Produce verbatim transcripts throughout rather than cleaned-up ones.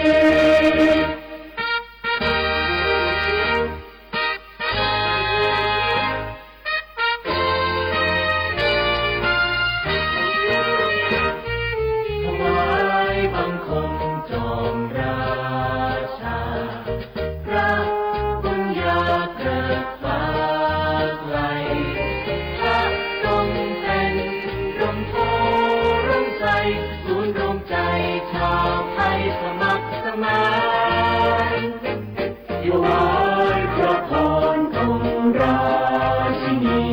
ถวายบังคมจอมราชา พระบุญญาเกริกฟ้าไกล พระทรงเป็นร่มโพธิ์ร่มไทร ศูนย์รวมใจชาวไทยสมัครสมาน ถวายพระพรองค์ราชินี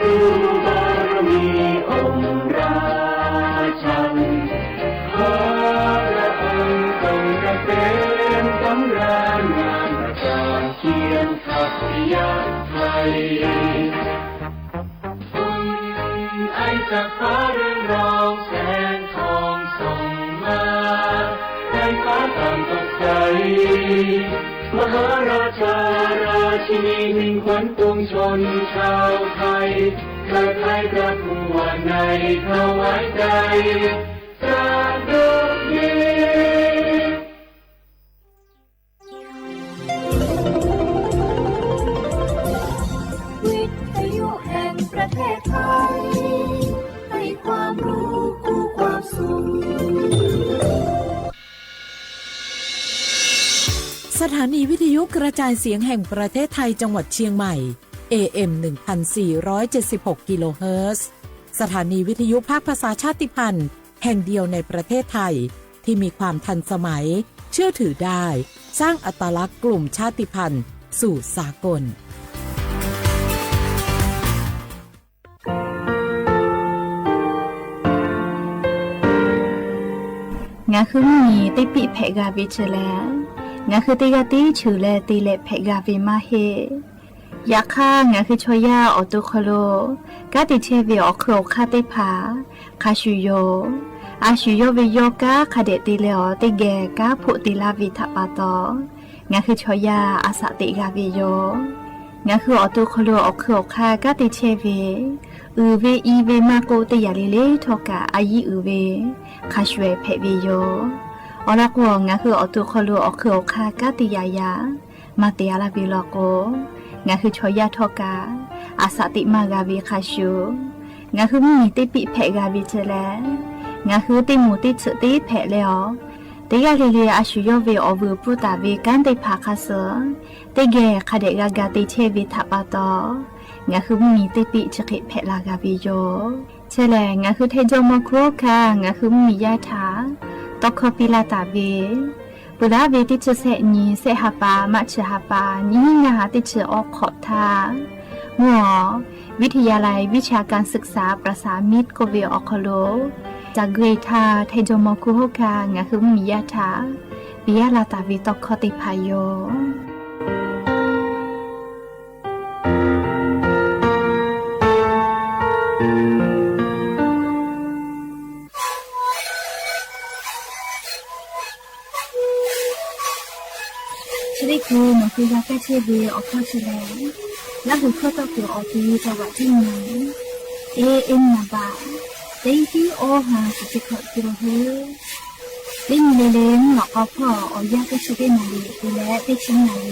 คือบารมีองค์ราชัน ขอพระองค์ทรงเกษมสำราญ งามประจาเคียงขัตติยะไทย อุ่นไอจากฟ้าเรืองรอง แสงทองส่องมา ไพร่ฟ้าต่างสดใส มหาราชาราชินี มิ่งขวัญปวงชนชาวไทย เทิดไทยประกวดในถวายใจ สะดุดี วิทยุแห่งประเทศไทย ให้ความรู้คู่ความสุข สถานีวิทยุกระจายเสียงแห่งประเทศไทยจังหวัดเชียงใหม่ เอเอ็ม หนึ่งพันสี่ร้อยเจ็ดสิบหก กิโลเฮิรตซ์ สถานีวิทยุภาคภาษาชาติพันธุ์ แห่งเดียวในประเทศไทย ที่มีความทันสมัย เชื่อถือได้ สร้างอัตลักษณ์กลุ่มชาติพันธุ์สู่สากล งาคือมีเต๊ะปิ๊แผะกาเวเจอแล งาคือเต๊ะกาเต๊ะเฉอแลเต๊ะแหลบแผะกาเวมาเฮ ယၤခါ ငါခုချော်ယၤအီၤတူၢ်ခီၣ်လိာ် ကါတံၢ်ထဲဝ့ၢ်အီၣ်ခုၣ်အီၣ်ခါသ့ၣ်တဖၣ် ခါဆူၣ်ယီၤ အါဆူၣ်ယီၤဝ့ၢ်ယီၤကါ ခါဒဲးတ့လၢအီၤတ့ၢ်ဂဲၤ ကါဖိးတ့လၢဝ့ၢ်ထးပာ်တီၤ ငါခုချော်ယၤအစးတ့ၢ်ဂၤဝ့ၢ်ယီၤ ငါခုအီၣ်တူၢ်ခီၣ်လိာ်အီၣ်ခုၣ်အီၣ်ခါ ကါတံၢ်ထဲဝ့ၢ် အုၣ်ဝ့ၢ်အံၤဝ့ၢ်မၤကိးတ့ၢ်ယၤလံလံထီၣ်ကး အယံၤအုၣ်ဝ့ၢ် ခါဆူၣ်ဖဲးဝ့ၢ်ယီၤ အီၤလၢကိး ငါခုအီၣ်တူၢ်ခီၣ်လိာ်အီၣ်ခုၣ်အီၣ်ခါ ကါတံၢ်ယၤယၤ မၤတ့ၢ်အါလၢဝ့ၢ်လီၤကိး ငါခုချော်ယၤထီၣ်ကး အစးတ့ၢ်မၤဂၤဝ့ၢ်ခါဆူၣ် ငါခုမုၢ်နံၤတ့ၢ်ပံးဖဲးဂၤဝ့ၢ်တလဲ ငါခုတ့ၢ်မူးတ့ၢ်ထုးတ့ၢ်ဖဲးလဲအီၤ တ့ၢ်ဂၤလံၤလံၤ အါဆူၣ်ယီၤဝ့ၢ်အီၣ်ဝုၢ်ပူၤတၢ်ဝ့ၢ်ကၢၢ်သ့ၣ်တဖၣ်ခါဆၢ တ့ၢ်ဂဲၤ ခါဒဲးဂၤဂၤတ့ၢ်ထဲဝ့ၢ်ထးပာ်တီၤ ငါခုမုၢ်နံၤတ့ၢ်ပံးဆှဲးဖဲးလၢဂၤဝ့ၢ်ယီၤ ထဲလဲၣ် ငါခုထဲဒိးမီၤခူဟီၣ်ခါ ငါခုမုၢ်နံၤယါထး တီခီပံလၢတၢ်ဝ့ၢ် ပှၤလၢဝ့ၢ်တ့ၢ်ထုးဆဲးနံၤ ဆဲးဟးပၢ် မးဆူၣ်ဟးပၢ် နံၣ်နံၣ်နၣ်ဟးတ့ၢ်ထုးအီခီးထါ မုၢ်အီၣ် วิทยาลัยวิชาการศึกษาประสานมิตร ကိးဝ့ၢ်အီၣ်ခီၣ်လိာ် တၢ်ဂ့ၢ်ထါ ထဲဒိးမီၤခူဟီၣ်ခါ ငါခုမုၢ်နံၤယါထး ပံယါလၢတၢ်ဝ့ၢ်တီခီသ့ၣ်တဖၣ်ယီၤ ချ့လၢခု မီၤကယၤကဲဆ့ဝ့ၢ်အီၣ်ခီၣ်ဆူၣ်လဲၣ် လၢဟူၣ်ခီၣ်တီၢ်ပူၤအီၤက့ၤ จังหวัดเชียงใหม่ เอเอ็ม นามบัตร เก้าห้าศูนย์เจ็ด กิโลเฮิรตซ์ တနံၤလၢ်လၢ် မုၢ်လီၤကီဖီၣ် အီၣ်ယၣ်ကဲဆ့တ့ၢ်နၣ်ရံၣ် တုၤလၢတ့ၢ်ဆံနၣ်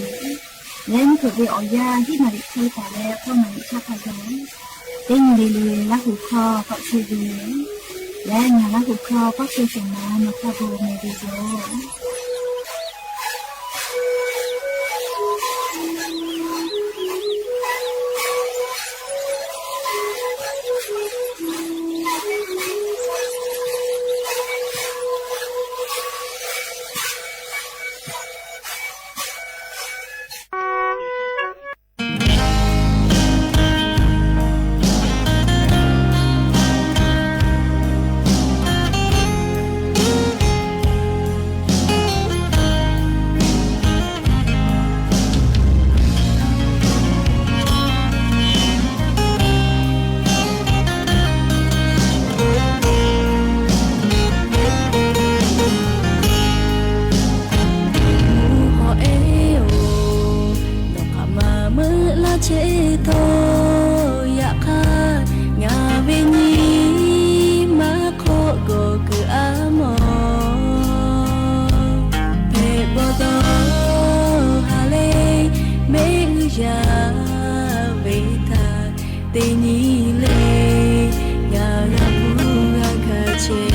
ရံၣ် လၢမုၢ်ခိၣ်ဝ့ၢ်အီၣ်ယၣ် ဟံၣ်နၣ်ရံၣ်ချံသၣ်လၢ ဃိးနၣ်ရံၣ်ဆၣ်ခါယီၤ တနံၤလၢ်လၢ် လၢဟူၣ်ခီၣ်ဖီၣ်ဆ့ဝ့ၢ် လၢနၤလၢဟူၣ်ခီၣ်ဖီၣ်ဆ့စၢၤမး နီၢ်ဖးဘိမဲာ်ဂ့ၤယီၤ เ တနံၤလၢ ယၤ ယၤပူၤ ယၤခါဆဲး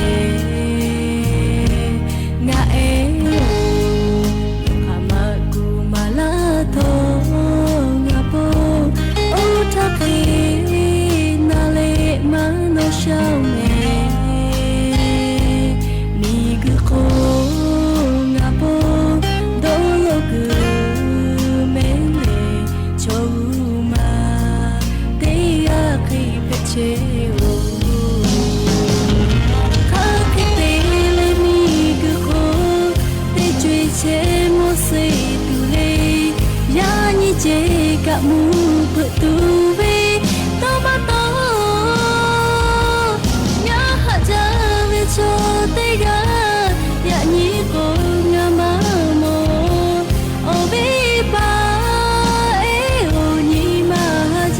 ယၤအဲၣ် ခမၤကူၣ်မၤလၢ်ထီၣ် ယၤဖိ အိၣ်ထီၣ်က့ၤ နၤလၢမၤနီၢ်ရှီမဲ မံၤဂုၢ်ဃိ ယၤဖိ ဒိၣ်လိာ်ကွဲ မ့ၢ်လဲၣ် ဆိၣ်ဂ့ၤမး တ့ယၤဃ့ဖဲးဆဲးအိၣ် ခါခဲတဲလၢမံၤဂုၢ်ဃိ တ့ကွဲးဆဲးမိၢ်စ့တူၢ်လ့ ယၤနံၤကဲကးမူးဖုးတူၢ်ဝဲ တဘၣ်တီ ယၤဟးကၢ်ဝဲ ဆိၣ်တ့ဂၤ ယၤနံၤဃိ ယၤမၤမိၢ် အိၣ်ဝဲပၢ် အဲၣ်အိၣ်နံၤမၤဟးက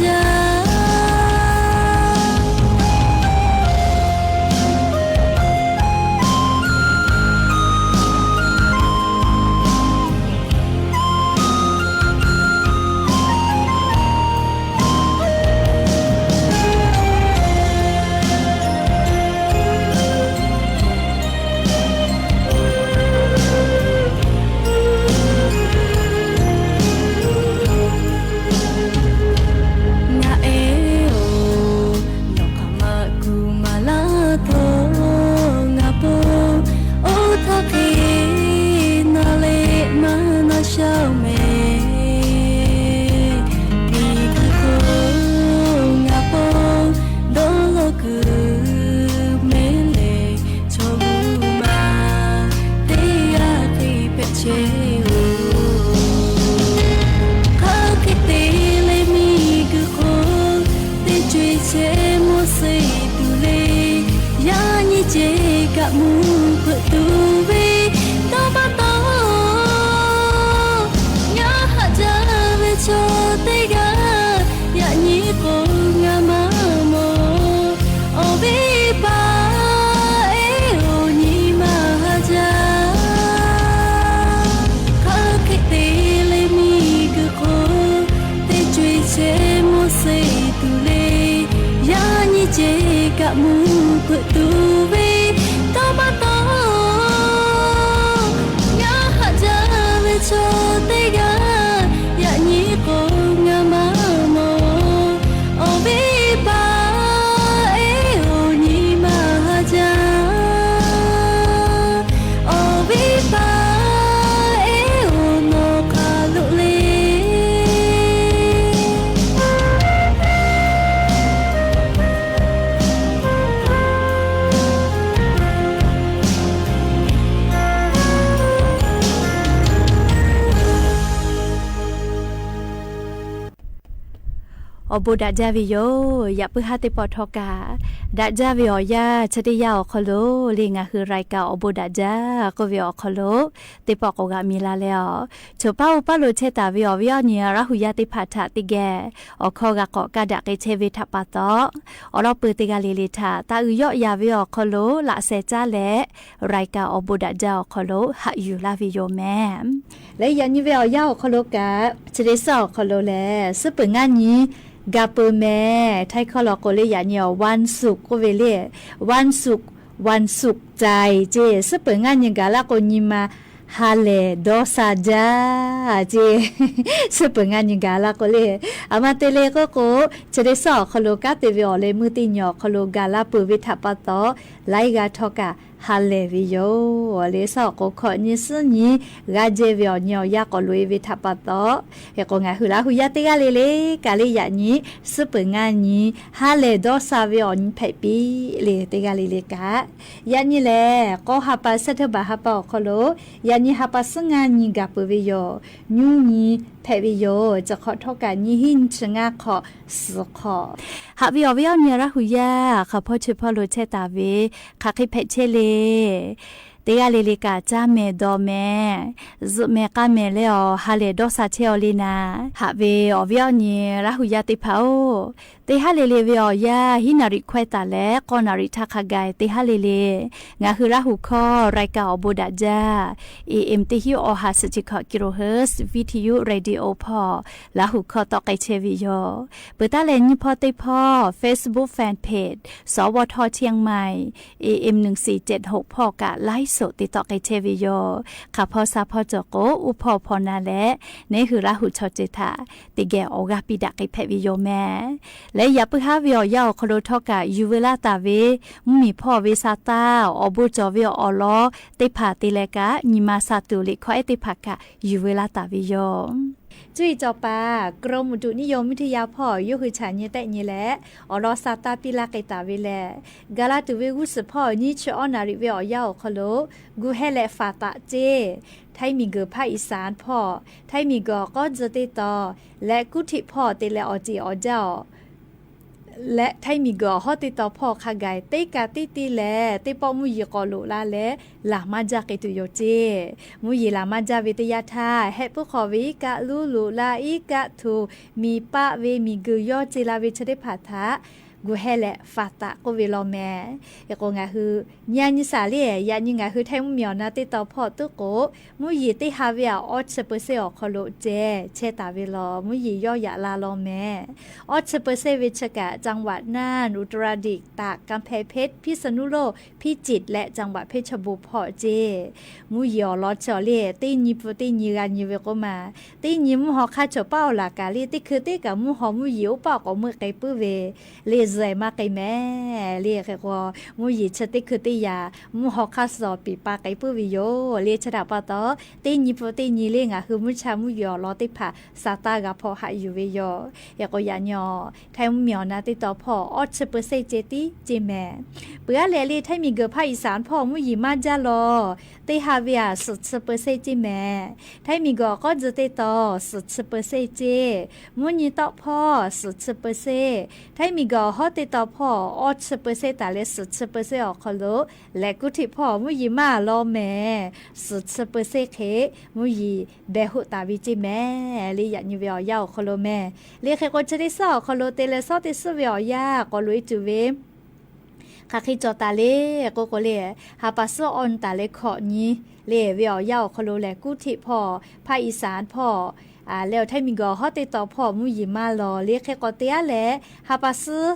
ၢ် ယၤအဲၣ်အိၣ် နီၢ်ခမၤကူၣ်မၤလၢ်ထီၣ် ယၤဖိ အိၣ်ထီၣ်က့ၤ နၤလၢမၤနီၢ်ရှီမဲ မံၤဂုၢ်ဃိ ယၤဖိ ဒိၣ်လိာ်ကွဲ မ့ၢ်လဲၣ် ဆိၣ်ဂ့ၤမး တ့ယၤဃ့ဖဲးဆဲးအိၣ် ခါခဲတဲလၢမံၤဂုၢ်ဃိ တ့ကွဲးဆဲးမိၢ်စ့တူၢ်လ့ ယၤနံၤကဲကးမူးဖုးတူၢ်ဝဲ တဘၣ်တီ ယၤဟးကၢ်ဝဲ ဆိၣ်တ့ဂၤ ယၤနံၤဃိ ယၤမၤမိၢ် အိၣ်ဝဲပၢ် အဲၣ်အိၣ်နံၤမၤဟးကၢ် ခါခဲတဲလၢမံၤဂုၢ်ဃိ တ့ကွဲးဆဲးမိၢ်စ့တူၢ်လ့ ယၤနံၤကဲကးမူးဖုးတူၢ်ဝဲ တဘၣ်တီ ယၤဟးကၢ်ဝဲ ဆိၣ်တ့ဂၤ ယၤနံၤဃိ ယၤမၤမိၢ် အိၣ်ဝဲပၢ် အဲၣ်အိၣ်နံၤမၤဟးကၢ် အိၣ်ဝဲပၢ် အဲၣ်အိၣ်နီၢ်ခါလိာ်လ့ အိၣ်ဘူးဒၣ်ဒၢဝဲယိာ် ယပုၢ်ဟၢ်သ့ၣ်တဖၣ်ထီၣ်ကး ဒၣ်ဒၢဝဲအီၤယၤ ဆၢတယၢ်အီၤခီလိာ် လၢငါဟုရၢၢ်ကၢ်အိၣ်ဘူးဒၣ်ဒၢ ကိးဝဲအီၤခီလိာ် သ့ၣ်တဖၣ်ကိးဂၤမံၤလၢ်လၢ်အီၤ ဆိပာ်အိၣ်ပာ်လိာ်ဆဲးသးဝဲအီၤ ဝဲအီၤနံၤရၢ်ဟူယၢ်သ့ၣ်တဖၣ်ထးသ့ၣ်ဂဲၤ အခီဂၤကိးကးဒၣ်က့ၤဆဲးဝဲထးပာ်သီ အိၣ်ဒီးပၢၤသ့ၣ်ဂၤလံၤလံၤထး သးအုးယီၣ်ယၤဝဲအီၤခီလိာ် လၢအစဲးကၠၢ်လဲၣ် ရၢၢ်ကၢ်အိၣ်ဘူးဒၣ်ဒၢအီၤခီလိာ် ဟးယူၤလၢ်ဝဲယိာ်မဲ လၢယၤနံၤဝဲအီၤယၤအီၤခီလိာ်ကး ဆၢဒ့စီအီၤခီလိာ်လဲၣ် စ့ပၢၤငါနံၤ ဂၤပၢၤမဲ ထံကီၢ်လီၤကိးလၢယၤနံၤအီၤ วันศุกร์ ကိးဝဲလၢ วันศุกร์ วันสุขใจ က့ စ့ပၢၤငါနံၤဂၤလၢ်ကိးနံၤမၤ ဟါလဲၢ်ဒီးစၢ်ဒၢ က့ စ့ပၢၤငါနံၤဂၤလၢ်ကိးလၢ အမၤတ့ၢ်လ့ၣ်ကိးကိး ဆၢဒ့စီအီၤခီလိာ်ကးသ့ၣ်ဝဲအီၤလၢမုၢ်တနံၤအီၤခီလိာ် ဂၤလၢ်ပၢၤဝဲထးပာ်သီ လၢအဂၤထီၣ်ကး ဟါလဲၢ်ဝဲယိာ် လၢစီၤကိးခီၣ်နံၤဆူနံၤ ဂၤဒဲးဝဲအီၤနံၤအီၤယၤကိးလိာ်ဝဲထးပာ်သီ ဟဲကိးဂၤဟုရၢ်ဟူယၢ်သ့ၣ်ဂၤလံၤလံၤ ကးလၢယၤနံၤ စ့ပၢၤငါနံၤ ဟါလဲၢ်ဒီးစၢ်ဝဲအီၤနံၤဖဲးပံလ့ၣ် သ့ၣ်ဂၤလံၤလံၤကး ယၤနံၤလဲၣ် ကီၢ်ဟးပာ်ဆၢထၢၣ်ဘၣ်ဟးပာ်အီၤခီလိာ် ယၤနံၤဟးပာ်ဆူငါနံၤဂၤပၢၤဝဲယိာ် နွံနံၤဖဲးဝဲယိာ် စးခီၣ်ထီၣ်ကးနံၤဟံၣ်နွံဆံငါခီၣ် စးခီၣ် ဟးဝဲအီၤဝဲအီၤနံၤရၢ်ဟူယၢ် ခးဖီၣ်ဆၢဖီၣ်လိာ်ဆဲးသးဝဲ ခးဃ့ဖဲးဆဲးလ့ၣ် တဂၤလီၤလီၤက့ၤ ကၢ်မဲၢ်ဒီးမဲၢ် စုမဲၢ်ကၢ်မဲၢ်လၢအီၤ ဟးလဲၤဒီးစၢ်ထဲအီၤလံနၤ ဟးဝဲအီၤဝဲအီၤန့ၣ် ရၤဟူးယါသ့ၣ်တဖၣ်ဧၢ, တဟါလီၤလီၤဝဲအီၤယၤ ဟံးနၣ်ရံၣ်ခွဲးတၢ်လၢ ဃိးနၣ်ရံၣ်ထးခါဂၤ တဟါလီၤလီၤ ငါဟူးရၤဟူးခီ ရၢၢ်ကၢ်အီၣ်ဘိးဒၣ်ယၤ A M တဟံး အီၣ်ဟး ဆံဃိး kilohertz ဝံထယု ရေဒီယိုဖီၣ် လၢဟူးခီတီၣ်ကဲထဲဝဲယီၤ, ပတၢ်လဲၤနံၤဖီသ့ၣ်တဖၣ် Facebook Fan Page စဝထ เชียงใหม่ A M หนึ่งสี่เจ็ดหก ဖီၣ်ကး ไลฟ์สด တ့တီၣ်ကဲထဲဝဲယီၤ, ခးဖီဆါဖီကၠီၤကိး အိၣ်ဖီၣ်ဖီနၤလဲၣ် န့ၣ်ဟူးရၤဟူးထီၣ်က့ၤထၣ် တကဲအီၣ်ဂၤပံးဒၣ်က့ၤဖဲဝဲယီၤမဲၢ်, လၢယၤပၢဟါဝဲအီၤယၤအီၣ်ခီလိထီၣ်ကး ယူၤဝဲလၢတၢ်ဝဲ မုၢ်မံၤဖီၣ်ဝဲဆါတၢ် အီၣ်ဘိးကၠီၤဝဲအီၣ်လီၤ သ့ၣ်တဖၣ်သ့လဲၣ်ကး နံၤမၤစၢ်တူၢ်လံ ခီအဲၣ်သ့ၣ်တဖၣ်ကး ယူၤဝဲလၢတၢ်ဝဲယီၤ ကၠူၣ်အံၤစီၤပၤ กรมอุตุนิยมวิทยา ဖီၣ် ယိၣ်ဃုဆၣ်ညါတၢ်ညါလဲၣ် အီၣ်လီၤစၢ်တၢ်ပံးလၢက့ၤတၢ်ဝဲလဲၣ်, ကလၤတူၢ်ဝဲဂုၢ်စၢဖီၣ် နံၣ်ဆံအီနၣ်ရံၣ်ဝဲအီၤယၤအီၣ်ခီလိ ဂူာ်ဟဲလဲၣ် ฝนตก က့ ไทยมีเกิด ภาคอีสาน ဖီၣ် ไทยมีเกิด အီၣ်ကီၢ်စဲၣ်တ့တီၣ် และกรุงเทพ ဖီၣ် သ့လဲၣ်အီၣ်စ့ၣ်အီၣ်စၢ်အီၤ လၢ ไทยมีเกิด ဟီၣ်တ့တီၣ်ဖီၣ်ခါဂၤ သ့ၣ်ကးသ့ၣ်သ့လဲၣ် သ့ၣ်ပီၣ်မုၢ်ယံၤကိးလိးလၢလဲၣ် လၢ်မၤဒၣ်က့ၤတုၤယိာ်က့ မုၢ်ယံၤလၢ်မၤဒၣ်ဝဲတယါထါ ဟဲပၢၣ်ဃီၤဝဲအံၤကးလူလူလၢအံၤကးထူၣ် မံၤပၢ်ဝဲ မံၤဂုာ်ယီၢ်စ့လၢဝဲဆၢသ့ၣ်တဖၣ်ထါ ဂူာ်ဟဲလဲၣ် ฝนตก ကိးဝဲလီၤမဲၢ်, ယကိး ငါဟူး ညါနံၤစၢ်လံ ယၤနံၤ ငါဟူးထၢၣ်မုၢ်မံၤအီၣ်နၤတ့တီၣ်ဖီၣ်သကိး မုၢ်ယံၤသ့ၣ်ဟါဝဲအီၤ အီၣ်ဆံပၢၢ်စ့ၣ်အီၣ်ခီလိ ကဲ ဆဲးတၢ်ဝဲလီၤ မုၢ်ယံၤယီၢ်ယၤလါလီၤမဲၢ်, အီၣ်ဆံပၢၢ်စ့ၣ်ဝဲဆၢကး จังหวัดน่าน อุตรดิตถ์ ตาก กำแพงเพชร พิษณุโลก พิจิตร และ จังหวัดเพชรบูรณ์ ဖီၣ်က့ မုၢ်ယံၤအီၣ်လီၤဆီၣ်လံ သ့ၣ်နံၤပူၤသ့ၣ်နံၤဂၤနံၤဝဲကိးမး သ့ၣ်နံၤမုၢ်ဟီၣ်ခါဆီၣ်ပၢ်အီၣ်လၢ်ကးလံ သ့ၣ်ခုးသ့ၣ်ကးမုၢ်ဟီၣ်မုၢ်ယံၤအိၣ်ပၢ်ကိးမုၢ်ကဲပုၢ်ဝဲ လံာ်စဲးမၤက့ၤမဲၢ် လံာ်ဃဲၤဃီ မုၢ်ယံၤဆၢသ့ၣ်ခုးသ့ၣ်ယၤ မုၢ်ဟီၣ်ခါဆီၣ်ပံာ်ပာ်ကဲပုၢ်ဝဲယိာ် လံာ်ဆၢဒၣ်ပာ်တီၢ် သ့ၣ်နံၤပူၤသ့ၣ်နံၤလံ ငါဟူးမုၢ်ဆါမုၢ်ယံၤအီၣ်လီၤသ့ၣ်တဖၣ် စၢ်တၢ်ဂၤဖီၣ်ဟးယူၤဝဲယိာ် ယကိး ယၤနံၤအီၤ ထၢၣ်မုၢ်မံၤအီၣ်နၤတ့တီၣ်ဖီၣ် အီၣ်ဆံပၢၢ်စ့ၣ်က့သံက့မဲၢ်, ပှၤအါလဲၣ်လံ ထၢၣ်မံၤကၢၢ် ภาคอีสาน ဖီၣ် မုၢ်ယံၤမၤဒၣ်လီၤ သ့ၣ်ဟါဝဲအီၤ စံးဆံပၢၢ်စ့ၣ်က့မဲၢ်, ထၢၣ်မံၤကၢၢ် အီၣ်ကီၢ်စဲၣ်တ့တီၣ် စံးဆံပၢၢ်စ့ၣ်က့ မုၢ်နံၤတီၣ်ဖီၣ် စံးဆံပၢၢ်စ့ၣ်, ထၢၣ်မံၤကၢၢ် အီၣ်ဟီၣ်တ့တီၣ်ဖီၣ် အီၣ်ဆံပၢၢ်စ့ၣ်တၢ်လၢ စံးဆံပၢၢ်စ့ၣ်အီၣ်ခီလိ လဲၤကူထံၣ်ဖီၣ် မုၢ်ယံၤမၤလီၤမဲၢ် စံးဆံပၢၢ်စ့ၣ်ဃ့ မုၢ်ယံၤဘဲဟူးတၢ်ဝံၤက့မဲၢ် လံာ်ယၤနံၤဝဲအီၤယၤအီၣ်ခီလိမဲၢ်, လံာ်ဃဲၤဃီဆၢသ့ၣ်စဲၣ်အီၣ်ခီလိ တ့လၢစီသ့ၣ်စဲၣ်ဝဲအီၤယၤ ကိးလိာ်အံၤတုၤဝဲ ခးဃ့ကၠီၣ်တၢ်လံ ကိးကိးလံ ဟးပာ်စူၣ်အီၣ်နတၢ်လၢခီၣ်နံၤ လံာ်ဝဲအီၤယၤအီၣ်ခီလိ လဲၤကူထံၣ်ဖီၣ် ภาคอีสาน ဖီၣ် လၢထၢၣ်မံၤကၢၢ်ဟီၣ်တ့တီၣ်ဖီၣ် မုၢ်ယံၤမၤလီၤ လံာ်ဃဲၤဃီတ့အါလဲၣ် ဟးပာ်စူၣ်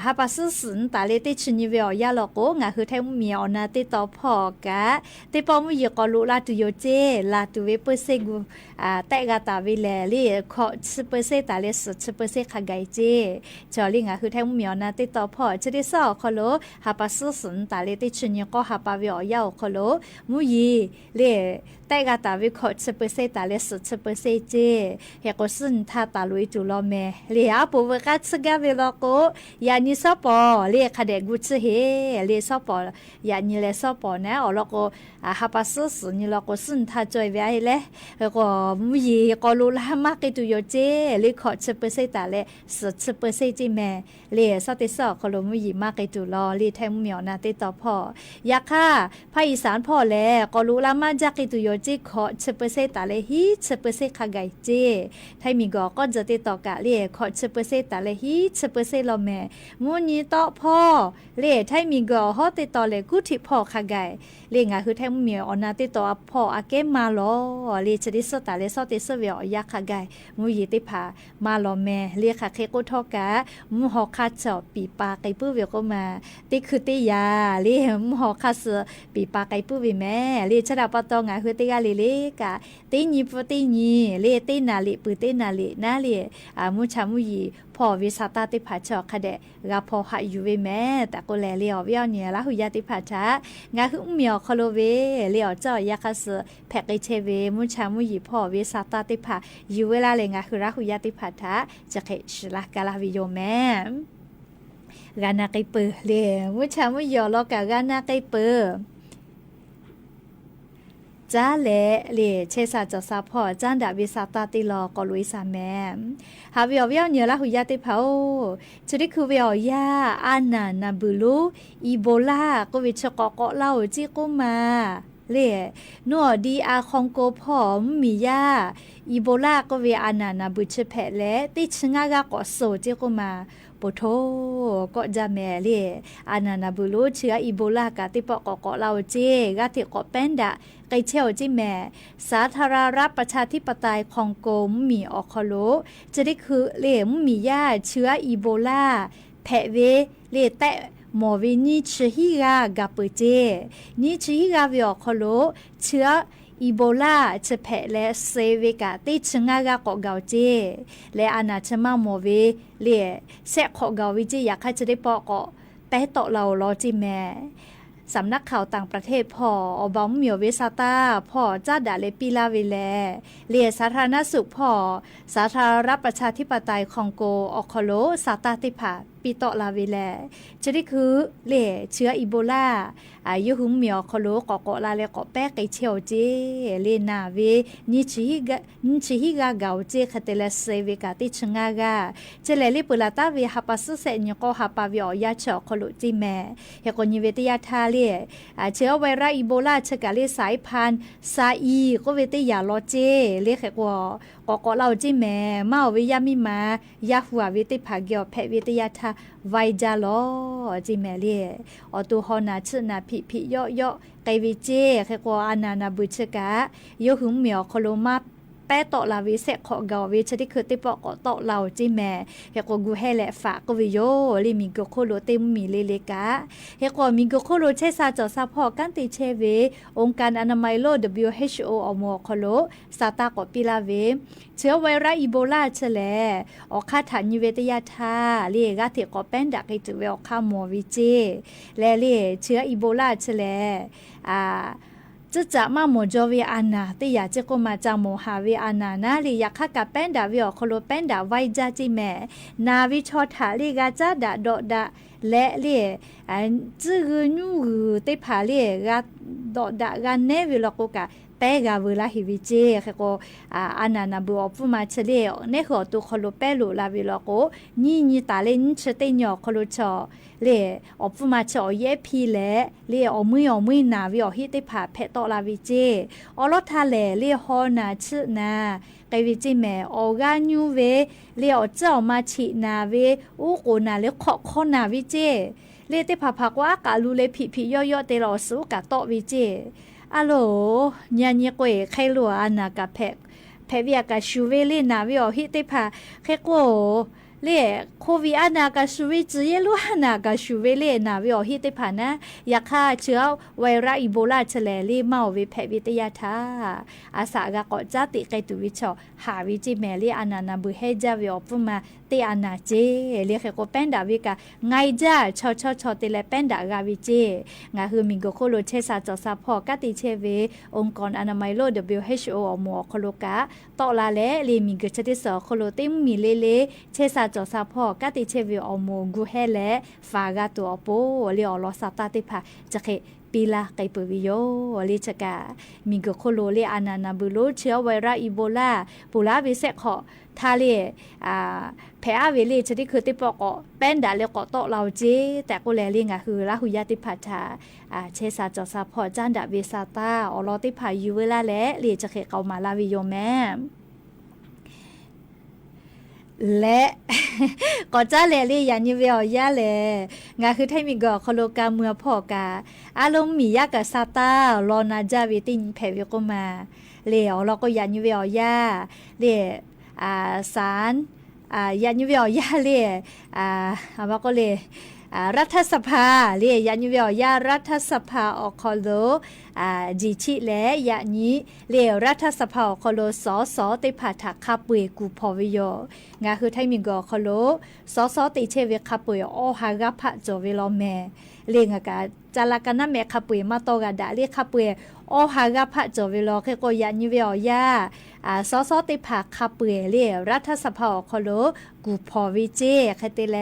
ဟးပာ်စူၣ်စံးနတၢ်လၢတ့ဆံနံၤဝဲအီၤယၤလီၤကိး ငါဟူးထၢၣ်မုၢ်မံၤအီၣ်နၤတ့တီၣ်ဖီၣ်ကး သ့ၣ်ပီၣ်မုၢ်ယံၤကိးလိးလၢတုၤယိာ်က့ လၢ်တုၤဝဲပၢၢ်စ့ၣ်ဂူာ် တၢ်ဂၤတၢ်ဝံၤလဲၣ် လံာ်ခီၣ်ဆံပၢၢ်စ့ၣ်တၢ်လၢ စံးဆံပၢၢ်စ့ၣ်ခးဂၤက့ ဆီၣ်လံာ်ငါဟူးထၢၣ်မုၢ်မံၤအီၣ်နၤတ့တီၣ်ဖီၣ် ဆၢသ့ၣ်စဲၣ်အီၣ်ခီလိ ဟးပာ်စူၣ်စံးနတၢ်လၢတ့ဆံနံၤ ကိးဟးပာ်ဝဲအီၤယၤအီၣ်ခီလိ မုၢ်ယံၤ လံာ် တၢ်ဂၤတၢ်ဝံၤခီၣ်ဆံပၢၢ်စ့ၣ်တၢ်လၢ စံးဆံပၢၢ်စ့ၣ်က့ ဟဲကိးစံးနထါတၢ်လိာ်အံၤတုၤလီၤမဲၢ် လံာ်အါပူၤဝဲကါဆၢဂၤဝဲလီၤကိး ယၤနံၤစီပီၣ် လံာ်ခးဒဲးဂူာ်ဆၢဟ့ လံာ်စီပီၣ် ယၤနံၤလဲၤစီပီၣ်န့ၣ် အီၣ်လီၤကိး ဟးပာ်စူၣ်စံးနံၤလီၤကိး စံးနထါကၠီၣ်ဝဲအံၤလဲၣ် ကိးမုၢ်ယံၤကိးလိးလၢမၤက့ၤတုၤယိာ်က့ လံာ်ခီၣ်ဆံပၢၢ်စ့ၣ်တၢ်လၢ စံးဆံပၢၢ်စ့ၣ်က့မဲၢ် လံာ်စီသ့ၣ်စဲၣ်အီၣ်ခီလိ မုၢ်ယံၤမၤက့ၤတုၤလီၤ လံာ်ထၢၣ်မုၢ်မံၤအီၣ်နၤတ့တီၣ်ဖီၣ် ယၤခါ ภาคอีสาน ဖီၣ်လဲၣ် ကိးလိးလၢမၤက့ၤတုၤယိာ်က့ ခီၣ်ဆံပၢၢ်စ့ၣ်တၢ်လၢ ဟံးဆံပၢၢ်စ့ၣ်ခးဂၤက့ ထၢၣ်မံၤကၢၢ်အီၣ်ကီၢ်စဲၣ်တ့တီၣ်ကးလံာ် ခီၣ်ဆံပၢၢ်စ့ၣ်တၢ်လၢ ဟံးဆံပၢၢ်စ့ၣ်လီၤမဲၢ် မုၢ်နံၤတီၣ်ဖီၣ် လံာ်ထၢၣ်မံၤကၢၢ်အီၣ်ဟီၣ်တ့တီၣ်လဲၤကူထံၣ်ဖီၣ်ခးဂၤ လံာ်ငါဟူးထၢၣ်မုၢ်မံၤအီၣ်နၤတ့တီၣ်အဖီၣ်အကဲမၤလီၤ လံာ်ဆၢသ့ၣ်စဲၣ်တၢ်လၢ စီသ့ၣ်စဲၣ်ဝဲအီၤယၤခးဂၤ မုၢ်ယံၤသ့ၣ်တဖၣ် မၤလီၤမဲၢ် လံာ်ဃးဃ့ကိးထီၣ်ကး မုၢ်ဟီၣ်ခါဆၢပံာ်ပာ်ကဲပုၢ်ဝဲၢ်ကိးမး သ့ၣ်ခုးသ့ၣ်ယၤ လံာ်မုၢ်ဟီၣ်ခါဆၢပံာ်ပာ်ကဲပုၢ်ဝဲၢ်မဲၢ် လံာ်ဆၢဒၣ်ပီတီၢ် ငါဟူးတဂၤလံလံကး သ့ၣ်နံၤပူၤသ့ၣ်နံၤ လံာ်သ့ၣ်နၤလံာ်ပုၢ်သ့ၣ်နၤလံာ်နၤလံာ် မုၢ်ဆါမုၢ်ယံၤဖီၣ်ဝဲဆၢတၢ်သ့ၣ်တဖၣ်ဆၢအီၤခးဒဲး ဂၤဖီၣ်ဟးယူၤဝဲမဲၢ် တၢ်ကိးလဲၣ်လံအီၤဝဲအီၤနံၤ လၢဟူးယၤသ့ၣ်တဖၣ်ထါ ငါဟူးမုၢ်မံၤအီၣ်ခီလိဝဲ လံာ်အီၣ်ကၠီၣ်ယၤခါဆၢ ဖဲးကဲဆဲးဝဲ မုၢ်ဆါမုၢ်ယံၤဖီၣ်ဝဲဆၢတၢ်သ့ၣ်တဖၣ် ယူၤဝဲလၢလဲၣ် ငါဟူးရၤဟူးယၤသ့ၣ်တဖၣ်ထါ ကဃ့ၢ်ဆှုလၢ်ကါလၢ်ဝဲယိာ်မဲၢ် ဂၤနၢ်က့ၤပၢၢ်လံ မုၢ်ဆါမုၢ်ယံၤအီၣ်လီၤကး ဂၤနၢ်က့ၤပၢၢ် จ๊ะแหละ เล่ เชษฐา จ๋อสาพ่อ จ๊ะดะเวสาต้าตี้ลอ กอลุยสามแหม หาเวออเวียวเหนือละหูยาตี้ผาโอ้ จะได้คือเวอออกยา อาหนาหนาบือลู อีโบลา ก็เวเชอเกาะเกาะลาวจี้กู้มา เล่ นัวดีอาคองโกพ่อ มียา อีโบลา ก็เวอาหนาหนาบือเชอแผะและ ตี้เชองากาเกาะโสจี้กู้มา โปโธ ก็จะแหมเล่ อาหนาหนาบือลู เชื้ออีโบลากาตี้ปอเกาะเกาะลาวเจ้ กาเถเกาะแป้นดะ ไกเช่าจี้แหม สาธารณรัฐประชาธิปไตยคองโก มีออคอโล จะได้คือเล่ มียา เชื้ออีโบลา แผะเว เล่ แตะหมอเว ยี่สิบห้ากาเป๋อเจ้ ยี่สิบห้าเวออคอโล เชื้ออีโบลา เชอแผะและเซเวกาตี้เชองากาเกาะเกาเจ้ และอาหนาเชอมาหมอเว เล่ แซะเกาะเกาเวเจ้ อยากใค่จะได้ปอเกาะ แป๊เตาะลาวลอจี้แหม สำนักข่าวต่างประเทศพ่อ ออกบ่ามีเวสาต้า พ่อจ๊ะดะและปี้ลาเวแล เล่ สาธารณสุขพ่อ สาธารณรัฐประชาธิปไตยคองโก ออคอโล สาต้าตี้ผา ปี้เตาะลาเวแล จะได้คือ เล่ เชื้ออีโบลา อายุหื้อมีออคอโล เกาะเกาะลาวและเกาะแป๊ไกเช่าเจ้ เล่ หนาเว ยี่สิบห้า ยี่สิบห้ากาเกาเจ้ คาเตและเซเวกาตี้เชองากา เชอแหละเล่ เปิดละต้าเว หาปาซื้อแสะยี่ก็หาปาเวออกยาเชอออคอโลจี้แหม เฮโกยี่เวตี้ยาท่าเล่ อา เชื้อไวรัสอีโบลา เชอกาเล่ สายพันธุ์ซาอี ก็เวตี้ยาลอเจ้ เล่ เฮโก เกาะเกาะลาวจี้แหม มาออกเวยามีมา ยาหัวเวตี้ผาเกียวแผะเวตี้ยาท่า ไวจ้าลอ จี้แหมเล่ ออกตูฮอหนาชื่อหนาผิผิเยาะเยาะ ไกเวเจ้ เฮโกอาหนาหนาบือเชอกา โยหื้อมีออคอโลมา แป๊เตาะลาเวแซะเกาะเกาเว จะได้คือตี้ปอเกาะเตาะลาวจี้แหม เฮโกกูแฮและฝากก็เวโย เล่ มีเกอโคโลตี้มีเล่เล่กา เฮโกมีเกอโคโลเชษฐา จ๋อสาพ่อ ก้านตี้เชเว องค์การอนามัยโลก ดับเบิลยูเอชโอ ออกหมอออคอโล สาต้าเกาะปี้ลาเว เชื้อไวรัสอีโบลาเชอแหละ ออกค่าถามยี่เวตี้ยาท่า เล่ กาเถเกาะแป้นดะไกจื้อเวออกค่าหมอเวเจ้ และเล่ เชื้ออีโบลาเชอแหละ อา จะจะมาหมอจอเวอาหนาตี้ยาเจ้าก็มาจาหมอหาเวอาหนานะ เล่ อยากค่ากาแป้นดะเวออคอโล แป้นดะไวจ้าจี้แหม หนาเวชอถา เล่ กาจ๊ะดะเดาะดะ และเล่ อัน จื้อหื้อยู้หื้อตี้ผา เล่ กาเดาะดะ กาแนะเวลอโกกา แป๊กาเวลาเฮเวเจ้ เฮโก อา อาหนาหนาบือออกปูมาเชอเล่ แนะหื้อออกตูคอโลแป๊โหลลาเวลอโก ยี่ยี่ต๋าเล่ ยี่เชอตี้ยอคอโลเชาะ เล่ ออกปูมาเชอออกเย้พีแหละ เล่ ออกมุ้ยออกมุ้ยหนาเวออกฮีตี้ผาแผะเตาะลาเวเจ้ ออกลอดท่าแหละ เล่ ฮอหนาชื่อหนา ไกเวเจ้แหม ออกกายู้เว เล่ ออกเจ้าออกมาฉี่หนาเว อู้โกหนาเล่ เคาะเคาะหนาเวเจ้ เล่ ตี้ผาผากว่าอากาศลูเล่ ผิผิเยาะเยาะเตลอดสู้กาเตาะเวเจ้ อะโหล เนี่ยเนี่ยก้อย ใค่ลัวอาหนากาแผะ แผะเวียกาชูเว เล่ หนาเวออกฮีตี้ผา ใค่กั๋ว เล่ โควิดอาหนากาชูเว จื้อเย้ลูอาหนากาชูเว เล่ หนาเวออกฮีตี้ผานะ อยากค่าเชื้อไวรัสอีโบลาเชอแหละ เล่ มาออกเวแผะเวตี้ยาท่า อาสากาเกาะจ๊ะตี้ไกตูเวเชาะ หาเวเจ้แหม เล่ อาหนาหนาบือแฮจ้าเวออกปูมา ตี้อาหนาเจ้ เล่ เฮโกแป้นดะเวกา ไงจ้า เชาะเชาะเชาะเตแลแป้นดะกาเวเจ้ งาหื้อมีเกอโคโลเชษฐา จ๋อสาพ่อ กาตี้เชเว องค์การอนามัยโลก ดับเบิลยูเอชโอ ออกหมอออคอโลกา เตาะลาแหละ เล่ มีเกอเชอตี้สอออคอโลตี้มีเล่เล่ เชษฐา จ๋อสาพ่อ กาตี้เชเว ออกหมอกูแฮและ ฝากาตั๋วออกโป เล่ ออกลอสาต้าตี้ผา จะเขะ ปี้ลาไกเป๋อเวโย เล่ จะกา มีเกอโคโล เล่ อาหนาหนาบือลู เชื้อไวรัสอีโบลา ปูลาเวแซะเคาะ ท่าเล่ อา แผะอาเวเล่ เชอตี้คือตี้ปอเกาะ แป้นดะเล่ เกาะเตาะลาวเจ้ แต่กั๋วแลเล่ งาหื้อละหูยาตี้ผาถา อา เชษฐา จ๋อสาพ่อ จ๊ะดะเวสาต้า ออกลอตี้ผาอยู่เวลาแหละ เล่ จะเขะเกามาลาเวโยแหม และ ก็จ๊ะแหละเล่ อย่างนี้เวออกยาแหละ งาหื้อไทยมีเกอโคโลกาเมือพ่อกา อารมณ์มียากาซาต้า ลอนาจ้าเวตี้แผะเวโกมา เล่ ออกลอก็อย่างนี้เวออกยา เล่ อา สาร อา อย่างนี้เวออกยาเล่ อา อาว่าก็เล่ อา รัฐสภา เล่ อย่างนี้เวออกยา รัฐสภาออคอโล อา จี๋ชิและ อย่างนี้ เล่ รัฐสภาออคอโล สอสอตี้ผาถาคาเปื่อยกู่ผ่อเวโย งาหื้อไทยมีเกอโคโล สอสอตี้เชเวคาเปื่อย ออหากาพระจ๋อเวลอแหม เล่ งากา จาระกานะแหมคาเปื่อยมาต่อกาดะเล่ คาเปื่อย ออหากาพระจ๋อเวลอ เฮโกอย่างนี้เวออกยา อา สอสอตี้ผาคาเปื่อย เล่ รัฐสภาออคอโล กู่ผ่อเวเจ้ ใค่เตแล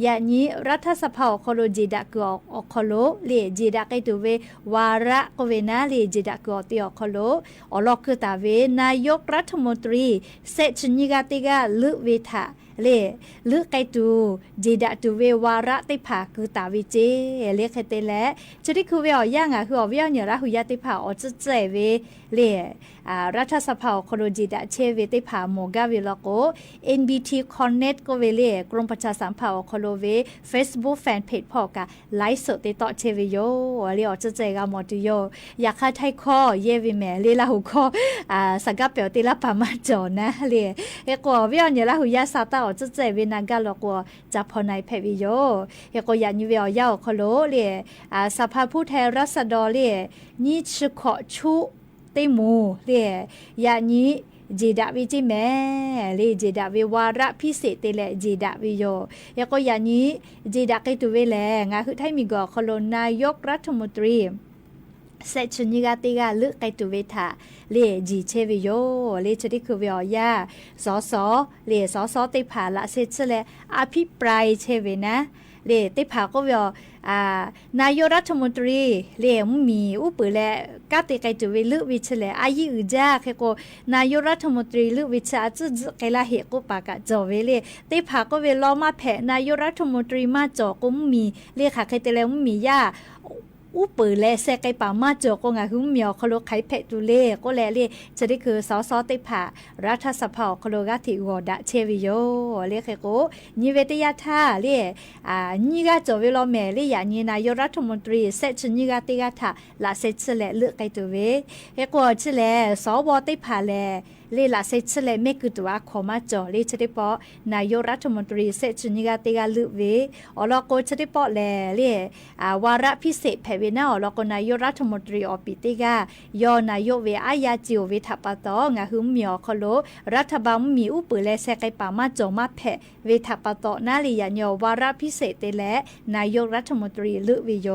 อย่างนี้ รัฐสภาออคอโล จี๋ดะกือออคอโล เล่ จี๋ดะไกตูเว วาระก็เว นะ လႄႈ เจดะ คือออกเตออกคอโล ออกรอคือต๋าเว นายกรัฐมนตรี แซะฉึนญิกาเตก้า ลึกเวทะ လႄႈ ลึกไกลตู่ เจดะ ตู่เว วาระเตผ่า คือต๋าเวเจ လႄႈ ခဲၣ်တဲလႄႈ เจดะ คือเว ออกยาก งา คือออกเว ออกเหนือ รัฐสภา ออกเจ๊ยๆ เว လႄႈ อ่า รัฐสภา ออกคอโล เจดะ เชเว เตผ่า หมวกก้าเว แล้วก็ เอ็น บี ที คอนเน็กต์ ก็เว လႄႈ กรมประชาสัมพันธ์ ออกคอโล เว เฟซบุ๊ก แฟนเพจ พ่องกา ไลฟ์สด เตโต๊ะ เชเวโย လႄႈ ออกเจ๊ยๆ กา หมอดูโย ယၢၵ်ႈၶႃႈ ထႆး ข้อ ယဲၢ်ဝေ မ့ႃး လႄႈ လႃးႁူၶေႃ อ่า สังกัด ပျေၵ်ႉ เตล่าปา มาจ่อ นะ လႄႈ เฮโก เว ออกเหนือ รัฐสภา ออกเจ๊ยๆ เว นาก้า แล้วก็ จะผ่อนใน แผด เวโย เฮโก อย่างนี้ เว ออกยาก ออกคอโล လႄႈ อ่า สภาผู้แทนราษฎร လႄႈ นี่ ชื่อข้อชุ เตหมู่ လႄႈ อย่างนี้ เจดะ เวเจ แหม လႄႈ เจดะ เว วาระพิเศษ เตแหละ เจดะ เวโย เฮโก อย่างนี้ เจดะ ไกลตู่ เว แหละ งา คือ ไทย มี กอ ออกคอโล นายกรัฐมนตรี แซะฉึนญิกาเตก้า ลึกไกลตู่ เวทะ လႄႈ เจดะ เชเวโย လႄႈ เจดะ คือ เว ออกยาก สส လႄႈ สส เตผ่า ละแซะเชิญ လႄႈ อภิปราย เชเวนะ လႄႈ เตผ่า ก็ เว ออก อ่า นายกรัฐมนตรี လႄႈ မီး ဥပဒေ လႄႈ ကတိ ไกลตู่ เว ลึก เวเชิญ လႄႈ อายี่อือจ๊ะ เฮโก นายกรัฐมนตรี ลึก เวเชิญ อาจจะ เจอ ไกลละ เฮโก ปา กา จ่อ เว လႄႈ เตผ่า ก็ เว รอ มา แผด นายกรัฐมนตรี มาจ่อ ก็ မီး လႄႈ ၶႃႈ แผด เตแหละ မီး ယႃႇ ဥပဒေ လႄႈ แซะ ไกลป่า มาจ่อ ก็ งา คือ မီး ออกคอโล ไข แผด တူ လႄႈ ก็ လႄႈ လႄႈ เจดะ คือ สส เตผ่า รัฐสภา ออกคอโล กา เท กอ ดะ เชเวโย လႄႈ เฮโก นี่ เว เตยะ ทา လႄႈ อ่า นี่ กา จ่อ เว รอ แหม လႄႈ อย่างนี้ นายกรัฐมนตรี แซะฉึนญิกาเตก้า ทา ละแซะเชิญ လႄႈ ลึก ไกลตู่ เว เฮโก เชิญ လႄႈ สว เตผ่า လႄႈ လႄႈ ละแซะเชิญ လႄႈ မႄး ကတိ อา ข้อ มาจ่อ လႄႈ เจดะ ปอ นายกรัฐมนตรี แซะฉึนญิกาเตก้า ลึก เว ออก แล้วก็ เจดะ ปอ แหละ လႄႈ อ่า วาระพิเศษ แผด เวนะ ออก แล้วก็ นายกรัฐมนตรี ออก ปีเตก้า ยอ นายก เว อาญา เจียว เว ทะ ปา ตอ งา คือ မီး ออกคอโล รัฐบาล မီး ဥပဒေ လႄႈ แซะ ไกลป่า มาจ่อ มา แผด เว ทะ ปา ตอ นะ လႄႈ อย่างนี้ วาระพิเศษ เตแหละ นายกรัฐมนตรี ลึก เวโย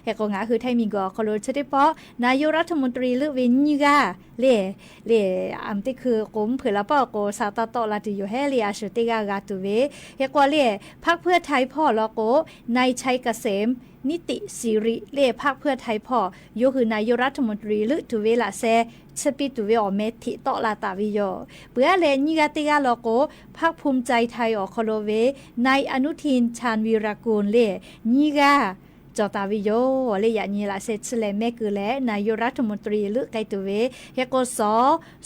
เฮโก งา คือ ไทย มี กอ ออกคอโล เจดะ ปอ นายกรัฐมนตรี ลึก เว นี่ กา လႄႈ လႄႈ ဢမ်ႇ เจดะ คือ โก မၢင်ၽိူဝ်ႇ လႃႈ ပႃႈ โก สต ตอ ลา တူ โย เฮ လႄႈ อา สุเตก้า กา တူ เว เฮโก လႄႈ พรรคเพื่อไทย พ่อง แล้วก็ นายชัยเกษม นิติสิริ လႄႈ พรรคเพื่อไทย พ่อง โย คือ นายกรัฐมนตรี ลึก တူ เว ละแซะ เชิญ ปี တူ เว ออก แมว เทโต๊ะ ลา ตา เวโย เปื้อ လႄႈ นี่ กา เตก้า แล้วก็ พรรคภูมิใจไทย ออกคอโล เว นายอนุทิน ชาญวีรกูร လႄႈ นี่ กา จ่อ ตา เวโย လႄႈ อย่างนี้ ละแซะเชิญ လႄႈ แมว คือ လႄႈ นายกรัฐมนตรี ลึก ไกล တူ เว เฮโก ส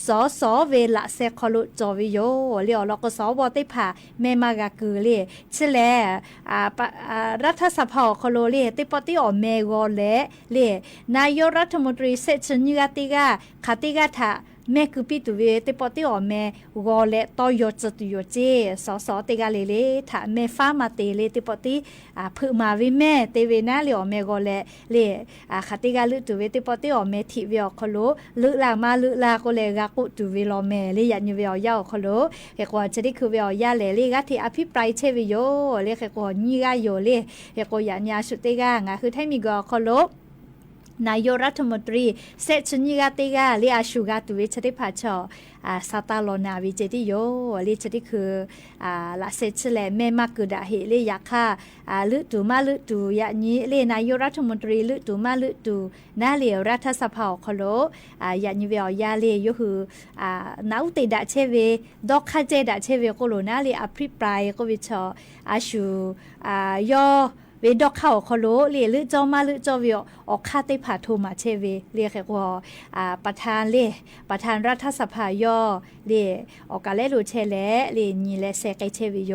สส เว ละแซะ คอโล จ่อ เวโย လႄႈ ออก แล้วก็ สว เตผ่า แมว มา กา คือ လႄႈ เชิญ လႄႈ อ่า ปะ อ่า รัฐสภา ออกคอโล လႄႈ เตโต๊ะ ออก แมว กอ လႄႈ လႄႈ นายกรัฐมนตรี แซะเชิญ นี่ กา เตก้า ၶႃႈ เตก้า ทะ แมว คือ ปี တူ เว เตโต๊ะ ออก แมว กอ လႄႈ ตอ ยอ เจิ တူ โย เจ สส เตก้า လႄႈ လႄႈ ทะ แมว ฟ้า มา เต လႄႈ เตโต๊ะ อ่า ၽိုတ်ႇမႃႇ ဝေ แมว เต ဝေ นะ လႄႈ ออก แมว กอ လႄႈ လႄႈ อ่า ၶႃႈ เตก้า ลึก တူ เว เตโต๊ะ ออก แมว เท ဝေ ออกคอโล ลึก ลา มา ลึก ลา ก็ လႄႈ กา โก တူ เว รอ แมว လႄႈ อย่างนี้ เว ออกยาก ออกคอโล เฮโก เจดะ คือ เว ออกยาก လႄႈ လႄႈ กา เท อภิปราย เชเวโย လႄႈ เฮโก นี่ กา โย လႄႈ เฮโก อย่างนี้ อา สุเตก้า งา คือ ไทย มี กอ ออกคอโล นายกรัฐมนตรี แซะเชิญ นี่ กา เตก้า လႄႈ อา สุ กา တူ เว เจดะ ผา จ่อ อ่า สต ลอ นา ဝေ เจดะ โย လႄႈ เจดะ คือ อ่า ละแซะเชิญ လႄႈ แมว มา คือ ดะ เฮ လႄႈ ယၢၵ်ႈၶႃႈ อ่า ลึก တူ มา ลึก တူ อย่างนี้ လႄႈ นายกรัฐมนตรี ลึก တူ มา ลึก တူ นะ လႄႈ รัฐสภา ออกคอโล อ่า อย่างนี้ เว ออกยาก လႄႈ โย คือ อ่า นา อุเต ดะ เชเว ดอก คา เจ ดะ เชเว ก็ โล นะ လႄႈ อภิปราย ก็ ဝေ จ่อ อา สุ อ่า ยอ ဝေ ดอก คา ออกคอโล လႄႈ ลึก จ่อ มา ลึก จ่อ ဝေ ออก คา เตผ่า โท มา เชเว လႄႈ เฮโก อ่า ประธาน လႄႈ ประธานรัฐสภา ยอ လႄႈ ออก กา လႄႈ โล เช လႄႈ လႄႈ นี่ လႄႈ แซะ ไกล เชเวโย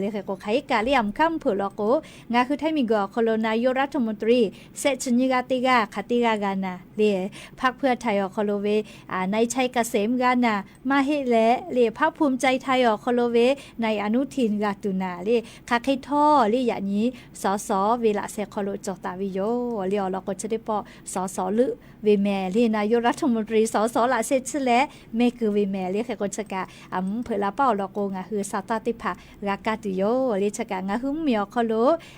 လႄႈ เฮโก ใคร กา လႄႈ ဢမ်ႇ ၶၢမ်ႇ ၽိုတ်ႇ แล้วก็ งา คือ ไทย มี กอ ออกคอโล นายกรัฐมนตรี แซะเชิญ นี่ กา เตก้า ၶႃႈ เตก้า กา นา လႄႈ พรรคเพื่อไทย ออกคอโล ဝေ อ่า นายชัยเกษม กา นา มา เฮ လႄႈ လႄႈ พรรคภูมิใจไทย ออกคอโล ဝေ นายอนุทิน กา တူ นา လႄႈ ၶႃႈ ၶႂ်ႈထေႃႈ လႄႈ อย่างนี้ สส ဝေ ละแซะ คอโล จ่อ ตา ဝေ โย လႄႈ ออก แล้วก็ เจดะ ปอ สส ลึก ဝေ แมว လႄႈ นายกรัฐมนตรี สส ละแซะเชิญ လႄႈ แมว คือ ဝေ แมว လႄႈ เฮโก เจดะ ဢမ်ႇ ၽိုတ်ႇ လႃႈ ပႃႈ แล้วก็ งา คือ สต เตผ่า กา กา တူ โย လႄႈ เจดะ งา คือ မီး ออกคอโล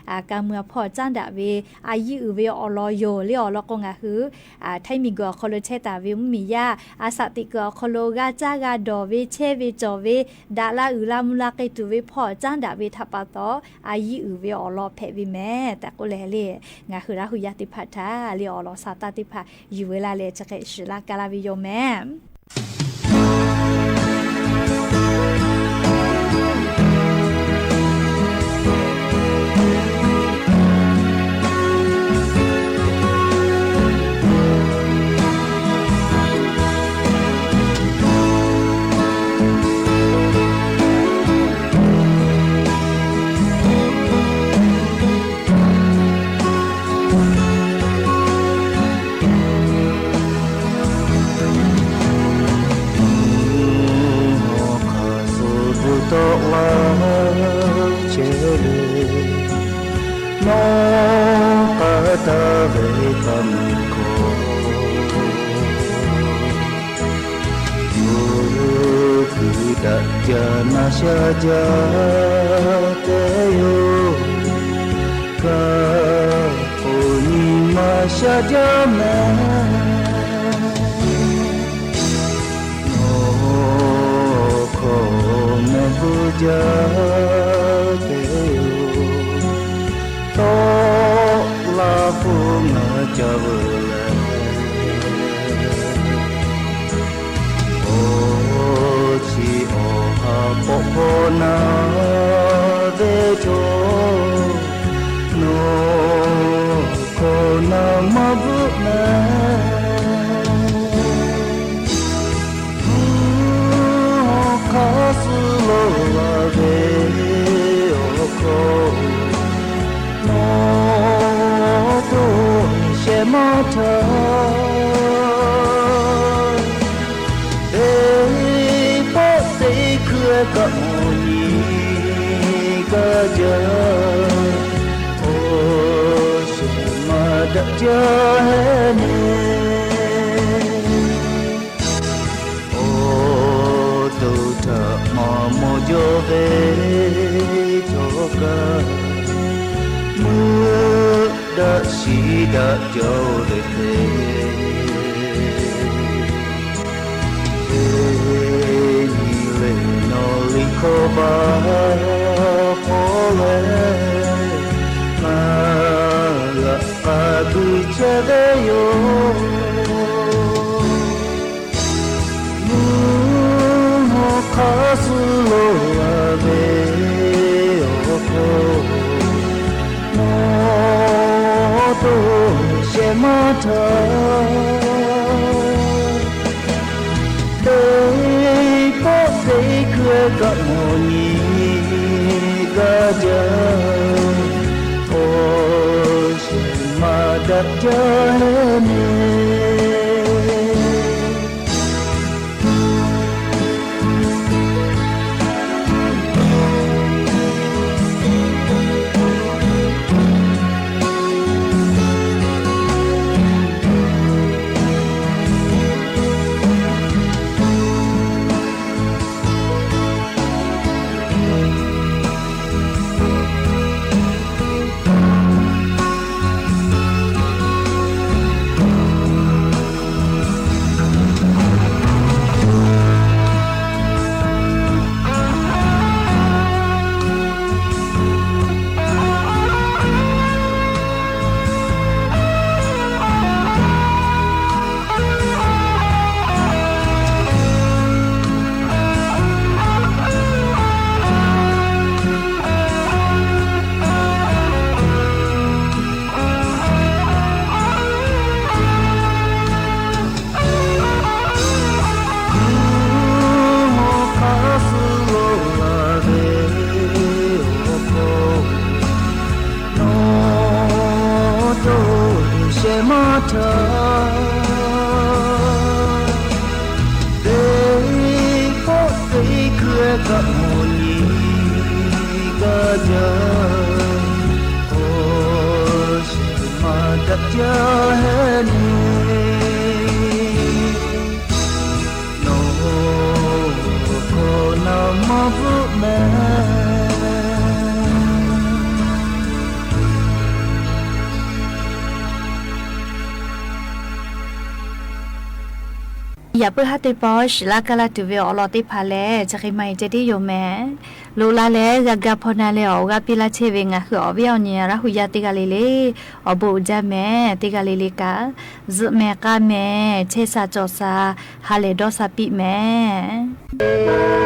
อ่า กา เมือง พ่อง จ้าง ดะ ဝေ อา ยี่อือ ဝေ ออก รอ โย လႄႈ ออก แล้วก็ งา คือ อ่า ไทย มี กอ ออกคอโล เช ตา ဝေ မီး ယႃႇ อา สติ กอ ออกคอโล กา จ้า กา ดอ ဝေ เช ဝေ จ่อ ဝေ ดะ ลา อือ ลา มุ ลา ไกล တူ ဝေ พ่อง จ้าง ดะ ဝေ ทะ ปา ตอ อา ยี่อือ ဝေ ออก รอ แผด ဝေ မ့ၢ် တၢ်ကိးလဲၣ်လံ ငါဟုးလၢဟုးယၤသ့ၣ်တဖၣ်တၢ်လံ အိၣ်လီၤစၢ်သးသ့ၣ်တဖၣ် ယူၤဝဲလၢ်လၢ် ဆဲးကဲးရှုးလၢ်ကါလၢ်ဝံယိၤမ့ၢ် ယႃၢပ်ၢၢ်ဟၢၣ်တ့ပီၢ် ရှံလၢကလၢတုၤဝဲအီၤလီၤတ့ၢ်ဖးလဲၣ် စက့မၤအံၤကဲဒ်ယိာ်မဲာ် လိလါလဲၣ် ဂၤဂၤဖီနၤလဲၣ် အီၣ်ဂၤပ့လါဆ့ဝဲ ငါဃုအီၣ်ဘ့ၣ်အီၣ်ညၣ် ရၢ်ဟူယါတ့ၢ်ဂၤလံလံ အီၣ်ဘိးအူဒၢမဲာ် တ့ၢ်ဂၤလံလံကါ ဇုမဲာ်ကါမဲာ် ဆဲးစၢ်ကၠီၣ်စၢ် ဟးလဲၢ်ဒီးစၢ်ပံးမဲာ်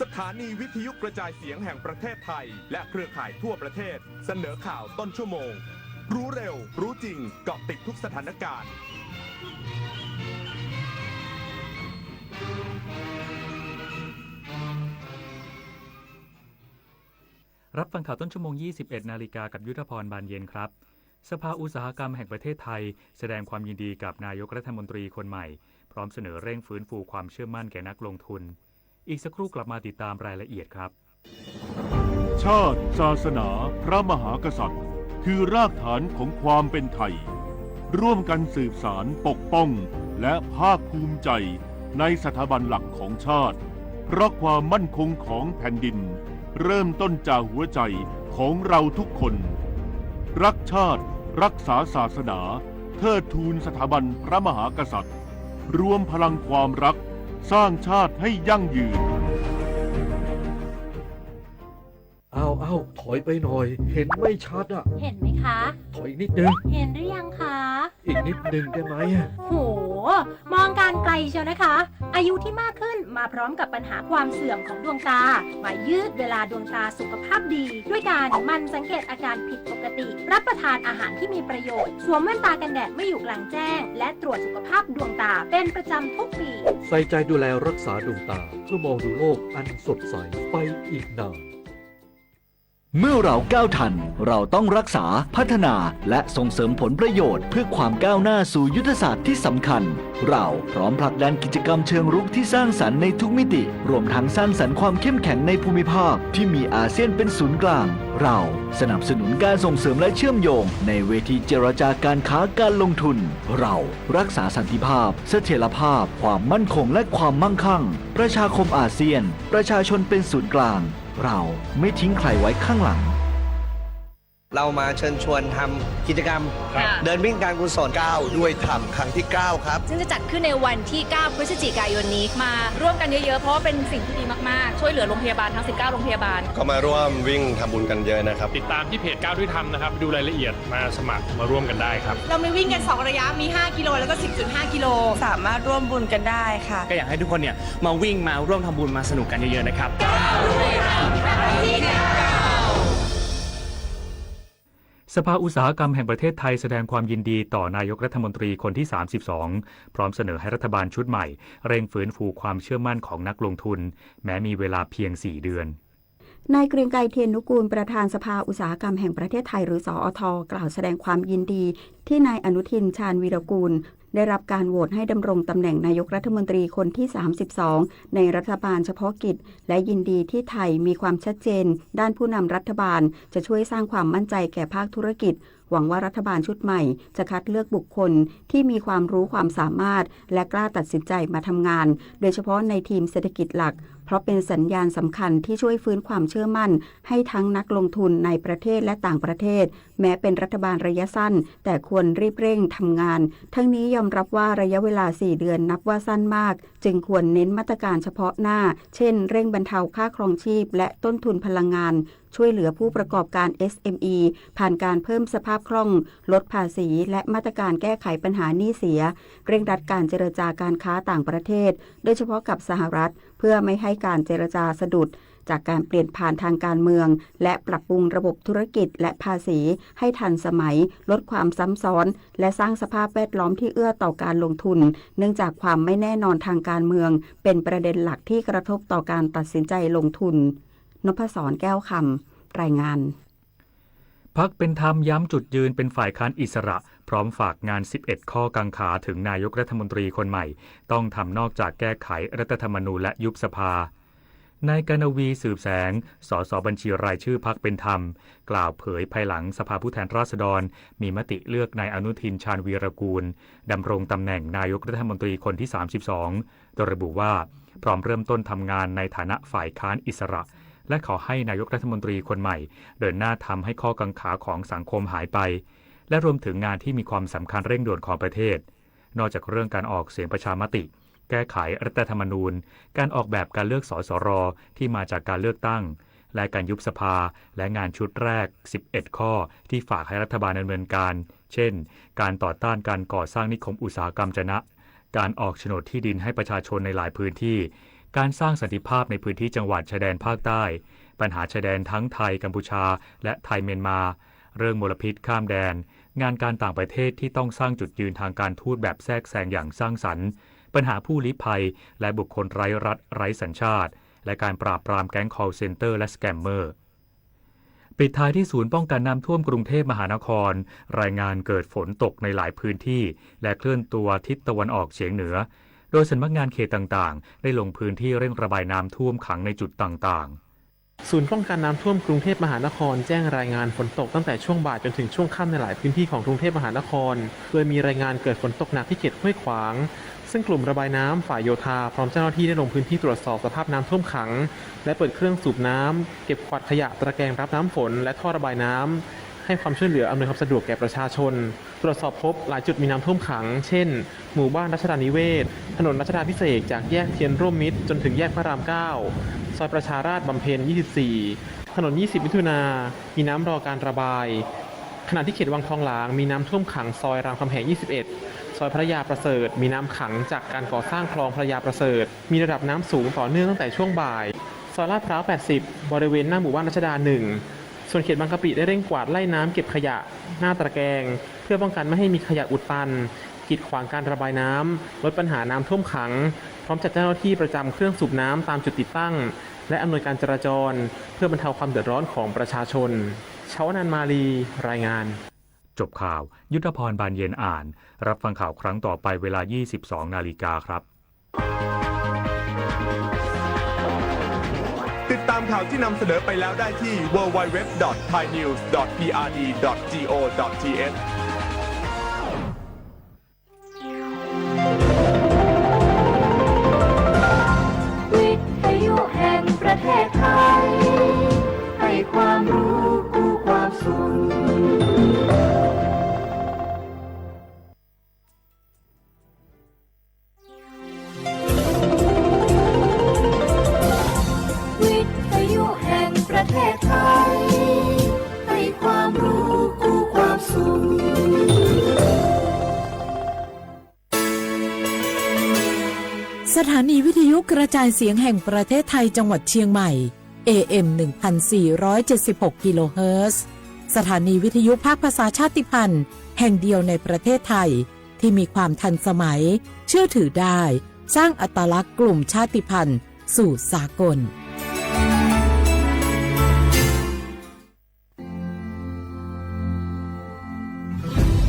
สถานีวิทยุกระจายเสียงแห่งประเทศไทย และเครือข่ายทั่วประเทศ เสนอข่าวต้นชั่วโมง รู้เร็ว รู้จริง เกาะติดทุกสถานการณ์ รับฟังข่าวต้นชั่วโมง ยี่สิบเอ็ดนาฬิกา กับยุทธพร บานเย็นครับ สภาอุตสาหกรรมแห่งประเทศไทย แสดงความยินดีกับนายกรัฐมนตรีคนใหม่ พร้อมเสนอเร่งฟื้นฟูความเชื่อมั่นแก่นักลงทุน อีกสักครู่กลับมาติดตามรายละเอียดครับ ชาติ ศาสนา พระมหากษัตริย์ คือรากฐานของความเป็นไทย ร่วมกันสืบสาน ปกป้อง และภาคภูมิใจในสถาบันหลักของชาติ เพราะความมั่นคงของแผ่นดิน เริ่มต้นจากหัวใจของเราทุกคน รักชาติ รักษาศาสนา เทิดทูนสถาบันพระมหากษัตริย์ รวมพลังความรัก สร้างชาติให้ยั่งยืน เอา เอา ถอยไปหน่อย เห็นไม่ชัดอะ เห็นไหมคะ ถอยอีกนิดนึง เห็นหรือยังคะ อีกนิดนึงได้ไหมอะ โห มองการไกลเชียวนะคะ อายุที่มากขึ้นมาพร้อมกับปัญหาความเสื่อมของดวงตา มายืดเวลาดวงตาสุขภาพดี ด้วยการหมั่นสังเกตอาการผิดปกติ รับประทานอาหารที่มีประโยชน์ สวมแว่นตากันแดดเมื่ออยู่กลางแจ้ง และตรวจสุขภาพดวงตาเป็นประจำทุกปี ใส่ใจดูแลรักษาดวงตา เพื่อมองดูโลกอันสดใสไปอีกนาน เมื่อเราก้าวทัน เราต้องรักษา พัฒนา และส่งเสริมผลประโยชน์ เพื่อความก้าวหน้าสู่ยุทธศาสตร์ที่สำคัญ เราพร้อมผลักดันกิจกรรมเชิงรุกที่สร้างสรรค์ในทุกมิติ รวมทั้งสร้างสรรค์ความเข้มแข็งในภูมิภาคที่มีอาเซียนเป็นศูนย์กลาง เราสนับสนุนการส่งเสริมและเชื่อมโยงในเวทีเจรจาการค้าการลงทุน เรารักษาสันติภาพ เสถียรภาพ ความมั่นคง และความมั่งคั่ง ประชาคมอาเซียน ประชาชนเป็นศูนย์กลาง เราไม่ทิ้งใครไว้ข้างหลัง เรามาเชิญชวนทำกิจกรรม ครับ เดินวิ่งการกุศล ก้าวด้วยธรรม ครั้งที่เก้าครับ ซึ่งจะจัดขึ้นในวันที่เก้าพฤศจิกายนนี้ มาร่วมกันเยอะๆ เพราะว่าเป็นสิ่งที่ดีมากๆ ช่วยเหลือโรงพยาบาลทั้งสิบเก้าโรงพยาบาล ก็มาร่วมวิ่งทำบุญกันเยอะนะครับ ติดตามที่เพจก้าวด้วยธรรมนะครับ ดูรายละเอียด มาสมัครมาร่วมกันได้ครับ เรามีวิ่งกันสองระยะ มีห้ากิโล แล้วก็สิบจุดห้ากิโล สามารถร่วมบุญกันได้ค่ะ ก็อยากให้ทุกคนเนี่ยมาวิ่ง มาร่วมทำบุญ มาสนุกกันเยอะๆ นะครับ สภาอุตสาหกรรมแห่งประเทศไทยแสดงความยินดีต่อนายกรัฐมนตรีคนที่ สามสิบสอง พร้อมเสนอให้รัฐบาลชุดใหม่เร่งฟื้นฟูความเชื่อมั่นของนักลงทุน แม้มีเวลาเพียง สี่ เดือน นายเกรียงไกร เทียนนุกูล ประธานสภาอุตสาหกรรมแห่งประเทศไทย หรือ สอท กล่าวแสดงความยินดีที่นายอนุทิน ชาญวีรกูล ได้รับการโหวตให้ดำรงตำแหน่งนายกรัฐมนตรีคนที่ สามสิบสอง ในรัฐบาลเฉพาะกิจ และยินดีที่ไทยมีความชัดเจนด้านผู้นำรัฐบาล จะช่วยสร้างความมั่นใจแก่ภาคธุรกิจ หวังว่ารัฐบาลชุดใหม่จะคัดเลือกบุคคลที่มีความรู้ความสามารถ และกล้าตัดสินใจมาทำงาน โดยเฉพาะในทีมเศรษฐกิจหลัก เพราะเป็นสัญญาณสำคัญที่ช่วยฟื้นความเชื่อมั่นให้ทั้งนักลงทุนในประเทศและต่างประเทศ แม้เป็นรัฐบาลระยะสั้น แต่ควรรีบเร่งทำงาน ทั้งนี้ยอมรับว่าระยะเวลา สี่ เดือนนับว่าสั้นมาก จึงควรเน้นมาตรการเฉพาะหน้า เช่น เร่งบรรเทาค่าครองชีพ และต้นทุนพลังงาน ช่วยเหลือผู้ประกอบการ เอสเอ็มอี ผ่านการเพิ่มสภาพคล่อง ลดภาษี และมาตรการแก้ไขปัญหาหนี้เสีย เร่งรัดการเจรจาการค้าต่างประเทศ โดยเฉพาะกับสหรัฐ เพื่อไม่ให้การเจรจาสะดุด จากการเปลี่ยนผ่านทางการเมือง และปรับปรุงระบบธุรกิจและภาษีให้ทันสมัย ลดความซ้ำซ้อน และสร้างสภาพแวดล้อมที่เอื้อต่อการลงทุน เนื่องจากความไม่แน่นอนทางการเมือง เป็นประเด็นหลักที่กระทบต่อการตัดสินใจลงทุน นพศร แก้วคำ รายงาน พรรคเป็นธรรมย้ำจุดยืนเป็นฝ่ายค้านอิสระ พร้อมฝากงาน สิบเอ็ด ข้อกังขาถึงนายกรัฐมนตรีคนใหม่ ต้องทำนอกจากแก้ไขรัฐธรรมนูญและยุบสภา นายกนวี สืบแสง สส บัญชีรายชื่อพรรคเป็นธรรม กล่าวเผยภายหลังสภาผู้แทนราษฎร มีมติเลือกนายอนุทิน ชาญวีรกูล ดำรงตำแหน่งนายกรัฐมนตรีคนที่ สามสิบสอง โดยระบุว่า พร้อมเริ่มต้นทำงานในฐานะฝ่ายค้านอิสระ และขอให้นายกรัฐมนตรีคนใหม่ เดินหน้าทำให้ข้อกังขาของสังคมหายไป และรวมถึงงานที่มีความสำคัญเร่งด่วนของประเทศ นอกจากเรื่องการออกเสียงประชามติ แก้ไขรัฐธรรมนูญ การออกแบบการเลือก สสร ที่มาจากการเลือกตั้ง และการยุบสภา และงานชุดแรก สิบเอ็ด ข้อ ที่ฝากให้รัฐบาลดำเนินการ เช่น การต่อต้านการก่อสร้างนิคมอุตสาหกรรมจะนะ การออกโฉนดที่ดินให้ประชาชนในหลายพื้นที่ การสร้างสันติภาพในพื้นที่จังหวัดชายแดนภาคใต้ ปัญหาชายแดนทั้งไทยกัมพูชา และไทยเมียนมา เรื่องมลพิษข้ามแดน งานการต่างประเทศที่ต้องสร้างจุดยืนทางการทูตแบบแทรกแซงอย่างสร้างสรรค์ ปัญหาผู้ลี้ภัย และบุคคลไร้รัฐไร้สัญชาติ และการปราบปรามแก๊ง call center และ scammer ปิดท้ายที่ศูนย์ป้องกันน้ำท่วมกรุงเทพมหานคร รายงานเกิดฝนตกในหลายพื้นที่ และเคลื่อนตัวทิศตะวันออกเฉียงเหนือ โดยสำนักงานเขตต่างๆ ได้ลงพื้นที่เร่งระบายน้ำท่วมขังในจุดต่างๆ ศูนย์ป้องกันน้ำท่วมกรุงเทพมหานครแจ้งรายงานฝนตกตั้งแต่ช่วงบ่ายจนถึงช่วงค่ำในหลายพื้นที่ของกรุงเทพมหานคร โดยมีรายงานเกิดฝนตกหนักที่เขตห้วยขวาง ซึ่งกลุ่มระบายน้ำฝ่ายโยธาพร้อมเจ้าหน้าที่ได้ลงพื้นที่ตรวจสอบสภาพน้ำท่วมขัง และเปิดเครื่องสูบน้ำ เก็บกวาดขยะ ตะแกรงรับน้ำฝน และท่อระบายน้ำ ให้ความช่วยเหลืออำนวยความสะดวกแก่ประชาชน ตรวจสอบพบหลายจุดมีน้ำท่วมขัง เช่น หมู่บ้านรัชดานิเวศน์ ถนนรัชดาภิเษก จากแยกเทียนร่วมมิตรจนถึงแยกพระรามเก้า ซอยประชาราษฎร์บำเพ็ญ ยี่สิบสี่ ถนน ยี่สิบ มิถุนา มีน้ำรอการระบาย ขณะที่เขตวังทองหลางมีน้ำท่วมขังซอยรามคำแหง ยี่สิบเอ็ด ซอยพระยาประเสริฐ มีน้ำขังจากการก่อสร้างคลองพระยาประเสริฐ มีระดับน้ำสูงต่อเนื่องตั้งแต่ช่วงบ่าย ซอยลาดพร้าว แปดสิบ บริเวณหน้าหมู่บ้านรัชดา หนึ่ง ส่วนเขตบางกะปิได้เร่งกวาดไล่น้ำเก็บขยะหน้าตะแกรง เพื่อป้องกันไม่ให้มีขยะอุดตัน กีดขวางการระบายน้ำ ลดปัญหาน้ำท่วมขัง พร้อมจัดเจ้าหน้าที่ประจำเครื่องสูบน้ำตามจุดติดตั้ง และอำนวยการจราจร เพื่อบรรเทาความเดือดร้อนของประชาชน ชวนันท์ มาลี รายงาน จบข่าว ยุทธพร บานเย็นอ่าน รับฟังข่าวครั้งต่อไปเวลา ยี่สิบสอง นาฬิกาครับ ติดตามข่าวที่นำเสนอไปแล้วได้ที่ ดับเบิลยู ดับเบิลยู ดับเบิลยู ดอท ไทยนิวส์ ดอท พีอาร์ดี ดอท จี โอ ดอท ที เอช วิทยุแห่งประเทศไทย ให้ความรู้คู่ความสุข วิทยุแห่งประเทศไทย ให้ความรู้คู่ความสุข สถานีวิทยุกระจายเสียงแห่งประเทศไทยจังหวัดเชียงใหม่ เอ เอ็ม หนึ่งพันสี่ร้อยเจ็ดสิบหก กิโลเฮิรตซ์ สถานีวิทยุภาคภาษาชาติพันธุ์แห่งเดียวในประเทศไทย ที่มีความทันสมัย เชื่อถือได้ สร้างอัตลักษณ์กลุ่มชาติพันธุ์สู่สากล เ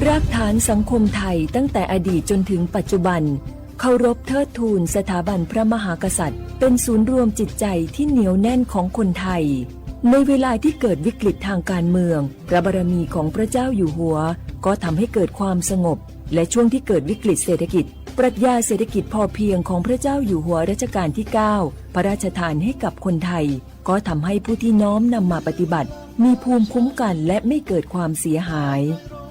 รากฐานสังคมไทยตั้งแต่อดีตจนถึงปัจจุบัน เคารพเทิดทูนสถาบันพระมหากษัตริย์ เป็นศูนย์รวมจิตใจที่เหนียวแน่นของคนไทย ในเวลาที่เกิดวิกฤตทางการเมือง พระบารมีของพระเจ้าอยู่หัว ก็ทำให้เกิดความสงบ และช่วงที่เกิดวิกฤตเศรษฐกิจ ปรัชญาเศรษฐกิจพอเพียงของพระเจ้าอยู่หัวรัชกาลที่เก้า พระราชทานให้กับคนไทย ก็ทำให้ผู้ที่น้อมนำมาปฏิบัติ มีภูมิคุ้มกันและไม่เกิดความเสียหาย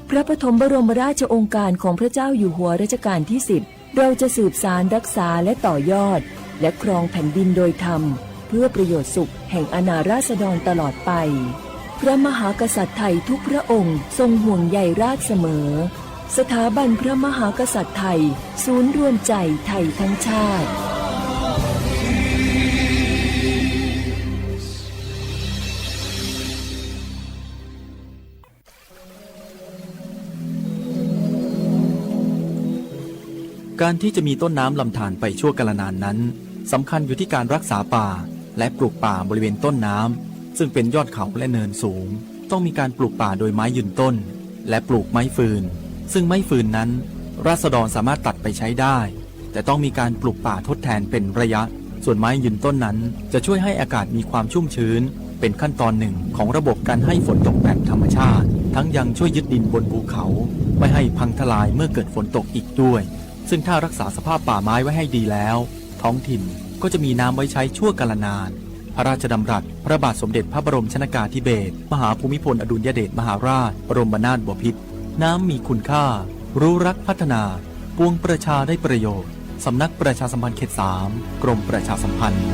พระปฐมบรมราชโองการของพระเจ้าอยู่หัวรัชกาลที่สิบ เราจะสืบสานรักษาและต่อยอด และครองแผ่นดินโดยธรรม เพื่อประโยชน์สุขแห่งอาณาราษฎรตลอดไป พระมหากษัตริย์ไทยทุกพระองค์ทรงห่วงใยราษฎรเสมอ สถาบันพระมหากษัตริย์ไทย ศูนย์รวมใจไทยทั้งชาติ การที่จะมีต้นน้ำลำธารไปชั่วกาลนานนั้น สำคัญอยู่ที่การรักษาป่า และปลูกป่าบริเวณต้นน้ำ ซึ่งเป็นยอดเขาและเนินสูง ต้องมีการปลูกป่าโดยไม้ยืนต้น และปลูกไม้ฟืน ซึ่งไม้ฟืนนั้น ราษฎรสามารถตัดไปใช้ได้ แต่ต้องมีการปลูกป่าทดแทนเป็นระยะ ส่วนไม้ยืนต้นนั้นจะช่วยให้อากาศมีความชุ่มชื้น เป็นขั้นตอนหนึ่งของระบบการให้ฝนตกแบบธรรมชาติ ทั้งยังช่วยยึดดินบนภูเขาไม่ให้พังทลายเมื่อเกิดฝนตกอีกด้วย ซึ่งถ้ารักษาสภาพป่าไม้ไว้ให้ดีแล้ว ท้องถิ่นก็จะมีน้ำไว้ใช้ชั่วกาลนาน พระราชดำรัสพระบาทสมเด็จพระบรมชนกาธิเบศร มหาภูมิพลอดุลยเดชมหาราช บรมนาถบพิตร น้ำมีคุณค่า รู้รักพัฒนา ปวงประชาได้ประโยชน์ สำนักประชาสัมพันธ์เขตสาม กรมประชาสัมพันธ์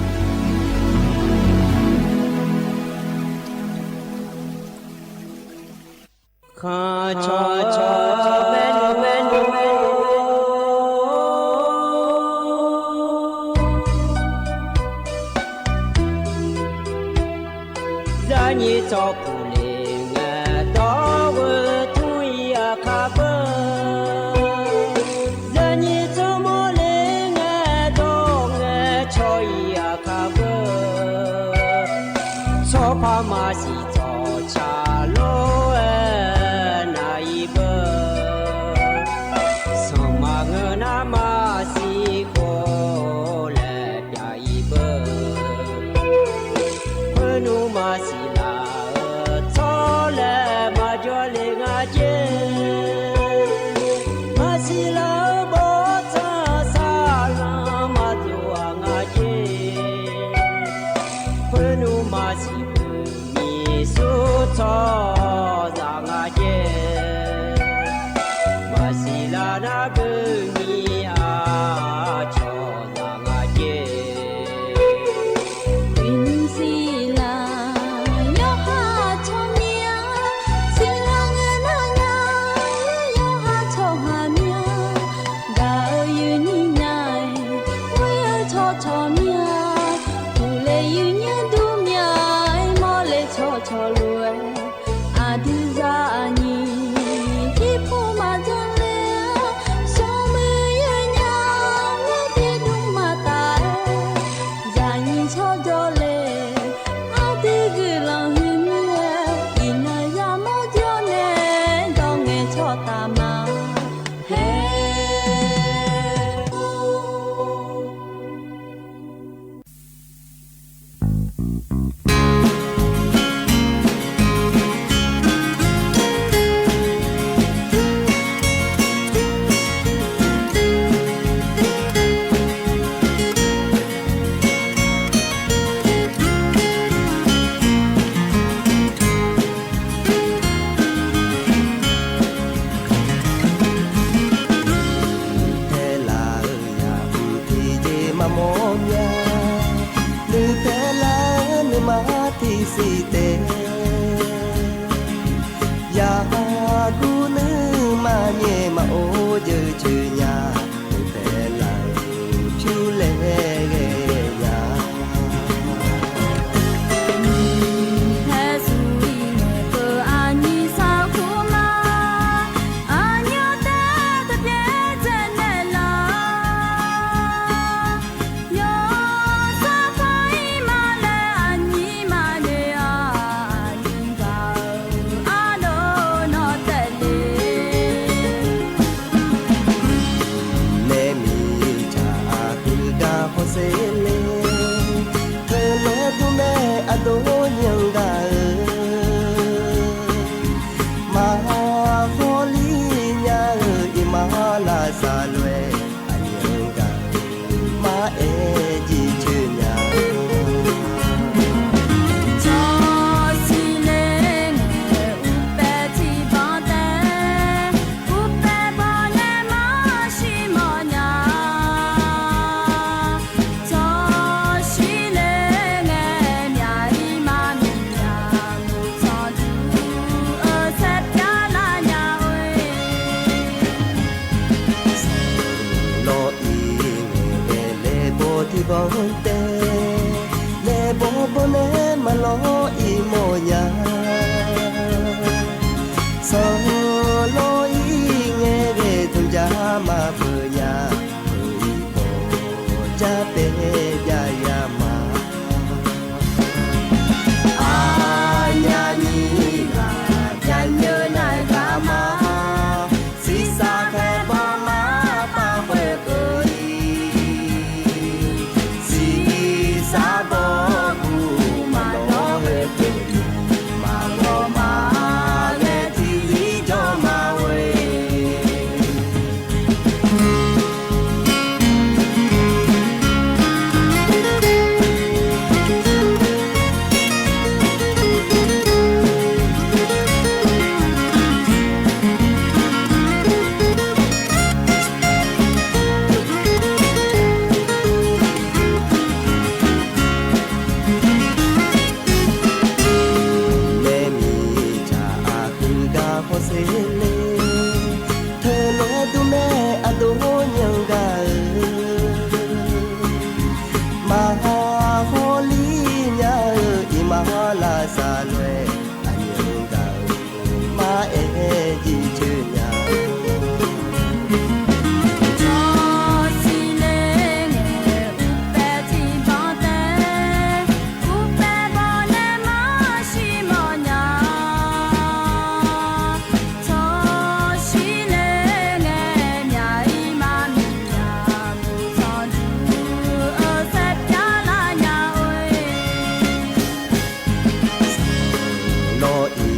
ลออี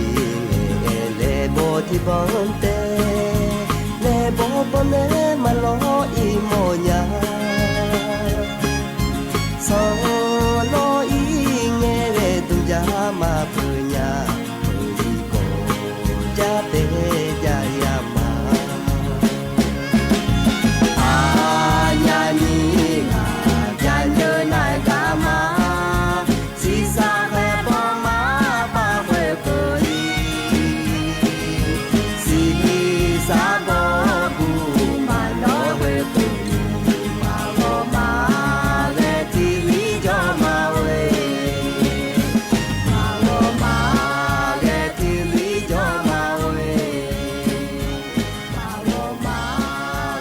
แงแลบอที่บังเต แลบอปอแลมาลออีหมอหญา สาวลออีแงแลตุยามาเปื้อหญา เปื้ออีโกจะเตยายามา อาญานีงาญาเยอะนายกามา สีสาแควปอมาปาแควเกย สีสาบอกูมาลอแควเกย มาลอมาแลที่ลีจอมาเวย มาลอมาแลที่ลีจอมาเวย มาลอมา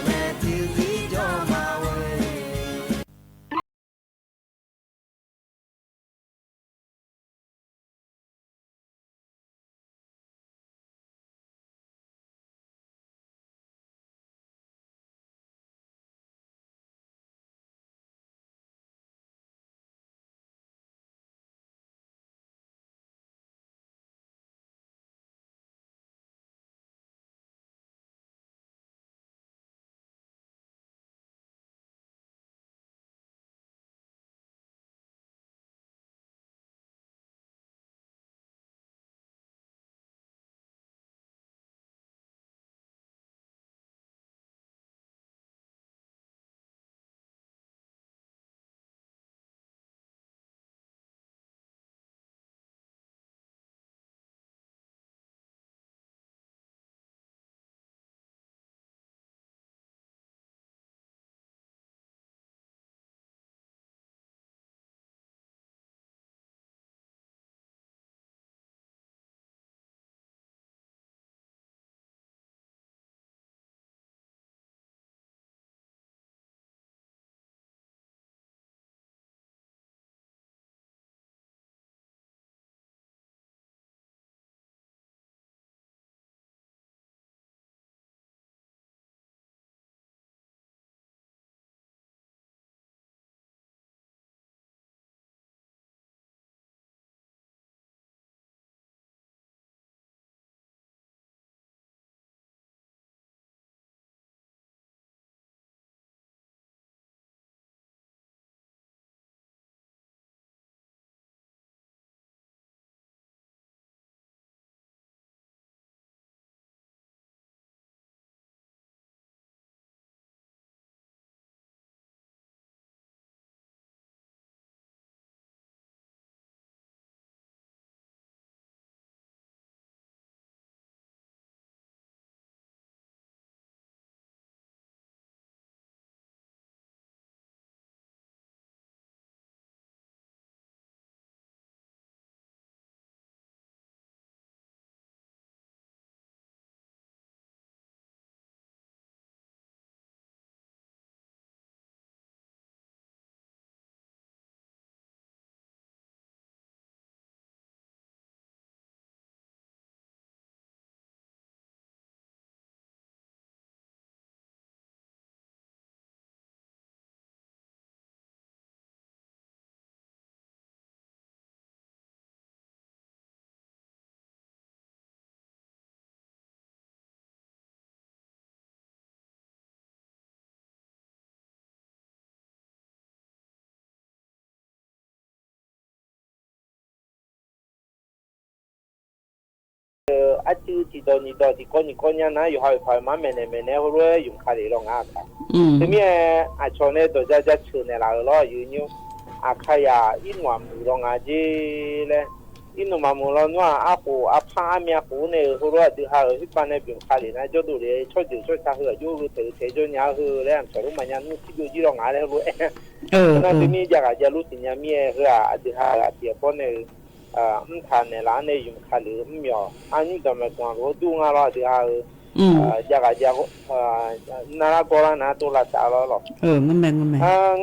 แลที่ลีจอมาเวย အတံၤတံၤဒီးနံၤဒီးတံၤကီနံၤကီညါနၤ ယိၤဟၣ်အုးဖးမၤမဲာ်နဲၣ်မဲာ်နဲၣ် ဟိလိယုၢ်ခါလံလီၤငါအခါ တမ့ၢ် အဆီၣ်န့ၣ် ဒီးယါယါဆၢၣ်နဲၣ်လၢအလီၢ် ယိၤညိ အခါယၤ အံၤနွံမုၢ်လီၤငါက့ၤလဲၣ် အံၤနွံမုၢ်လီၤနွံ အဃိအဖးအမ့ၢ်အဃိန့ၣ် ဟိလိအဒုးဟးအုး ဟံၣ်ပၢ်နဲၣ်ဘုၣ်ခါလံနၤ ကၠီဒိၣ်လံ ဆီၣ်ဒုၣ်ဆီၣ်ဆါဟးအုး ကၠီဒိၣ်ထဲထဲကၠီညါဟးအုးလဲၣ် အဆီၣ်လိမၤညါနုၢ်ထံဒိၣ်ကံလီၤငါလဲၣ် ဟိလိ တမ့ၢ်ယါဂၤယါလူစံၣ်ညါမ့ၢ်ဟးအဒုးဟးအုးအတံၤအဖီန့ၣ် မ့ၢ်ထါနဲၣ်လၢအန့ၣ်ယုၢ်ခါလံ မ့ၢ်အီၤ အညိၣ်ဒီးမဲာ်ကွၢ်လိဒိၣ်ငါလီၤ အဒုးဟးအုး ယါဂၤယါ နၤလၢကီလၢနၤတိလၢသးလီၤလီၤ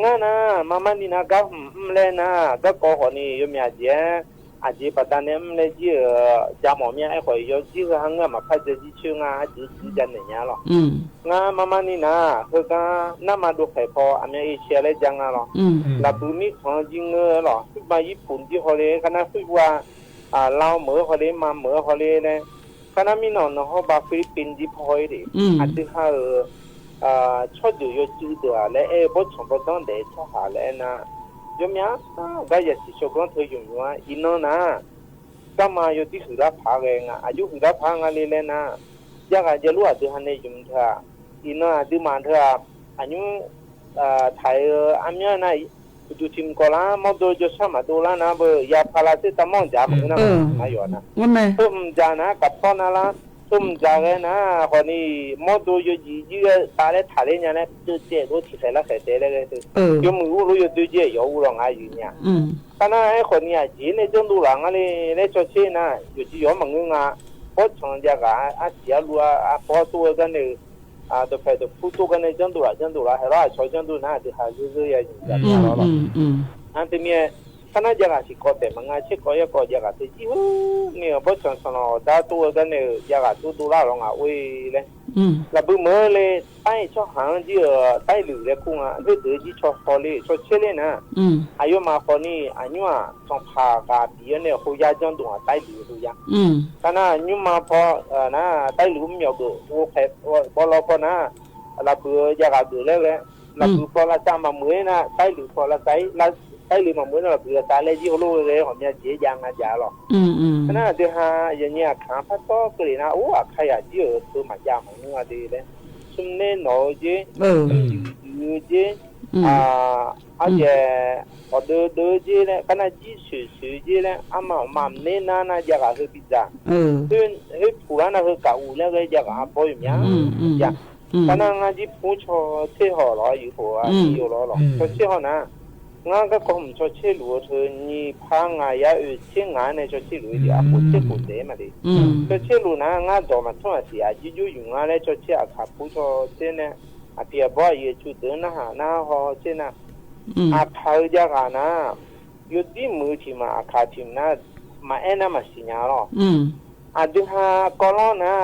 ငါနၤ မၤမၤနံၤနၤ ကါမုၢ်လဲၣ်နၤ ကါကီဃီန့ၣ် ယမ့ၢ်အကဲ အကဲပတၢ်နဲၣ်မုၢ်လဲၣ်ကံ ကါမီၢ်မ့ၢ်အဲၣ်ဃီ ယီၤကံဟးငါမၤဖးကဲကံဆၢငါ အကဲကံကဲနဲၣ်ညါလီၤ ငါမၤမၤနံၤနၤ ဟဲကါ နမၤဒိၣ်ဃဲးဖီ အမ့ၢ်အ့ရှၢၣ်လဲၣ်ကါငါလီၤ လၢပူၤမ့ၢ်ခီကံငၢလီၤ ဟံၣ်ပၢ်ယံၣ်ပူၤကံဃီလံ ကနၣ်ဃုဝါ อ่า ลาวเหมยฮอเลย มานเหมยฮอเลยนะ กานามิหนอหนอฮอ บาห์ฟิลิปปินส์จิ๊บฮอเลย อืม อะตึงฮาเออ อ่า ช่อเดือดยอดจื้อเดือด และเอ้ย บอสชองบอสต้องแดดช่อหาแลนะ ยอมยา ก็อยากสิชวนเปิ้นเธออยู่ว่า อีน้องนะ ก็มายอดตี้หื้อลาผาแรงอะ อายุหื้อลาผางาเลยแลนะ ยากอะ ยาลูกอะ ตึงฮาในหยุมเธอ อีน้องอะ ตึงมาเธอ อายุ เอ่อ ไถ เอ่อ อะเมียนะ ดูทิมก่อละ มอโดยอดซ่ามาโดละนะ เบอร์ยาพาราเซตามอลจ๋า อืม มันก็นะ เออ มาหยอดนะ ว่าไง เพิ่มจ๋านะ กับพ่อนะละ เพิ่มจ๋าเลยนะ คราวนี้ มอโดยอดหยียื้อตาและถ่ายเล่นยาและ เจอเจ๊โดนที่ใส่ละใส่เตะเลยเลย เออ ยอมมืออู้รู้ยอดดื้อเจ๊ยอมอู้ลองอายุเนี่ย อืม กานาไอ้คนเนี่ย จีนในเจ้าดูหลังอะไร ในโซเชียลนะ อยู่ที่ยอมมังงึงอ่ะ เพราะชองยากะ อาเซียรัว อ่ะ เพราะตัวกันเนี่ย อ่า ตัวแผ่ตัวผู้ตัวกันในเจ้าดูหลัง เจ้าดูหลัง ให้เราช่วยเจ้าดูนะ ที่หาซื้อๆ อย่าอยู่อย่า อืม เราหรอก อืม อืม อันที่มี กานา ยากะ สิก่อแต่มังงา เช็คก่อ ยากะ ก่อ ยากะ เตะจี้ เฮ้ย เนี่ย เพราะชองสนอ ดาตัวกันเนี่ย ยากะ ตัวดูหลังลองอ่ะ โอ้ย เลย อืม ละบึ้งเหมยเลย ใต้ช่อหางจี้ เอ่อ ใต้หลือและคุ้งอ่ะ เฮ้ย เต๋อจี้ช่อคอเลย ช่อเช่เลยนะ อืม อายุมาคราวนี้ อายุอ่ะ สองพันกว่าปี๋เนี่ย ฮูยาจ้องตุงอ่ะ ใต้หลือฮูยา อืม กานา อายุมาพอ เอ่อ นะ ใต้หลือมันหยอกเกิด ฮูแผล ปอลอพอนะ ละเปือยากาเกิดแล้วแหละ ละเปือ อืม ปอละซามาเหมยนะ ใต้หลือปอละไซ ละ ใต้หลือมาเหมยนะ ละเปือละซาแล้ว ยี่ห้อโลกเลย หอมยาเสียยางอาจารย์หรอก อืม อืม กานา เดือหา อย่างเนี้ย ขาพัดต่อเกรดนะ โอ้ อะ ใครอ่ะ เยอะ คือหมายาของเนื้อดีเลย ซุมเน่หนอเจ้ เออ อืม เจ้ อืม อ่า เอา อืม เจ้ ขอเดอเดอเจ้แหละ กานา จี้เฉยเฉยเจ้แหละ อามา มาเน่นานะ อยากอ่ะ เฮอปิดจ้า เออ เฮ้ย เฮ้ย ผู้ละนะ เฮอกะอู่แล้วเลย อยากอ่ะ บ่อยอย่าง อืม อืม อยาก อืม กานา งา จี้ผู้ชอเช่หอหรอ อยู่หัว อืม อยู่หรอหรอ อืม ชอเช่หอนะ งาก็คงชอเช่หลัวเธอ นี่พางายา เออ เช่งาในชอเช่หลัวดี อ่ะ อืม ผู้เช่ผู้เต๋มาดี อืม ชอเช่หลัวนะ งาดอกมาท่วงเสีย อายุยุอยู่งาและชอเช่ อะขาผู้ชอเช่เนี่ย อะเปียบ่อย เยอะชูเต๋อนะหา นะฮอเช่นะ อืม อะเผาอยากอ่ะนะ อยู่ตี้มือที่มา อะขาที่มานะ มาแอ้นะ มาสิญญาหรอ อืม อะ ดึงหาก่อล่อนะ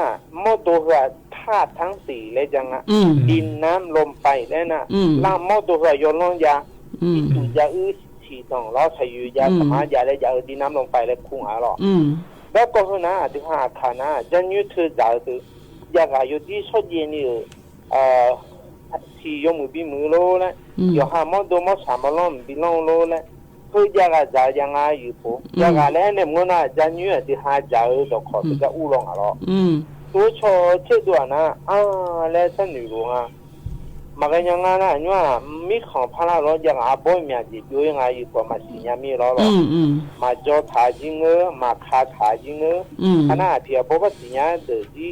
มอโตเฮือธาตุตังสี่และจังอะ อืม ดินน้ำลมไฟและนะ อืม ละมอโตเฮือยอดล่องยา อืม อีกจุดยาอื้อสีทอง ลอใส่อยู่ยา อืม สามารถยาและยา เออ ดินน้ำลมไฟและคุงอะหรอ อืม แล้วก็เฮือนะ อะ ดึงหาขานะ จะยืดเธอจ๋าเธอ อยากอะ อยู่ตี้ชอดเย็นนี่ เออ เอ่อ ที่ยกมือบีมือโลแล้ว อืม ยอหามอโดมอสามอล้อมบีล่องโลแล้ว เพื่อยากาจ่ายยางาอยู่ผู้ อืม ยากาแล้วเนี่ย มื้อหน้าจะยื้อที่หาจ่ายดอกขอ อืม ที่จะอู้ลองอะหรอ อืม ตัวชอเช่ดัวนะ อ่า แล้วสนุกหลวงอ่ะ มากันยังงานะ ย้อนมีของพระรอดยางาบ่อยเมียจิตอยู่ยางาอยู่กว่ามาสิญญามีรอหรอ อืม อืม มาจอถาจิงเงอ มาคาถาจิงเงอ อืม คณะเพียบพระสิญญาเดือดจี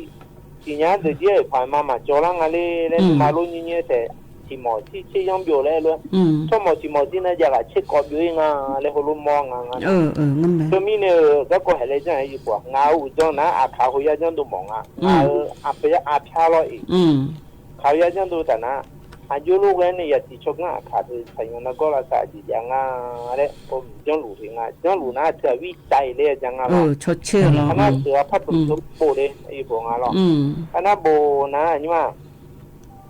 สิญญาเดือดเย้ยผ่านมา มาจ่อหลังอะเลย แล้ว อืม มาลุ้นเงี้ยๆ แต่ ที่หมอที่เช่ย่อมโยแล้วเลย อืม ช่อหมอที่หมอที่น่าจะกะเช็คกอบอยู่เองอ่ะ แล้วเขาลุ้นมองอ่ะ งั้น เออ เออ งั้นแหละ ก็มีเนี่ย ก็ก็ให้เลยจ้ะ อยู่ปะ งาอู้จ้องนะ อาขาหัวยาจ้องดูหมองอ่ะ อืม งา เออ อาพยา อาพยาลอยอีก อืม ขายาจ้องดูแต่นะ อายุลูกแล้วเนี่ย อย่าติดชกนะ ขาดเลย ใส่เงินแล้วก็ราคาจิตยางอ่ะ แล้วผมจ้องหลูถึงอ่ะ จ้องหลูนะ เธอวิจัยเลยจังอ่ะ เออ ชดเชยเหรอ คณะเสือพับ อืม โบเลย ไอ้โบงอ่ะหรอ อืม คณะโบนะ นี่ว่า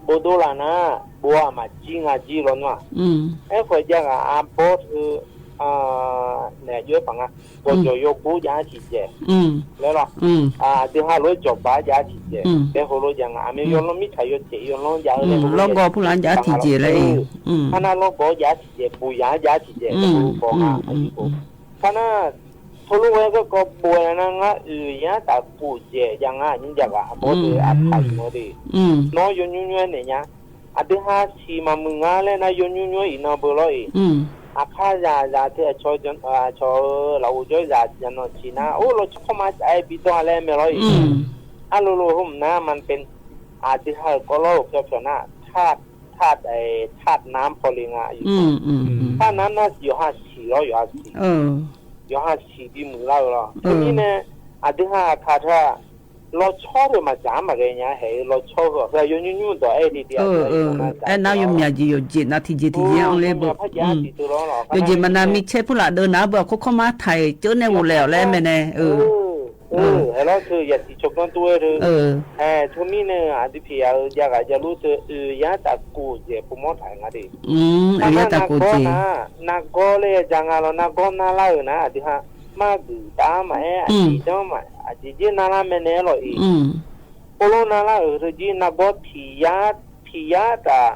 โบโดลานะ โบอะมาจีงาจีลอนว่า อืม ไอ้ข่อยจังอะ อาโบคือ อ่า เนี่ย เยอะปังอะ โบ อืม จ่อยโยกูยาฉีดเจ อืม แล้วหรอ อืม อ่า ที่ห้าร้อยจ่อปายาฉีดเจ อืม แต่หัวโลยังอะ อเมริกา อืม ลอนมิจฉาโยเจ โยลอนยา อืม แล้วหัวโล ลองก็ผู้หลานยาฉีดเจแล้วเอง อืม อืม คณะลองก็ยาฉีดเจ ปูยายาฉีดเจ อืม แต่หัวโลบอกอะ อืม อันนี้โบ อืม คณะ โทรลูกไว้ก็ ก็ป่วยนะ งะ อือ ยะตะกูเจ ยังงะ ยิ่งอยากอะ บ่เตอ อืม อะ ไผบ่ดี อืม น้อยยนยุ่นยวนเนี่ยยะ อะ ตึงห้าสี่มามึงงะ แล้วนะ ยนยุ่นยวนอีกนอเบอร์ร้อยอีก อืม อะ ค่ายา ยาเธอชอจน อ่า ชอ ลาอูจ้อยยา ยานอนชีนะ โอ้ เราชอบเข้ามาไอ้ปีต้องอะไรไม่ร้อยอีก อืม อะ โลโล หุ่มนะ มันเป็น อะ ตึงห้าก็ร้อยหกสิบสองนะ ธาตุ ธาตุ ไอ้ ธาตุน้ำพอลิงอะ อยู่ อืม อืม อืม ธาตุน้ำน่ะ อยู่ห้าสี่ร้อย อยู่ห้าสี่ เออ อยู่ห้าสี่ที่มือเราเหรอ เออ ทีนี้เนี่ย อะ ตึงห้าขาดถ้า เราชอบเลยมาจ๋ามาเลยเนี่ย เฮ้ย เราชอบเหรอ เราอยู่ยุ่นๆ ต่อไอ้ทีเดียว เออ เออ ไอ้น้าอยู่เมียจีอยู่จีนะ ทีจีทีจี โอ้ เอาเลย อยู่ บ่ เมียพระยา อืม สีตัวร้อนเหรอ อยู่จีมันนะ มีเช็ดผู้หละเดินนะ เบอร์เขาเข้ามาไถ่เจ้าแน่หมดแล้ว แล้วแม่แน่ เออ เออ เออ เออ แล้วเธออย่าติดชกน้องตัวเธอ เออ เออ เธอมีเนี่ย อะ ที่เพีย เออ อยากอะ อยากรู้เธอ เออ ยาตะกูเจ ผู้หมอไถ่งาดิ อืม เออ ยาตะกูเจ นาโกนะ นาโกเลยจังอะ เรานาโกนาเล่าอยู่นะ อะ ตึงห้า မႃးဂုာ်တၢ်မးအဲႉ အ อืม အစံၣ်တၢ်မး အစံၣ်တၢ်နၢ်လၢ်မဲာ်နဲၣ်လီၤအံၤ อืม အိၣ်လီၤနၢ်လၢ်အၢ တယံၤနၢ်ကီၢ်ထံၣ်ယါ ထံၣ်ယါတၢ်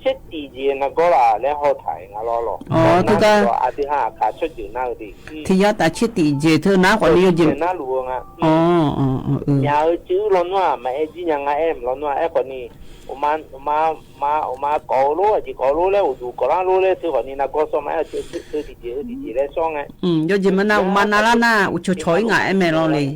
ဆ့တံၣ်ယဲၢ်နၢ်ကီၢ်လၢ်လၢဟီၣ်ထၢၣ်အံၤနၢ်လီၤလီၤ အိ တၢ် တၢ် တၢ် အဒုးဟးအခါဆိၣ်စၢၤနၢ်အၢဒံး ထံၣ်ယါတၢ်ဆ့တံၣ်ယဲၢ် တၢ်နၢ်ဃီန့ၣ် ယိၤက့ၤ နၢ်လူၤအၢငါ အိ အိ အိ မၠးအၢ စုလီၤနွဲၣ် မၤအဲၣ်ဒံၣ်ညါ ငါအဲၣ်မးလီၤနွဲၣ် အဲၣ်ဃီန့ၣ် အိၣ်မး အိၣ်မး မၤ အိၣ်မးကိးလိ အစံၣ်ကိးလိလၢ အိၣ်ဒူးကိးလၢလိလၢ ထၢဃီန့ၣ် နၢ်ကီၢ်စီၤမၤအဲၣ် ထၢ ထၢ ထၢတံၣ်ယဲၢ် ထၢတံၣ်ယဲၢ်လၢစီၤငါ อืม ယိၤက့ၤမးနၢ် အိၣ်မးနၢ်လၢ်နၢ် အိၣ်ဆိးဆိးအံၤ ငါအဲၣ်မးလီၤလံ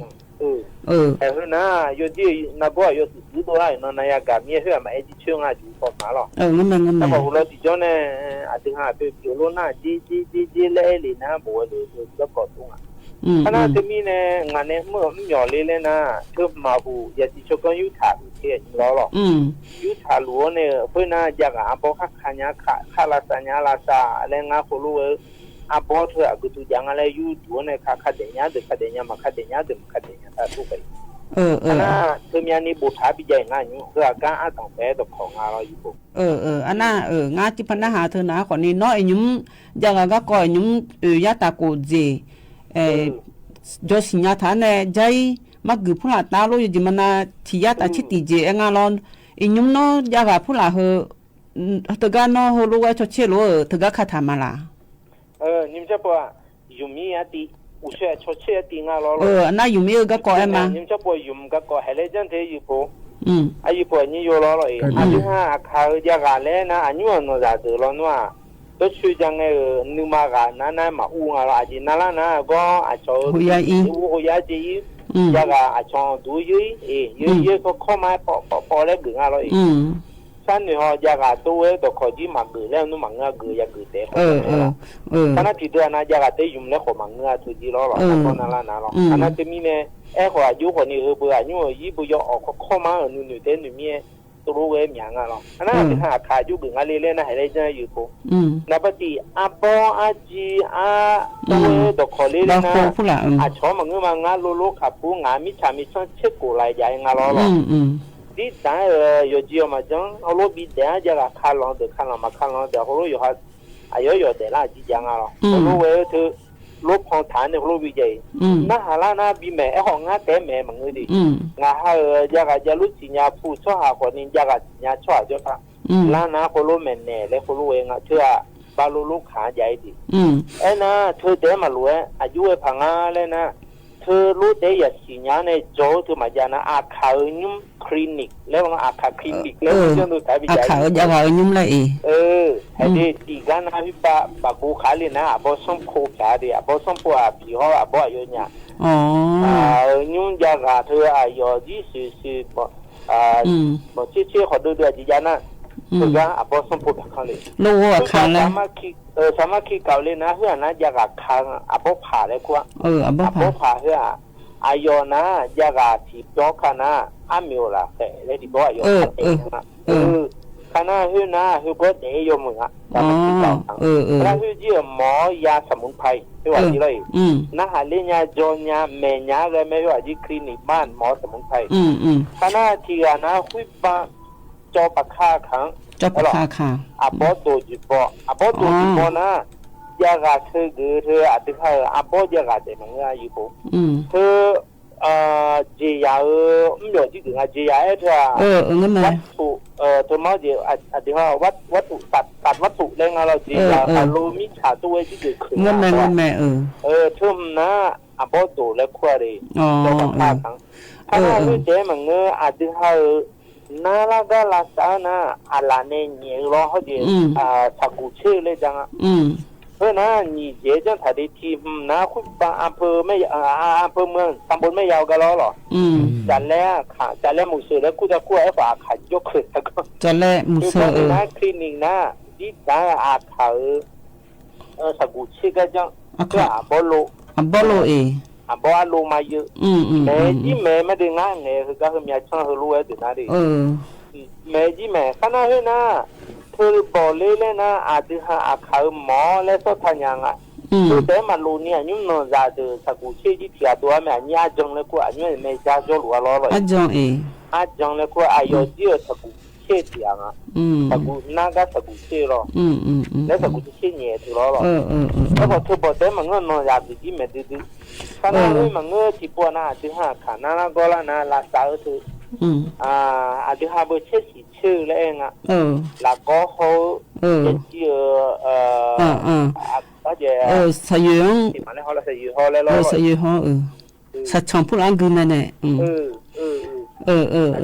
အဲ ဟဲနၤ ယိၤဒ် နၢ်ကီၢ်ယိၤ သုးသုးဒိၣ်လၢ် နၤယၤကၤမံဟဲ မၤအဲၣ်ဒံၣ်ဆၢငါ ယူၤဖီမၤလီၤ အဲ ငမး ငမး တၢ်ပှၤဟူးလီၤစံၣ်ကၠီန့ၣ် အဒုးဟး ပၢၢ်ပၢၢ်လိနၢ် က့ က့ က့ က့ လၢအဲၣ်လံနၤ ဘိးဝဲလၢ လၢကီၢ်သူငါ ခနၣ်တမံၤန့ၣ် ငါန့ၣ် မုၢ်မၠီၤလံလဲၣ်နၤ ထၢမၤဟူး ယစံၣ်ဆိကမိၣ် ယူထၢၣ် က့ အနံၤလီၤလီၤ ယူထၢၣ်လူၤအီၤန့ၣ် အဃိနၤ ယၤဂၤအဘီခါခါညါ ခါ ခါလၢ်စၢ်ညါလၢ်စၢ် လၢငါဃိလိဝဲ အဘီထၢ အကသူၣ်ယါငါလၢ ယူၤဒူၣ်န့ၣ် ခါ ခါဒဲးညါဒီး ခါဒဲးညါ မၤခါဒဲးညါဒီး မၤခါဒဲးညါ တၢ်ထူၣ်ဖဲ အၢ အၢ ခနၣ် ထၢမံၤန့ၣ် ဘိးထၢဘံယါအံၤ ငါညူ ဟဲအကါအါတၢ်ပဲတခီငါလီၤ ယူၤဖိ အၢ အၢ အနၢ် အၢ ငါစံးပနၢ်ဟးထၢနၤ ဃီန့ၣ် နီၢ်အံၤညုမ် ယၤဂၤဂၤကီးအံၤညုမ် အၢ ယါတၢ်ကိးစ့ၢ် အဲ ယိၤစံၣ်ညါထၢန့ၣ် ယဲအံၤ မၤဂုာ်ဖုလၢ်တၢ်လိၤ ယိၤက့ၤမးနၢ် ထံၣ်ယါတၢ်ဆံတံၣ်က့ၢ် အဲ ငါလီၤ အံၤညုမ်နီၢ် ယၤဂၤဖုလၢ်ဟၢ တဂၤနီၢ်ဟိလိဝဲဆီဆ့လိၤ တဂၤခးထၢမးလၢ် နံၣ်မဆါပှၢ် ယုမ်မံအတံၢ် အိၣ်ဆဲးဆီဆ့အတံၢ်ငါလီၤလီၤ အၢ အနၢ်ယုမ်မံအဂၤကီးအဲၣ်မး နံၣ်မဆါပှၢ်ယုမ်ဂၤကီး ဟဲလၢယဲၢ်ထဲယုၤဖိ အယုၤဖိအညိယိၤလီၤလီၤအံၤ အဒုးဟးအခါအၢ ယၤဂၤလဲၣ်နၤ အညိအနီၢ်ဂၤဒၢးလီၤနွဲၣ် တဆၢယၤငဲၤအၢ နုမၤဂၤနၤနၤမၤအူငါလီၤ အယံၤနၤလၢ်နၤ အဂီၢ်အဆီၣ်အၢ ဟူးယါအံၤ ဟူးယါက့အံၤ ယၤဂၤအဆီၣ်ဒူယဲအံၤ ယဲယဲခီခီမး ပိာ်ပိာ်ပိာ်လၢဂုာ်ငါလီၤအံၤ ဆၢန့ၣ်ဟီ ယၤဂၤတိဝဲဒီးခီၣ်ကံမၤဂုာ်လၢနုမၤငါဂုာ် ယၤဂုာ်တဲခီၣ် ခနၣ်ထံၣ်ဒုးအနၤ ယၤဂၤတဲယုမ်လၢဃီမၤငါ ထူၣ်ကံလီၤလီၤ နၢ်ကီၢ်နၢ်လၢ်နၤလီၤ ခနၣ်တမံၤန့ၣ် အဲၣ်ဃီအယိဃီန့ၣ် ဟၢပှဲၤအညိအယံၤပယီၤအီၣ်ခီခီမး နုနုတဲနုမံၤ တလိဝဲမၠးငါလီၤ ခနၣ်တဟးအခါယုဂုာ်ငါလံလဲၣ်နၤ ဟဲလၢယဲၢ်ယုၤဖိ နပတံၢ်အဘီအကံအ တိဝဲဒီးခီၣ်လံလဲၣ်နၤ အဆီၣ်မၤငါမၤငါလိၤလိၤခါဖူ ငါမံဆၣ်မံဆၢဆ့ကိးလၢယၤအံၤငါလီၤလီၤ ဒ်တၢ်အၢ ယိၤကံအီၤမးကၠီ ဟိလိဘံဒဲး ယၤဂၤခးလီၤဒီးခးလီၤ မၤခးလီၤဒီး ဟိလိယီၤဟး အယီၤယီၤဒဲးလၢအကံယၤငါလီၤ ဟိလိဝဲအၢ ထၢ လိဖီထၢန့ၣ် ဟိလိဝံယၤအံၤ နဟးလၢ်နၤဘံမဲာ် အဲၣ်ဃီငါတဲမဲာ်မၤငါဒံး နဟးအၢ ယၤဂၤယၤလိစံၣ်ညါဖူဆီၣ်ဟးဃီန့ၣ် ယၤဂၤစံၣ်ညါဆီၣ်ဟးကၠီဖး လၢ်နၤဟိလိမဲာ်နဲၣ် လၢဟိလိဝဲငါ ထၢအဘၣ်လိလိခးယၤအံၤဒံး အဲၣ်နၤ ထၢတဲမၤလိဝဲ အယုဝဲဖးငါလဲၣ်နၤ ထၢလိတဲယၤစံၣ်ညါန့ၣ် ကၠီထၢမၤယၤနၤ အခါအၢညုမ် clinic လၢအခါ clinic လၢအခါအၢယၤဂၤအၢညုမ်လၢအံၤ ဟဲဒ်တံၢ်ဂၤနၤ ဟံးဘၣ်ဘၣ်ကိးခါလံနၤ အဘီစီၣ်ဖိဖျါဒံး အဘီစီၣ်ဖိအဘံဟီ အဘီအယိာ်ညါ အၢညုမ်ယၤဂၤထၢအယီၤဒ်စုာ်စုာ် ဘီဆ့ဆ့ဃီဒိၣ်ဒိၣ်အယံၤယၤနၤ ထၢဂၤအဘီစီၣ်ဖိဖျါခီလံ လိဝဲအခါလၢ စၢမၤခံကဝ်လံနၤ ဟၢအနၤယၤဂၤခါ အဘီဖးလၢခိၣ် အဘီဖးဟၢအ အယီၤနၤ ယၤဂၤထံၣ်ပျီခါနၤ အမ့ၢ်အိၣ်လၢဃဲးလၢထံၣ်ပျီခါယီၤခါတဲနၤ ခါနၤဟၢနၤ ဟၢကီဒဲးယီၤမုာ်ဧါ စၢမၤခံကဝ် ခါနၤဟၢကံအမီၤယၤစမုန်ไพร ဟဲဝဲဒ်လီၤအံၤ နဟးလၢညါ ကၠီညါ မဲာ်ညါဂဲၤမဲာ်ဟဲဝဲဒ် clinic မး မီၤစမုန်ไพร ခါနၤထံၣ်ဂၤနၤ ဃုဘၣ် ကၠီပခါခါ အဘီဒိၣ်ယံၤဘီ အဘီဒိၣ်ယံၤဘီနၤ ယၤဂၤထၢဂ့ၤထၢ အဒုးဟးအၢ အဘီယၤဂၤဒဲးမၤငါယံၤဘီ ထၢ က့ယၤအၢ မ့ၢ်ယီၤဒ်ဂ့ၤ က့ယၤအဲၣ်ထၢ ဝတ္ထု ထၢမီၤက့ အဒုးဟး ဝတ္ထု သတ်း သတ်းဝတ္ထုလၢငါလီၤ က့ယၤ အလိမံဆၣ်တိဝဲဒ်ဂ့ၤခုၣ် ထၢမနၤ အဘီဒိၣ်လၢခွါဒံး ကၠီပခါခါ ခါနၤဟၢတဲမၤငါ အဒုးဟးအၢ နၤလၢ်ဂၤလၢ်စၢ်နၤ အလၢ်န့ၣ်ညံၣ်လီၤ ဟီဒ် ဆၣ်ကူၣ်ဆ့လၢကၠၢ် ဖဲနၤ နံၣ်ယဲၢ်ကၠၢ်ထၣ်ဒံးထံၣ် နၤဃုဘၣ် อำเภอเมือง ตำบลแม่ยาว ကလီလီၤ တၢ်လဲၤခး တၢ်လဲၤမုၢ်စၢၤလၢခိၣ်တၢ်ခိၣ် အဲၣ်ပှၤအခးကၠိၣ်ခၢၣ်တၢ်ခိၣ် တၢ်လဲၤမုၢ်စၢၤ နၤ clinic နၤ ဒ်တၢ်အခးအၢ ဆၣ်ကူၣ်ဆ့ကၠၢ် အဘီလိ အဘီလိအံၤ အဘီအလိမၤယၢၤ မဲာ်ဒ်မဲာ်မးဒံး နၤငဲၤ ဟၢကါဟၢမၠါဆၢဟၢလိဝဲဒံးနၤဒံး မဲာ်ဒ်မဲာ် ခါနၤဟၢနၤ ထၢဘီၣ်လ့လဲၣ်နၤ အဒုးဟးအခးအၢမီၤလၢစီၤထၣ်ညါငါ ထၢတဲမၤလိန့ၣ် အညုၣ်နီၢ်စၢ်ဒၢး ဆၣ်ကူၣ်ဆ့ဒ်ထံၣ်အဒိၣ်အါမး အညါအကၠၢ်လၢခိၣ် အညါမဲာ်ယါကၠီလိာ်အလီလီၤ အကၠၢ်လၢခိၣ် အယီၤဒ်အၢဆၣ်ကူၣ် ဆယ်ပျၢ်ငါ သးကူနာ်က့ သးကူဆယ်လီၤ လၢသးကူဆယ်ဆယ်ညါထုးလီၤလီၤ လၢပှၤထုးဘီၣ်တဲ မၤငၢၢ်နီၢ်ယၤ သ့ၣ်ဒံးမဲာ်ဒုဒု ခါန့ၣ် မၤငၢၢ်ထံၣ်ပှၢ်နၤ အဒုးဟးခးနၤလၢကီၢ်လၢနၤ လၢသးအၢထုး အဒုးဟးဘၢဆဲးဆံးဆၢလၢအဲၣ်ငါ လၢကီၢ်ဟီ ကၠီဧၢ အ သးယွဲၢ်ဟီ သးယွဲၢ်ဟီ သးဆံၣ်ဖုၣ်လၢအဂုာ်န့ၣ်န့ၣ်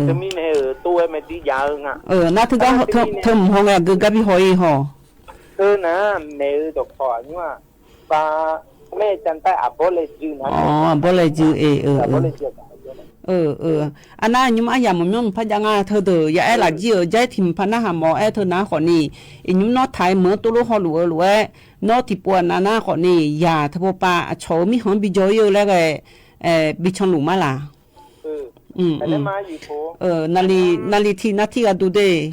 တမံၤန့ၣ် တိၢ်ဝဲမ့ၢ်ဒ်ယၤဧၢငါ နၤထုးကါ ထုးမုၢ်ဟီၣ်ဂ့ၤ အဂ့ၢ်ကဘၣ်ဟီၣ်အံၤဟီၣ် ထုးနၤ မဲာ်အၢ တခီ အညွၢ် ပှၤ မဲာ်ကၠၢ်တၢ် အဘီလဲၣ်စုနၤ အဘီလဲၣ်စု အဘီလဲၣ်စု အနၤ ညမၣ်ယၤ မီၤမၠီၣ် နဖးယါငါ ထုးဒီး ယအဲၣ်လၢကၠီဧၢ ယဲထံၣ်မုၢ်ဖးနၢ်ဟးမီၤ အဲၣ်ထုးနၤဃီန့ၣ် အညမၣ်နီၢ်ထဲးမုၢ် တိၢ်လိာ်ဟီၣ်လူၤဧၢလူၤဝဲ နီၢ်ထံၣ်ပှၢ်နၤနၤဃီန့ၣ် ယၤထုးပှၤ အဆီၣ်ဧၢ မ့ၢ်ဟီၣ်ဘံယီၤအံၤလၢဂ့ၤ ဘံဆီလူၤမးလၢ နလံၤ နလံၤထံးနါထံးဂၤဒူဒ့ၣ်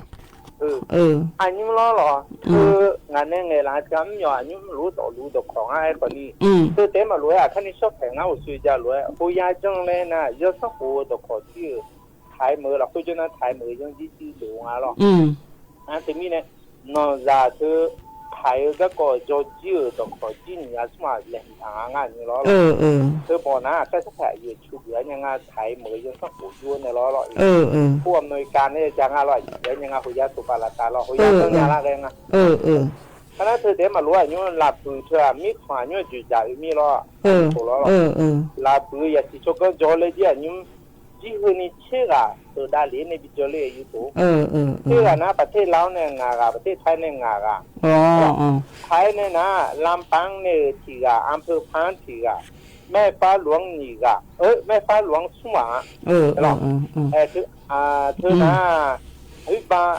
အညမၣ်လီၤလီၤ ထုး ငါနဲၣ်ငဲၤလၢ ကမၠီ အညမၣ်လူၤတီၢ်လူၤတခီ ငါအဲၣ်ဃီန့ၣ် ထုးတဲမးလူၤဝဲ အခါန့ၣ် ဆီၣ်ဖဲး ငါအိၣ်ဆိယါလူၤဝဲ ဟိုယါကၠီလဲၣ်နၤ ယီၤဆၣ်ဃိတခီထံၣ်ဧၢ ထဲးမုၢ်လီၤ ဃိကၠီနၤ ထဲးမုၢ် ယီၤကၠီစုလိာ်ငါလီၤ တမံၤန့ၣ် နီၢ်ယၤထုး ထဲးဧၢ ကၠီကီၢ် ယီၤကၠီဧၢ တခီကၠီနံၤ ယါဆူၣ်မးလဲၤနၤ ငါညိလီၤလီၤ ထုးဘီၣ်နၤ ခဲစဖဲး အယုၢ်ဆူၣ်ဘုးညါ ငါထဲးမုၢ် ယီၤဆၣ်ဃိယိန့ၣ်လီၤလီၤ ဖိအမဲရကၤန့ၣ် ကၠီငါလီၤ အယုၢ်ညါ ငါဟိုယါတိၢ်ပာ်လၢတၢ်လီၤ ဟိုယါကၠီညါလၢဂ့ၤငါ ခါနၤထုးတဲမးလူၤ အညိလၢ်ပုၢ်ထုး အမံခီ အညိဒုးယၤအုၣ်မံလီၤ လီၤ ယၤစံၣ်ဆိကီၢ်ကၠီလဲၣ်ဒ်အညိ ဒ်ဟုန့ၣ်ဆ့ဂၤ ထုးဒၣ်လံန့ၣ် ပယီၤလၢအယုၢ်တိၢ် ဆ့ဂၤနၤ ပထ့လါန့ၣ် ငါးဂၤ ပထ့ထဲးန့ၣ် ငါးဂၤ ထဲးန့ၣ်နၤ လၢပၢင်န့ၣ် ထံးဂၤ အၣ်ဖၢၣ်ဖၢၣ်ထံးဂၤ မဲၣ်ဖးလွင်နံၤဂၤ မဲၣ်ဖးလွင်ဆူၣ်မး ထုးနၤ အဘၣ်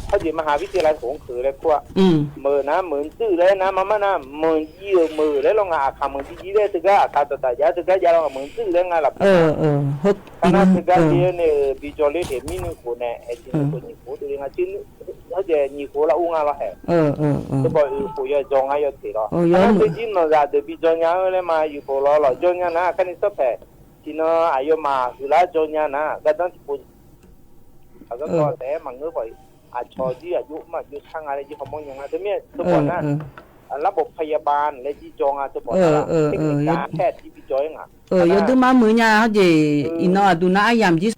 ဟဲဒ်မဟါဝံတ့လါ ဟိုးခုးလဲၣ်ကွၢ် မုၢ်နၤ မုၢ်ဒုးလဲၣ်နၤ မၤမးနၤ မုၢ်ယံၤဧိၤ မုၢ်လဲၣ်လီၤ ငါအခါမုၢ်ယံၤယံၤလဲၣ် တဂၤအခါတတၢ်ယါ တဂၤယါလီၤ မုၢ်ဒုးလဲၣ် ငါလၢ်ပူၤ ခါနၤတဂၤဒ်န့ၣ် ပယီၤလၢဟဲမံနုၤဃိန့ၣ် ဟဲစံၣ်နုၤဃိနံၤဃိတဂ့ၤ ငါစံၣ်နုၤ ဟဲဒ်နံၤဃိလၢအူငါလီၤဟဲ တဘၣ်အုၣ်ဃိယီၤကၠီငါယီၤထဲးလီၤ ခါနၤထုးကၠီနီၢ်ယၤဒုး ပယီၤညါလၢမၤယုၢ်ဖိလီၤလီၤ ကၠီညါနၤ ခါန့ၣ်စဖဲး စံၣ်နီၤ အယီၤမၤဟုးလၢကၠီညါနၤ ကၢ်ဒၢထံဖိ အကီၢ်တဲမၤငၢၢ်ပှၤ အဆီၣ်ဒ်အယိမး ယိဆါငါလၢယဟီၣ်မီၢ်ညါငါ တမ့ၢ်တဘီၣ်နၤ အလၢဘီၣ်ဖယၢၣ်ဘၣ်န့ၣ် လၢယကၠီငါတဘီၣ်နၤ တမ့ၢ်ကၠီဟဲဒ်ပယီၤအံၤငါ ယဒုးမၤမုာ်ညါဟဲက့ၤ အံၤနီၤ အဒုးနၤအယၢ်မံၤ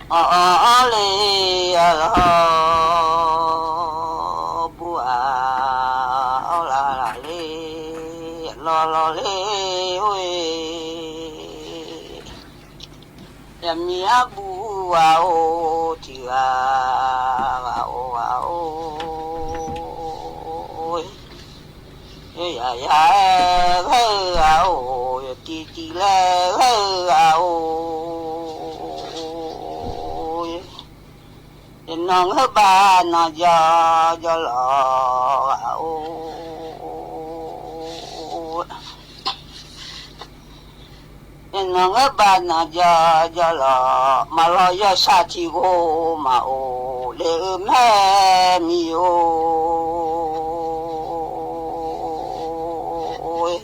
အီၣ်အီၣ်အီၣ်လေးအလီၢ် ဘူၣ်အီၣ်လၢ်လၢ်လေး လီၢ်လီၢ်လေးဝဲ ယမံၤအဘူၣ်ဝဲအိၣ်ထံဂၤ ဂၤအိၣ်ဂၤအိၣ် ယဲယၤယၤဂၤအိၣ် ယတံၤတံၤလၢဂၤအိၣ် ယနီၢ်ငၢဘၣ်နီၢ်ယီၤယီၤလီၢ်ဂၤအိၣ် ယနီၢ်ငၢဘၣ်နီၢ်ယီၤယီၤလီၢ် မၤလီၤယီၤဆၣ်ထံဂိၢ်မၤအိၣ် လၢအမဲာ်မံၤအိၣ် ဘူၣ်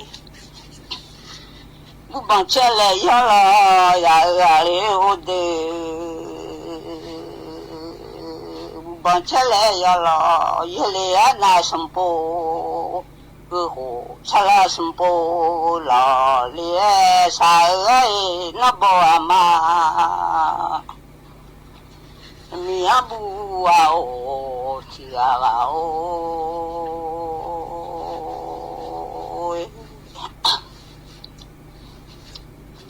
ဘီၣ်ဆဲးလဲးယီၤလီၤ ယၤအၢအလံအိၣ်ဒၢး ဘူၣ်ဘီၣ်ဆဲးလဲးယီၤလီၤ ယဲလံအနၢ်စံၣ်ပိၢ် အိၣ်ဃိုဆၢလၢ်စံၣ်ပူၤလီၤလံ အဲၣ်စၢ်ဧၢ နဘီၣ်အမါ မံၤအဘူၣ်အအိၣ် ထံဂၤဂၤအိၣ်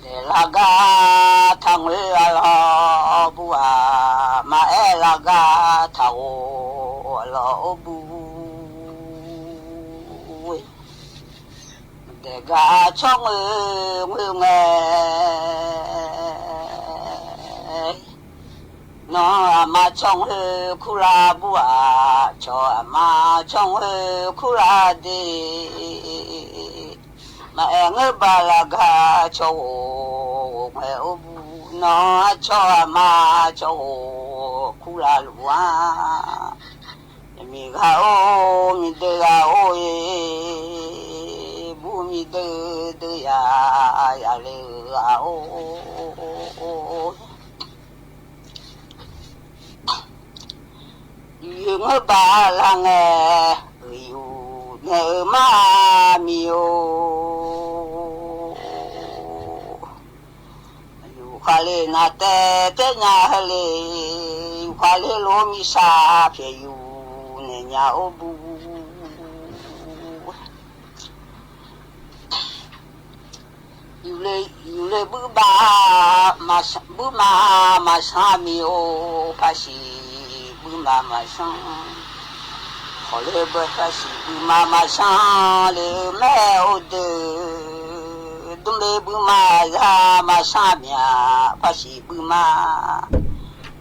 တဲလၢဂၤထၢငွေအလီၢ်ဘူၣ်ဧါ, မၤအဲၣ်လၢဂၤထၢအိၣ်အလီၢ်အိၣ်ဘူၣ် တဲဂၤဆီၣ်ငွေ ငွေငဲ နီၢ်အမါဆီၣ်ငွေခူၣ်လၢ်ဘူၣ်ဧါ, ဆီၣ်အမါဆီၣ်ငွေခူၣ်လၢ်ဒ့ မၤအဲၣ်ငဲဘၣ်လၢဂၤဆီၣ်အိၣ် အိၣ်ငဲအိၣ်ဘူၣ်, နီၢ်အဆီၣ်အမါဆီၣ်အိၣ်ခူၣ်လၢ်လူၢ်ဧါ, မံၤဂၤအိၣ် မံၤဒၢဂၤအိၣ်အံၤ ဘူၣ်မံၤဒၢဒၢယၤ ယၤလၢဂၤအိၣ် ယုၢ်ငဲဘၣ်လၢ်ငဲ ယုၢ်န့ၣ်မၤမံၤအိၣ် ယူၢ်ဃာ်လၢနၤတဲတဲညါဟဲလၢ ယူၢ်ဃာ်လၢလိၤမံၤစၢ်ဖဲယူၢ်န့ၣ်ညါအိၣ်ဘူၣ် ယူၢ်လၢ ယူၢ်လၢဘုဘၣ်မၤ ဘုမၤမၤဆါမံၤအိၣ် ဖါစံးဘုမၤမၤဆါ ခီလၢဘၣ်ဖါစံးဘုမၤမၤဆါလၢမဲအိၣ်ဒၢ ဒုးလၢဘုမၤအဂၤမၤဆါမံၤ ဖါစံးဘုမၤ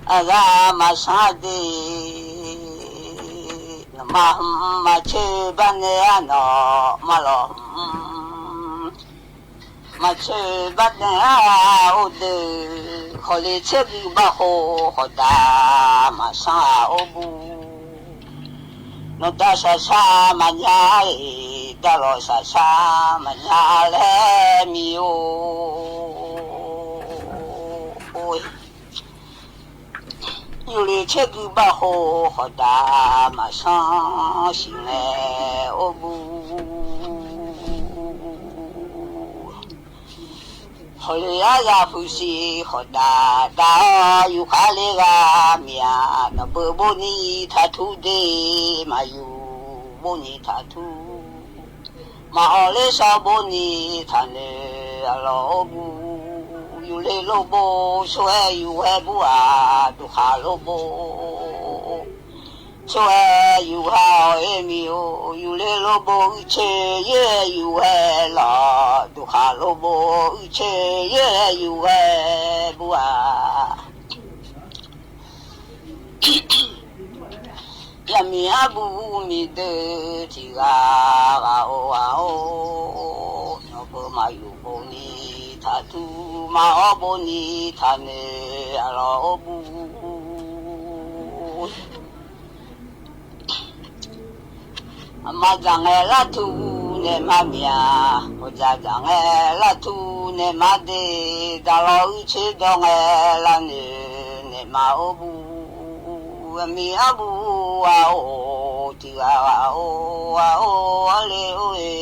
အဂၤမၤဆါဒ့ နမၤ မၤဆၢဘၣ်န့ၣ်အနီၢ် မၤလီၤ မၤဆၢဘၣ်န့ၣ်အအိၣ်ဒၢ ခီလၢဆၢဂံၢ်ဘၣ်ဃိ ဃီဒၣ်မၤဆါအိၣ်ဘူၣ် နီၢ်ဒၣ်စၢ်ဆါမၤညါအံၤ ဒၣ်လီၤစၢ်ဆါမၤညါလဲၣ်မံၤအိၣ် ယူၢ်လၢဆၢဂံၢ်ဘၣ်ဃိ ဃီဒၣ်မၤဆါစံးန့ၣ်အိၣ်ဘူၣ် ခီလၢအဂၤဖုစံး ဃီဒၣ်ဒၣ်အီၤ ယူၢ်ဃာ်လၢဂၤမံၤဧါ နဘၣ်ဘိၣ်နံၤထးထူဒ့ မၤယူၢ်ဘိၣ်နံၤထးထူ မၤအီၣ်လၢစီၤဘိၣ်နံၤထးနၢၤအလီၢ်အိၣ်ဘူၣ် ယူၢ်လၢလိၣ်ဘိဆိၣ်ဂ့ၤယူၢ်ဝဲဘူၣ်ဧါ ဒူၣ်ဃာ်လိၣ်ဘိဆိၣ်ဂ့ၤယူၢ်ဃာ်အီၤအ့ၣ်မံၤအိၣ် ယူၢ်လၢလိၣ်ဘိအုၣ်ဆ့ယဲၢ်ယူၢ်ဝဲလီၤ ဒူၣ်ဃာ်လိၣ်ဘိအုၣ်ဆ့ယဲၢ်ယူၢ်ဝဲဘူၣ်ဧါ ယမံၤအဘူၣ်မံၤဒၢ ထံဂၤဂၤအိၣ်ဂၤအိၣ် နီၢ်ပၢၢ်မၤယူၢ်ဘိၣ်နံၤထးထူ မၤအီၣ်ဘိၣ်နံၤထးနၢၤအလီၢ်အိၣ်ဘူၣ် အမါဒၣ်ငဲလၢ်ထူန့ၣ်မၤမံၤဧါ ဖိဒၣ်ဒၣ်ငဲလၢ်ထူန့ၣ်မၤဒ့ ဒၣ်လီၤအုၣ်ဆ့ဒီးငဲလၢ်နၢၤန့ၣ်မၤအိၣ်ဘူၣ် အမံၤအဘူၣ်အအိၣ် ထံဂၤဂၤအိၣ် အအိၣ်အလၢအိၣ်အ့ၣ် ဆီၣ်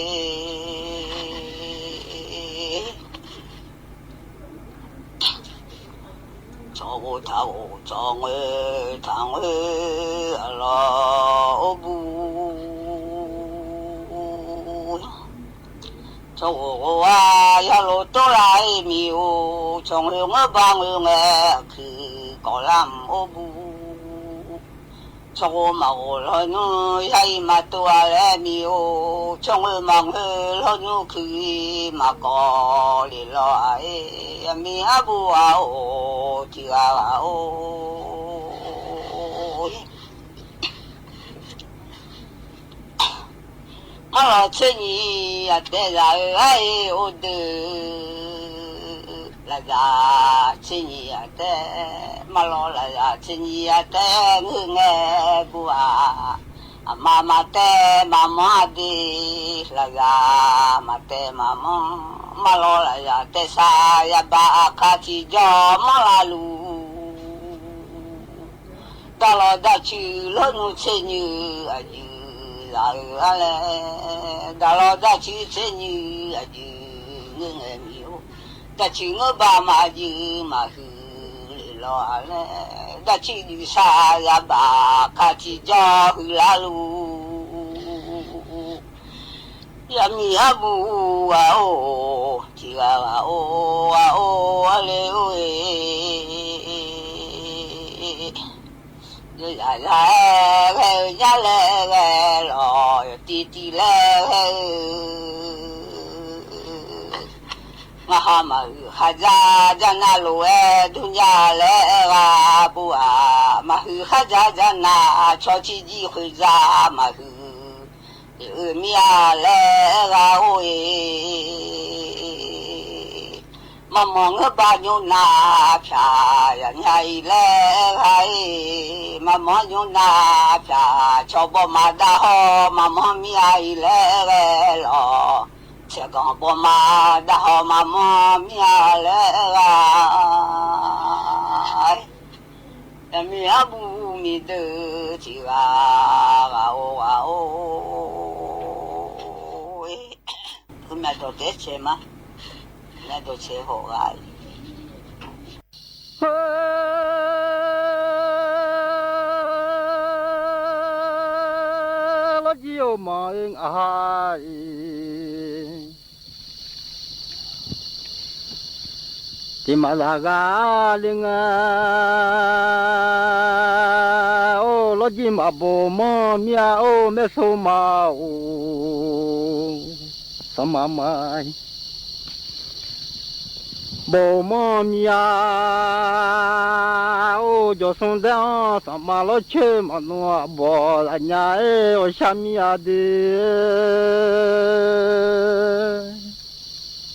ဂိၢ်ထးဂိၢ် ဆီၣ်ငွေထးငွေအလီၢ်အိၣ်ဘူၣ် ဆီၣ်ဂိၢ်ဂိၢ်ဝါ ယၤလိာ်တိၢ်လၢအ့ၣ်မံၤအိၣ် ဆီၣ်ငွေငဲဘၣ်ငွေငဲ အခုကီၢ်လၢ်အိၣ်ဘူၣ် ဆီၣ်ဂိၢ်မၤဂိၢ်လီၤနူ ယၤအံၤမၤတိၢ်အလၢအ့ၣ်မံၤအိၣ် ဆီၣ်ငွေမၤငွေလီၤနူ ခုအံၤမၤကီၢ်လံလီၤအ့ၣ် အမံၤအဘူၣ်အအိၣ် ထံဂၤဂၤအိၣ် မၤလီၤဆ့ညံၤအတဲလၢအ့ၣ်အိၣ်ဒၢ လၢယၤဆ့ညံၤအတဲ မၤလီၤလၢယၤဆ့ညံၤအတဲ ငုၢ်ငဲဘူၣ်ဧါ အမါမၤတဲမၤမီၢ်ဒ့ လၢယၤမၤတဲမၤမီၢ် မၤလီၤလၢယၤတဲစၢ် ယဘၣ်အခါထံကီၢ်မီၢ်လၢလူ တၢ်လီၤဒၣ်ဆူလီၤနူဆ့ညံၤအယုၢ် လၢအၢၣ်အလဲၣ် ဒၣ်လီၤဒၣ်ဆူဆဲနုာ်အဒုး ငဲၢ်ငဲၢ်မံၤအိၣ် တၢ်ဆူးငဲၢ်ဘၣ်မၤဒုးမၤဟုး လီၤအၢ်လဲၣ် ဒၣ်ဆူဒုးဆါယၤဘၣ် ခါထံကၠီၣ်ဟုးလၢလူ ယမံၤဟးဘူၣ်အအိၣ် ထံဂၤဂၤအိၣ်အအိၣ်အလၢအိၣ် ယယၤယၤအဲၣ်ဂဲၤ ယၤလဲၣ်ဂဲၤလီၤ ယတံၤတံၤလဲၣ်ဂဲၤ မၤဟးမၤဟုးဃာ်ယၤ ယၤနၤလိၤဝဲ ဒုးညါလဲၣ်ဂၤဘိဧါ မၤဟုးဃာ်ယၤ ယၤနၤ ဆီဆံယံၤခွဲးယၤ မၤဟုး အၢမံၤအါလဲၣ်ဂၤအိၣ် မၤမီၢ်ငဲၢ်ဘၣ်ညိနါဖၠၣ် ယၤညါအံၤလဲၣ်ဂၤအံၤ မၤမီၢ်ညိနါဖၠၣ် ဆီဘီမၤဒၣ်ဟီ မၤမီၢ်မံၤအါအံၤလဲၣ်ဂဲၤလီၤ ဆဲးကီးဘီမၤဒၣ်ဟီ မၤမီၢ်မံၤအါလဲၣ်ဂၤ တမ့ၢ်အဘူးမ့ၢ်ဒၢး ထံဂၤဂၤအိၣ်ဂၤအိၣ် မ့ၢ်ဒိးတဲဆဲးမး မ့ၢ်ဒိးဆဲးဟီၣ်ဂၤ လီၤကံအိၣ်မးအ့ၣ်အဟါအံၤ တံၤမၤသးဂၤလၢငါ အိၣ်လီၤကံမၤဘိၣ်မီၢ်မံၤအါအိၣ် မဲၣ်ဆိမၤအိၣ် သးမၤမၤ ဘိၣ်မီၢ်မံၤအါ အိၣ်ကၠီၤသူဒဲအီၤ သးမၤလီၤဆၢမၤနီၢ်အဘီၣ် သးညါအဲၣ်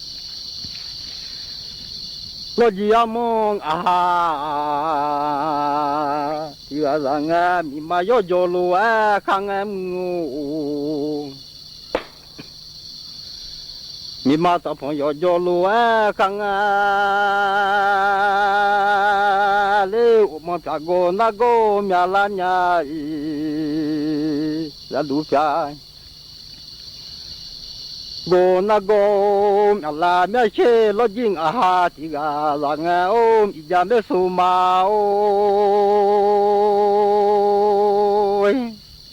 အီၤ ဆါမံၤအါဒ့ လီၤကံအမိၢ်အဟါ တံၤဂၤသးငါ မံၤမၤယီၢ်ကၠီၤလိာ်ဝဲ ခါငါမုၢ်အိၣ် မံၤမၤတၢ်ဖီၣ် ယီၢ်ကၠီၤလိာ်ဝဲ ခါငါ လၢအိၣ်မီၢ်ဖၠၣ် ကိးနၢ်ကိးမၠၣ်လါညါအံၤ လၢဒူဖၠၣ် ကိးနၢ်ကိးမၠၣ်လါ မၠၣ်ဆဲး လီၤကံအဟါ တံၤဂၤသးငါအိၣ် မံၤဒၣ်မဲၣ်ဆိမၤအိၣ် နီၢ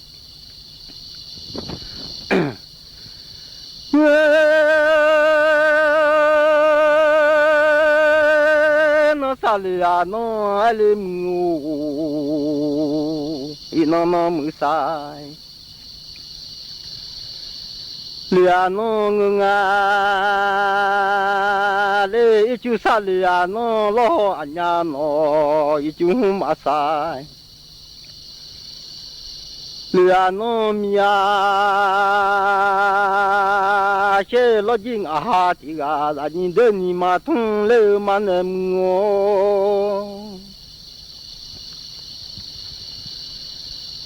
်သးလၢယၤနီၢ် အဲၣ်လၢမုၢ်အိၣ် အံၤနီၢ်နီၢ်မုၢ်သၢ် လၢယၤနီၢ်ငါ လၢယစုသးလၢယၤနီၢ် လီၤဟီၣ်အညါနီၢ် ယစုဟူမၤသၢ် လၢယၤနီၢ်မံၤယၤ ဆဲးလီၤကံအဟါ တံၤဂၤ သးနံၤဒၢနံၤမၤထူၣ်လၢမၤနၢၤမုၢ်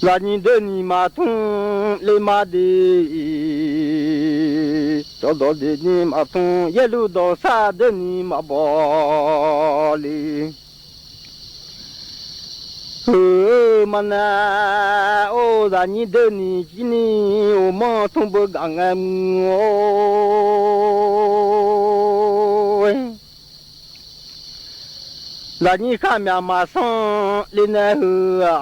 အိၣ် သးနံၤဒၢနံၤမၤထူၣ်လၢမၤဒ့ ကၠီဒီးဒ့နံၤမၤထူၣ် ယဲၢ်လူၢ်ဒီးသၣ်ဒၢနံၤမၤဘီလံ ဧၢ မၤနၢၤအိၣ် သးနံၤဒၢနံၤကံနံၤ အိၣ်မီၢ်ထူၣ်ဘၢဂၤငါမုၢ်အိၣ် သးနံၤဃၣ်မၠၣ်မၤသီလၢနဟၢဧါ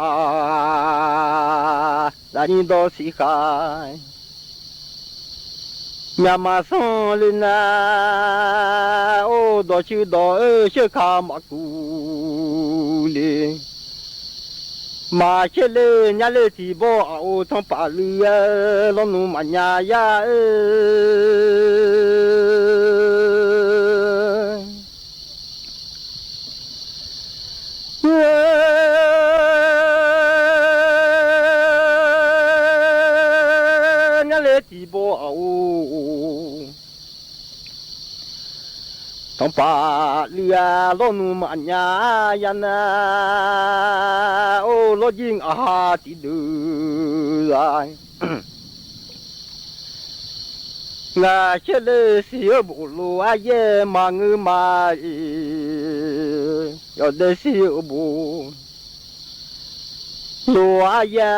သးနံၤဒီးစံးဃၣ် မၠၣ်မၤသီလၢနအိၣ် ဒီးဆူဒီးအၢ ဆၢခါမၤကူလံ မၤဆဲးလၢညါလၢထံဘိအအိၣ် ထီၣ်ပာ်လုၢ်ဧၢ လီၤနူၤမၤညါယၤဧၢ ညါလၢထံဘိအအိၣ် ထီၣ်ပာ်လုၢ်ဧၢ လီၤနူၤမၤညါယၤနၤ အိၣ်လီၤကံအဟါတံၤဒုးဧါ ငါဆဲးလၢစံးဧၢဘိၣ်လိာ် အယဲၢ်မၤငၢမၤအံၤ ယီၤဒဲးစံးဧၢဘိၣ် လိုအပ်ယဲ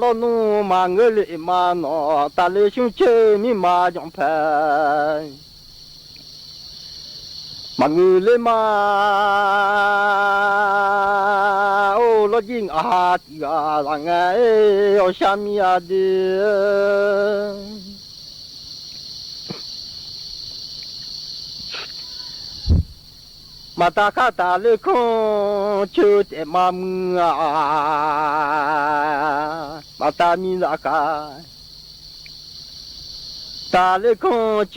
လောနု မၤငါလံမၤနီၤ တၢ်လၢဆူဆၢမ့ၢ်မၤယွၤဖဲ မၤငါလံမၤ အိၣ်လီၤယံၣ်အဟးတံၢ်ဂၤလၢ်ငါ အီၣ်ဆါမံအဒု မၤတၢ်ခါတၢ်လၢခီဆၢ တဲမၤမုာ်ဧါ မၤတၢ်မံလၢ်ခါ တၢ်လၢခီဆၢ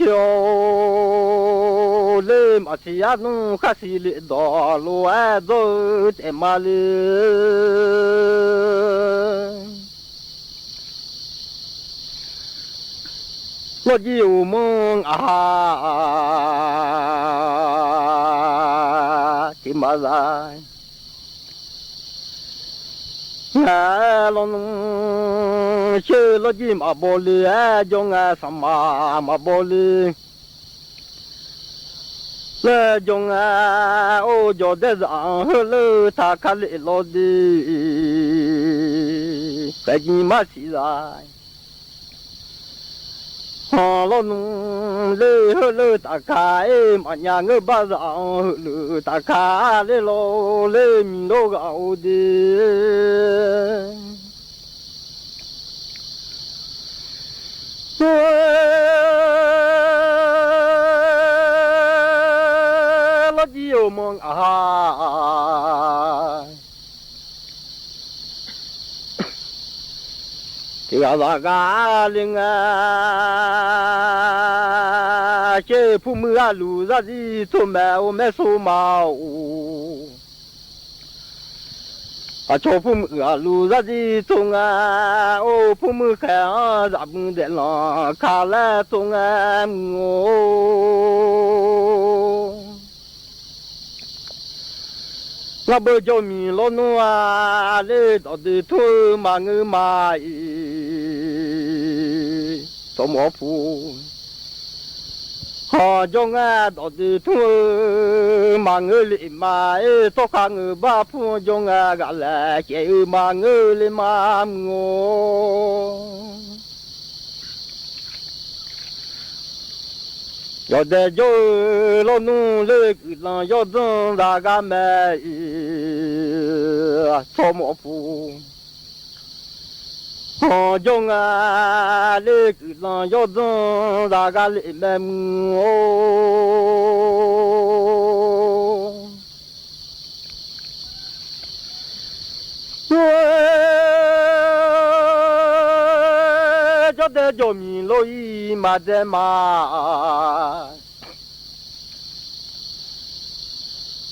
လၢမၤဆံးအနုၢ်ခါဆံးလၢဒီး လိၤအဲၣ်ဒိးတဲမၤလၢ လီၤယံၣ်အိၣ်မုာ်အဟး တံၢ်မၤလၢ် ငါလီၤနု ဆၢလီၤယံၣ်မၤဘီလၢ အဲၣ်ယီၤငါ ဆၣ်မၤမၤဘီလၢ လၢယီၤငါ အိၣ်ယီၤဒဲးစး ဟၢၣ်လၢတၢ်ခါလၢလီၤဒု ပှၤကညီမၤဆံးလၢ် ဟီၣ်လီၤနု လၢဟၢၣ်လၢတၢ်ခါ အ့ၣ်မၤညါငါဘၣ်စး ဟၢၣ်လၢတၢ်ခါလၢလီၤ လၢမံၤလိဂၤအိၣ်ဒု လီၤယံၣ်အိၣ်မုာ်အဟး တဂၤလၢ်ဂၤ လၢ်ငါ ကဲဖိမုၣ်အလူၤ စၢ်ဒ်သိးမဲာ်အိၣ်မဲာ်ဆိးမးအိၣ် အဆိးဖိမုၣ်အလူၤ စၢ်ဒ်သိးငါ အိၣ်ဖိမုၣ်ခဲအံၤ စၢ်မုၢ်ဒဲးလီၤ ခါလၢသိးငါမုၢ်အိၣ် ငါဘၣ်ယီၤမံၤလီၤနုဧါ လၢဒီးဒုးထူမၤငါမၤအံၤ စီၤမီၤဖူ ဟီၣ်ယီၤငါဒီးဒုးထူ မၤငါလံမၤအ့ၣ် သီခါငါဘၣ်ဖူ ယီၤငါဂၤလဲၣ် ကဲအုမၤငါလံမၤမုၢ်အိၣ် ယီၤဒဲးယီၤအၢ လီၤနု လၢကုၢ်လီၤယီၤဒုး တဂၤမဲာ်အံၤ စီၤမီၤဖူ ဟီၣ်ယီၤငါ လၢကုၢ်လီၤယီၤဒုး တဂၤလံမဲာ်မုၢ်အိၣ် ယီၤဒဲးယီၤမံၤ လီၤအံၤမၤဒဲးမး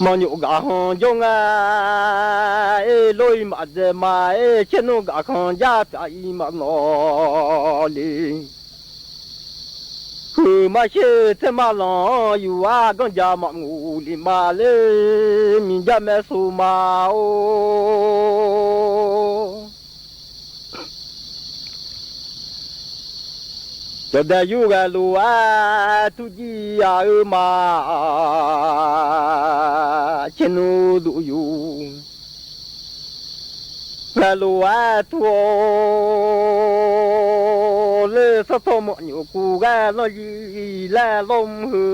မီၤညိၣ်ဂၤဟီၣ်ယီၤငါ အ့ၣ် လီၤအံၤမၤဒဲးမး အ့ၣ် ဆ့နုာ်ဂၤခီၣ် ယါပၠးအံၤမၤနီၣ် လံ ဃုမၤဆ့ထဲမၤလီၤ ယူၤအါ ကီၢ်ယါမၤမုၢ်လံမးလၢ မံၤယါမဲာ်ဆိးမးအိၣ် ယီၤဒဲးယူၤဂဲၤလိာ်ဝဲ ထူကံယါအၢမး ဆ့နုာ်ဒုးယူၤ ဂဲၤလိာ်ဝဲထူ လၢစီၤထီၣ်မီၤညိၣ်ကူၣ်ဂဲၤလီၤယံၤလဲၤလီၤမုၢ်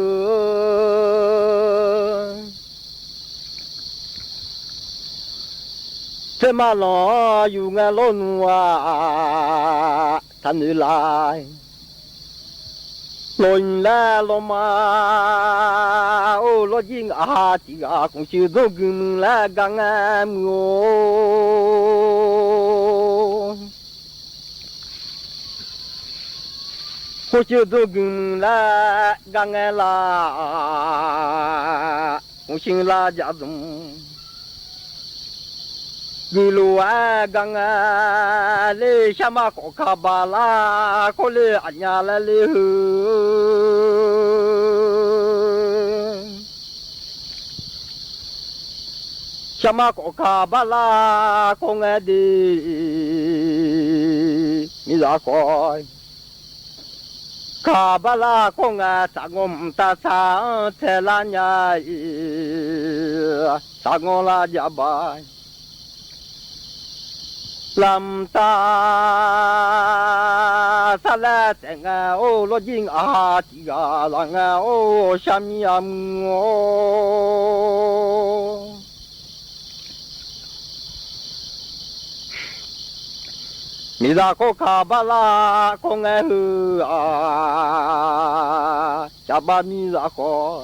ထဲမၤလီၤယူၤဂဲၤလီၤနုၤဧါ တၢ်နုၤလၢ် လီၤယံၤလဲၤလီၤမး အိၣ်လီၤယံၤဂၤဟးတံၢ်ဂၤ ကိးဆံဒိၣ်ဂုၢ်မုၢ်လၢဂၤငဲမုၢ်အိၣ် ကိးဆံဒိၣ်ဂုၢ်မုၢ်လၢဂၤငဲလၢ် ကိးဆံလၢ်ယၤဒုး ဂုာ်လိာ်ဝဲဂၤငဲ လၢဆၣ်မါကီၢ်ခါဘၣ်လၢ် ခီလၢအညါလၢလၢဟု ဆၣ်မါကီၢ်ခါဘၣ်လၢ် ခီငဲဒ် မ့ၢ်လၢ်ကီး ခါဘၣ်လၢ်ခီငဲ တၢ်ဂီၤမုၢ်တၢ်ဆါ ထဲလၢညါအံၤ တၢ်ဂီၤလၢ်ယၤဘၣ် လမ်တႃ သးလဲၣ်တဲၣ်ငႄႈ အိၣ် လေႃးယိင်းအဟး တံၢ်ဂၤလၢ်ငႄႈ အိၣ် သျၢမံယမုၢ် အိၣ် မ့ၢ်ဒၣ်ကိးကဘၣ်လၢ် ကိးငႄႈဟုၣ် အ ကဘၣ်မံလၢ်ဃီ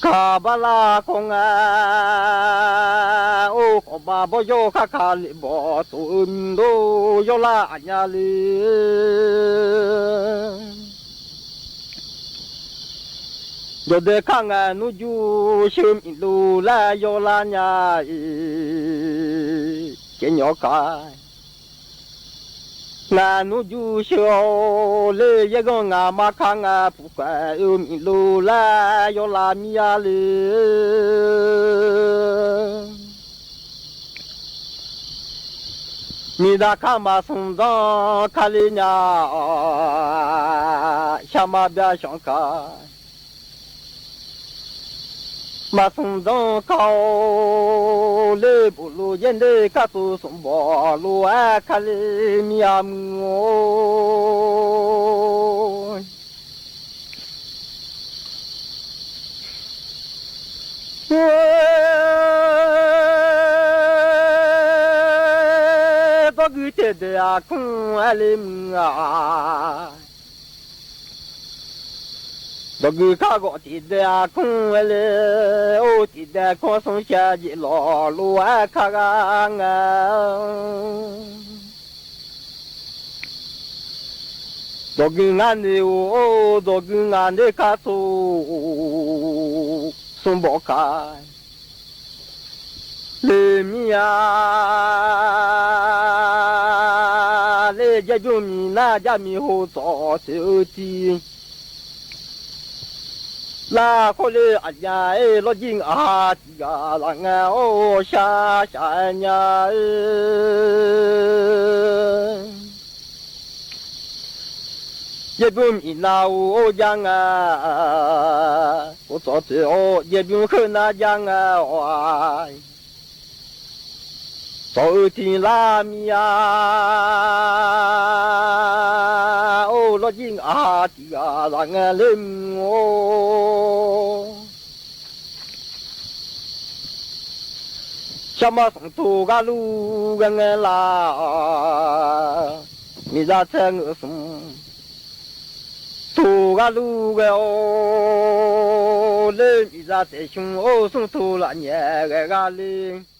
ကဘၣ်လၢ်ကိးငႄႈ အိၣ် ကီးဘၣ်ဘီၣ်ယိၣ် ခါခါလၢဘီၣ် တိၢ်အုမံၤဒိၣ် ယီၢ်လၢ်အညါလၢ ဒီးဒဲးခါ ငါနူၢ်ယူၢ် ဆၢမံၤလိာ်လၢယီၢ်လၢ်ညါအံၤ ကညီကါ ငါနူၢ်ယူၢ် ဆၢ လၢယဲၢ်ဂီၢ် ငါမါခါ ငါပူၤကွဲး အုမံၤလိာ်လၢယီၢ်လၢ်မံၤယါလၢ မ့ၢ်ဒၣ်ခါ မၤသူၣ်ဒီခါလၢညါ ဆၢမၤဘၣ်ဆှီကါ မၤသူၣ်ဒီကါ လၢဘိၣ်လိာ်ယဲၢ်ဒဲး ကတိၤသူၣ်ဘီၣ်လိာ်အခါလၢမံၤအမုၢ် ဒီးဂုာ်တ့ၢ်ဒဲးအခိၣ်အဲလၢမုၢ်ဧါ ဒီးဂုာ်ခါဂီၤတ့ၢ်ဒဲးအခိၣ်အဲလၢ အိၣ်တ့ၢ်ဒဲးခိၣ် သူၣ်ဆၢယဲၢ်လီၤလိာ်အခါဂၤငါ ဒီးဂုာ်ငါန့ၣ်အိၣ် ဒီးဂုာ်ငါန့ၣ်ခါသိး သူၣ်ဘီၣ်ခါ လၢမံၤယါ လၢယဲၢ်ဘျုးမံၤနၢ် ယၢ်မံၤဟိုသီၣ် သုးအုတံ လၢခိၣ်လၢအယါ အဲ လေၢ်ယံၢ်အဟး တံၢ်ဂၤလၢ်ငါ အိၣ် ရှါရှါညါ အဲ ယဲၢ်ဘျုးမံၤနၢ် အိၣ် ယါငါ အိၣ် သီၣ်သုး အိၣ် ယဲၢ်ဘျုးဃုနၢ် ယါငါ အိၣ် သီၣ်အုတံၢ်လၢမံၤယါ အိၣ် လေၢ်ယံၢ်အဟး တံၢ်ဂၤလၢ်ငါ လၢမုၢ် အိၣ် ရှၢမၤသူၣ် ထိၣ်ဂၤလူၢ်ဂၤငါလၢ် မ့ၢ်ဒၣ်ထဲငါသူၣ် ထိၣ်ဂၤလူၢ်ဂၤအိၣ် လၢမံၤဒၣ်ထဲဆူၣ် အိၣ် သူၣ်ထိၣ်လၢ်ညါဂၤဂၤလၢ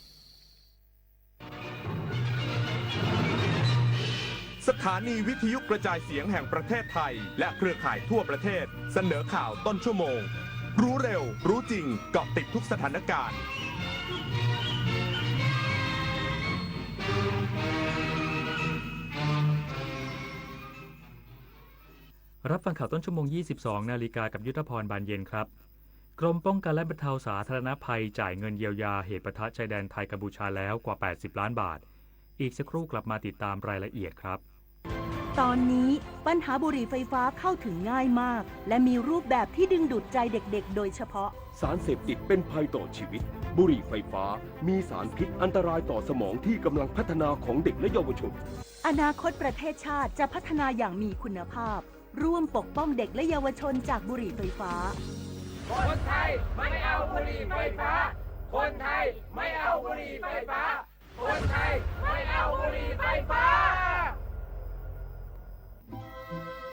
สถานีวิทยุกระจายเสียงแห่งประเทศไทย และเครือข่ายทั่วประเทศ เสนอข่าวต้นชั่วโมง รู้เร็ว รู้จริง เกาะติดทุกสถานการณ์ รับฟังข่าวต้นชั่วโมง ยี่สิบสองนาฬิกา กับยุทธพร บานเย็นครับ กรมป้องกันและบรรเทาสาธารณภัยจ่ายเงินเยียวยาเหตุปะทะชายแดนไทยกัมพูชาแล้วกว่า แปดสิบล้านบาท อีกสักครู่กลับมาติดตามรายละเอียดครับ ตอนนี้ปัญหาบุหรี่ไฟฟ้าเข้าถึงง่ายมาก และมีรูปแบบที่ดึงดูดใจเด็กๆ โดยเฉพาะ สารเสพติดเป็นภัยต่อชีวิต บุหรี่ไฟฟ้ามีสารพิษอันตรายต่อสมองที่กำลังพัฒนาของเด็กและเยาวชน อนาคตประเทศชาติจะพัฒนาอย่างมีคุณภาพ ร่วมปกป้องเด็กและเยาวชนจากบุหรี่ไฟฟ้า คนไทยไม่เอาบุหรี่ไฟฟ้า คนไทยไม่เอาบุหรี่ไฟฟ้า คนไทยไม่เอาบุหรี่ไฟฟ้า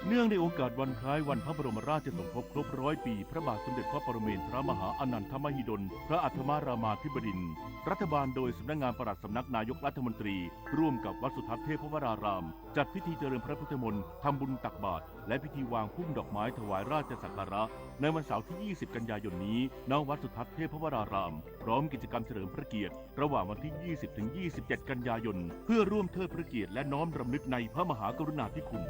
เนื่องในโอกาสวันคล้ายวันพระบรมราชสมภพครบร้อยปี พระบาทสมเด็จพระปรเมนทรมหาอานันทมหิดล พระอัฏฐมรามาธิบดินทร์ รัฐบาลโดยสำนักงานปลัดสำนักนายกรัฐมนตรี ร่วมกับวัดสุทัศน์เทพวราราม จัดพิธีเจริญพระพุทธมนต์ ทำบุญตักบาตร และพิธีวางพุ่มดอกไม้ถวายราชสักการะ ในวันเสาร์ที่ ยี่สิบ กันยายนนี้ ณ วัดสุทัศน์เทพวราราม พร้อมกิจกรรมเฉลิมพระเกียรติ ระหว่างวันที่ ยี่สิบ ถึง ยี่สิบเจ็ด กันยายน เพื่อร่วมเทิดพระเกียรติและน้อมรำลึกในพระมหากรุณาธิคุณ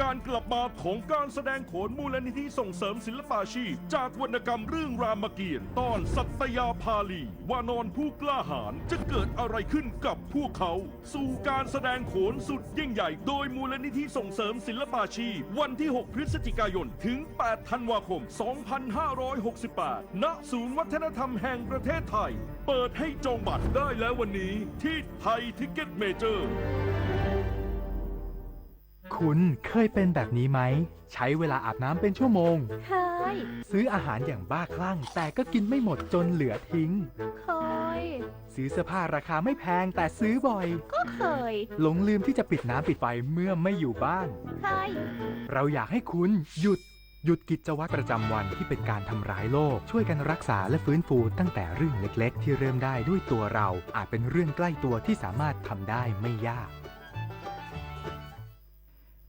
เก การกลับมาของการแสดงโขนมูลนิธิส่งเสริมศิลปาชีพ จากวรรณกรรมเรื่องรามเกียรติ์ ตอนสัตยาภาลี วานรผู้กล้าหาญ จะเกิดอะไรขึ้นกับพวกเขา สู่การแสดงโขนสุดยิ่งใหญ่ โดยมูลนิธิส่งเสริมศิลปาชีพ วันที่ หก พฤศจิกายน ถึง แปด ธันวาคม สองพันห้าร้อยหกสิบแปด ณ ศูนย์วัฒนธรรมแห่งประเทศไทย เปิดให้จองบัตรได้แล้ววันนี้ที่ไทยทิกเก็ตเมเจอร์ คุณเคยเป็นแบบนี้ไหม ใช้เวลาอาบน้ำเป็นชั่วโมง เคย ซื้ออาหารอย่างบ้าคลั่ง แต่ก็กินไม่หมดจนเหลือทิ้ง เคย ซื้อเสื้อผ้าราคาไม่แพงแต่ซื้อบ่อย ก็เคย หลงลืมที่จะปิดน้ำปิดไฟเมื่อไม่อยู่บ้าน เคย เราอยากให้คุณหยุด หยุดกิจวัตรประจำวันที่เป็นการทำร้ายโลก ช่วยกันรักษาและฟื้นฟูตั้งแต่เรื่องเล็กๆ ที่เริ่มได้ด้วยตัวเรา อาจเป็นเรื่องใกล้ตัวที่สามารถทำได้ไม่ยาก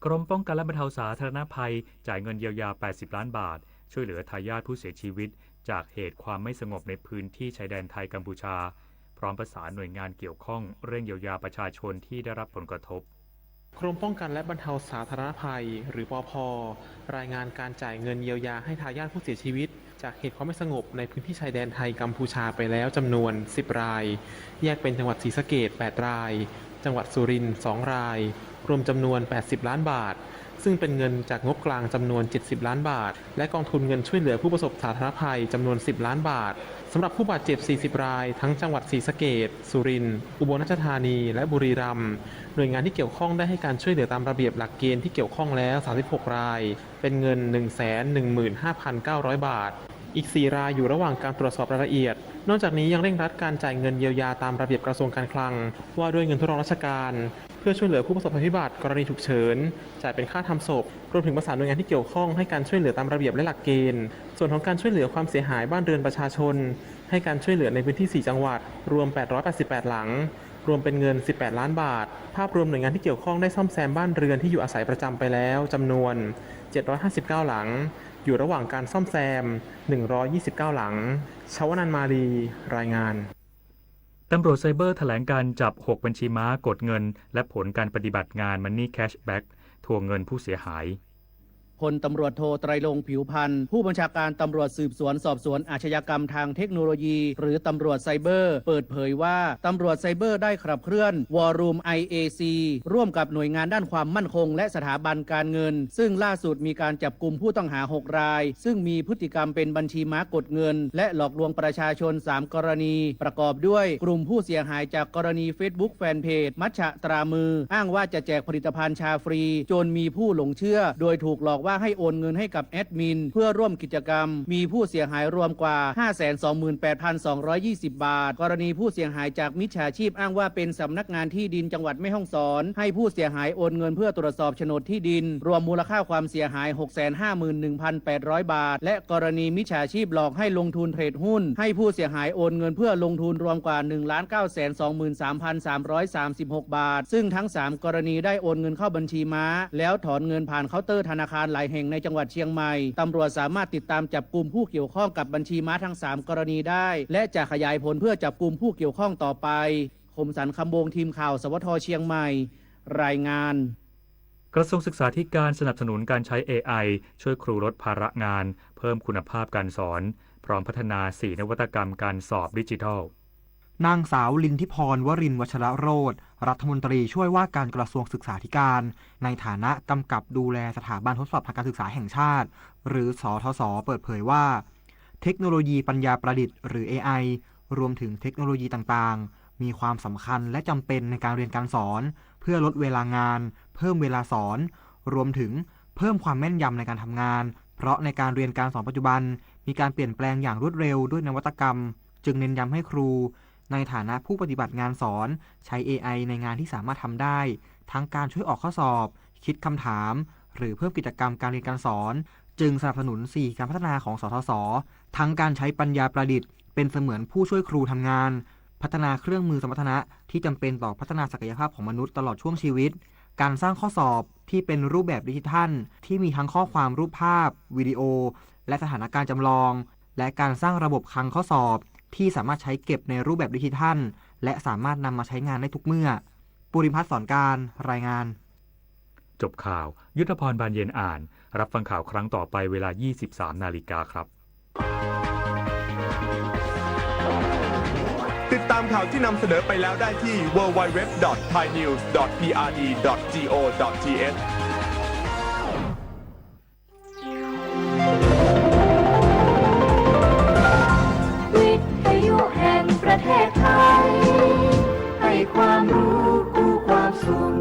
กรมป้องกันและบรรเทาสาธารณภัย จ่ายเงินเยียวยา แปดสิบ ล้านบาท ช่วยเหลือทายาทผู้เสียชีวิต จากเหตุความไม่สงบในพื้นที่ชายแดนไทยกัมพูชา พร้อมประสานหน่วยงานเกี่ยวข้องเร่งเยียวยาประชาชนที่ได้รับผลกระทบ กรมป้องกันและบรรเทาสาธารณภัย หรือ ปภ รายงานการจ่ายเงินเยียวยาให้ทายาทผู้เสียชีวิต จากเหตุความไม่สงบในพื้นที่ชายแดนไทยกัมพูชาไปแล้วจำนวน สิบ ราย แยกเป็นจังหวัดศรีสะเกษ แปด ราย จังหวัดสุรินทร์ สอง ราย รวมจำนวน แปดสิบ ล้านบาท ซึ่งเป็นเงินจากงบกลางจำนวน เจ็ดสิบ ล้านบาท และกองทุนเงินช่วยเหลือผู้ประสบสาธารณภัยจำนวน สิบ ล้านบาท สำหรับผู้บาดเจ็บ สี่สิบ ราย ทั้งจังหวัดศรีสะเกษ สุรินทร์ อุบลราชธานี และบุรีรัมย์ หน่วยงานที่เกี่ยวข้องได้ให้การช่วยเหลือตามระเบียบหลักเกณฑ์ที่เกี่ยวข้องแล้ว สามสิบหก ราย เป็นเงิน หนึ่งแสนหนึ่งหมื่นห้าพันเก้าร้อย บาท อีก สี่ รายอยู่ระหว่างการตรวจสอบรายละเอียด นอกจากนี้ยังเร่งรัดการจ่ายเงินเยียวยาตามระเบียบกระทรวงการคลัง ว่าด้วยเงินทดลองราชการ เพื่อช่วยเหลือผู้ประสบภัยพิบัติกรณีฉุกเฉิน จ่ายเป็นค่าทำศพ รวมถึงประสานหน่วยงานที่เกี่ยวข้องให้การช่วยเหลือตามระเบียบและหลักเกณฑ์ ส่วนของการช่วยเหลือความเสียหายบ้านเรือนประชาชน ให้การช่วยเหลือในพื้นที่ สี่ จังหวัด รวม แปดร้อยแปดสิบแปด หลัง รวมเป็นเงิน สิบแปด ล้านบาท ภาพรวมหน่วยงานที่เกี่ยวข้องได้ซ่อมแซมบ้านเรือนที่อยู่อาศัยประจำไปแล้วจำนวน เจ็ดร้อยห้าสิบเก้า หลัง อยู่ระหว่างการซ่อมแซม หนึ่งร้อยยี่สิบเก้า หลัง ชวนันท์ มาลี รายงาน ตำรวจไซเบอร์แถลงการจับ หก บัญชีม้ากดเงิน และผลการปฏิบัติงาน Money Cashback ทวงเงินผู้เสียหาย พลตำรวจโทไตรรงค์ ผิวพันธ์ ผู้บัญชาการตำรวจสืบสวนสอบสวนอาชญากรรมทางเทคโนโลยี หรือตำรวจไซเบอร์ เปิดเผยว่า ตำรวจไซเบอร์ได้ขับเคลื่อน War Room ไอ เอ ซี ร่วมกับหน่วยงานด้านความมั่นคง และสถาบันการเงิน ซึ่งล่าสุดมีการจับกุมผู้ต้องหา หก ราย ซึ่งมีพฤติกรรมเป็นบัญชีม้ากดเงิน และหลอกลวงประชาชน สาม กรณี ประกอบด้วยกลุ่มผู้เสียหายจากกรณี Facebook Fanpage มัชชะตรามือ อ้างว่าจะแจกผลิตภัณฑ์ชาฟรี จนมีผู้หลงเชื่อ โดยถูกหลอกว่าให้โอนเงินให้กับแอดมิน เพื่อร่วมกิจกรรม มีผู้เสียหายรวมกว่า ห้าแสนสองหมื่นแปดพันสองร้อยยี่สิบ บาท กรณีผู้เสียหายจากมิจฉาชีพอ้างว่าเป็นสำนักงานที่ดินจังหวัดแม่ฮ่องสอน ให้ผู้เสียหายโอนเงินเพื่อตรวจสอบโฉนดที่ดิน รวมมูลค่าความเสียหาย หกแสนห้าหมื่นหนึ่งพันแปดร้อย บาท และกรณีมิจฉาชีพหลอกให้ลงทุนเทรดหุ้น ให้ผู้เสียหายโอนเงินเพื่อลงทุนรวมกว่า หนึ่งล้านเก้าแสนสองหมื่นสามพันสามร้อยสามสิบหก บาท ซึ่งทั้ง สาม กรณีได้โอนเงินเข้าบัญชีม้า แล้วถอนเงินผ่านเคาน์เตอร์ธนาคารหลายแห่งในจังหวัดเชียงใหม่ ตำรวจสามารถติดตามจับกุมผู้เกี่ยวข้องกับบัญชีม้าทั้ง สาม กรณีได้ และจะขยายผลเพื่อจับกุมผู้เกี่ยวข้องต่อไป คมสันต์ คำวงศ์ ทีมข่าว สวท เชียงใหม่ รายงาน กระทรวงศึกษาธิการสนับสนุนการใช้ เอไอ ช่วยครูลดภาระงาน เพิ่มคุณภาพการสอน พร้อมพัฒนา สี่ นวัตกรรมการสอบดิจิทัล นางสาว ลินทิพร วรินทร์วัชรโรจน์ รัฐมนตรีช่วยว่าการกระทรวงศึกษาธิการ ในฐานะกำกับดูแลสถาบันทดสอบทางการศึกษาแห่งชาติ หรือ สทศ เปิดเผยว่า เทคโนโลยีปัญญาประดิษฐ์ หรือ เอไอ รวมถึงเทคโนโลยีต่างๆ มีความสำคัญและจำเป็นในการเรียนการสอน เพื่อลดเวลางาน เพิ่มเวลาสอน รวมถึงเพิ่มความแม่นยำในการทำงาน เพราะในการเรียนการสอนปัจจุบัน มีการเปลี่ยนแปลงอย่างรวดเร็วด้วยนวัตกรรม จึงเน้นย้ำให้ครู ในฐานะผู้ปฏิบัติงานสอน ใช้ เอไอ ในงานที่สามารถทำได้ ทั้งการช่วยออกข้อสอบ คิดคำถาม หรือเพิ่มกิจกรรมการเรียนการสอน จึงสนับสนุน สี่ การพัฒนาของ สทศ ทั้งการใช้ปัญญาประดิษฐ์ เป็นเสมือนผู้ช่วยครูทำงาน พัฒนาเครื่องมือสมรรถนะที่จำเป็นต่อพัฒนาศักยภาพของมนุษย์ตลอดช่วงชีวิต การสร้างข้อสอบที่เป็นรูปแบบดิจิทัล ที่มีทั้งข้อความ รูปภาพ วิดีโอ และสถานการณ์จำลอง และการสร้างระบบคลังข้อสอบ ที่สามารถใช้เก็บในรูปแบบดิจิทัล และสามารถนำมาใช้งานได้ทุกเมื่อ ภูริพัฒน์ สอนการ รายงาน จบข่าว ยุทธพร บานเย็นอ่าน รับฟังข่าวครั้งต่อไปเวลา ยี่สิบสามนาฬิกาครับ ติดตามข่าวที่นำเสนอไปแล้วได้ที่ ดับเบิลยู ดับเบิลยู ดับเบิลยู ดอท ไทยนิวส์ ดอท พีอาร์ดี ดอท จี โอ ดอท ที เอช วิทยุแห่งประเทศไทย ให้ความรู้คู่ความสุข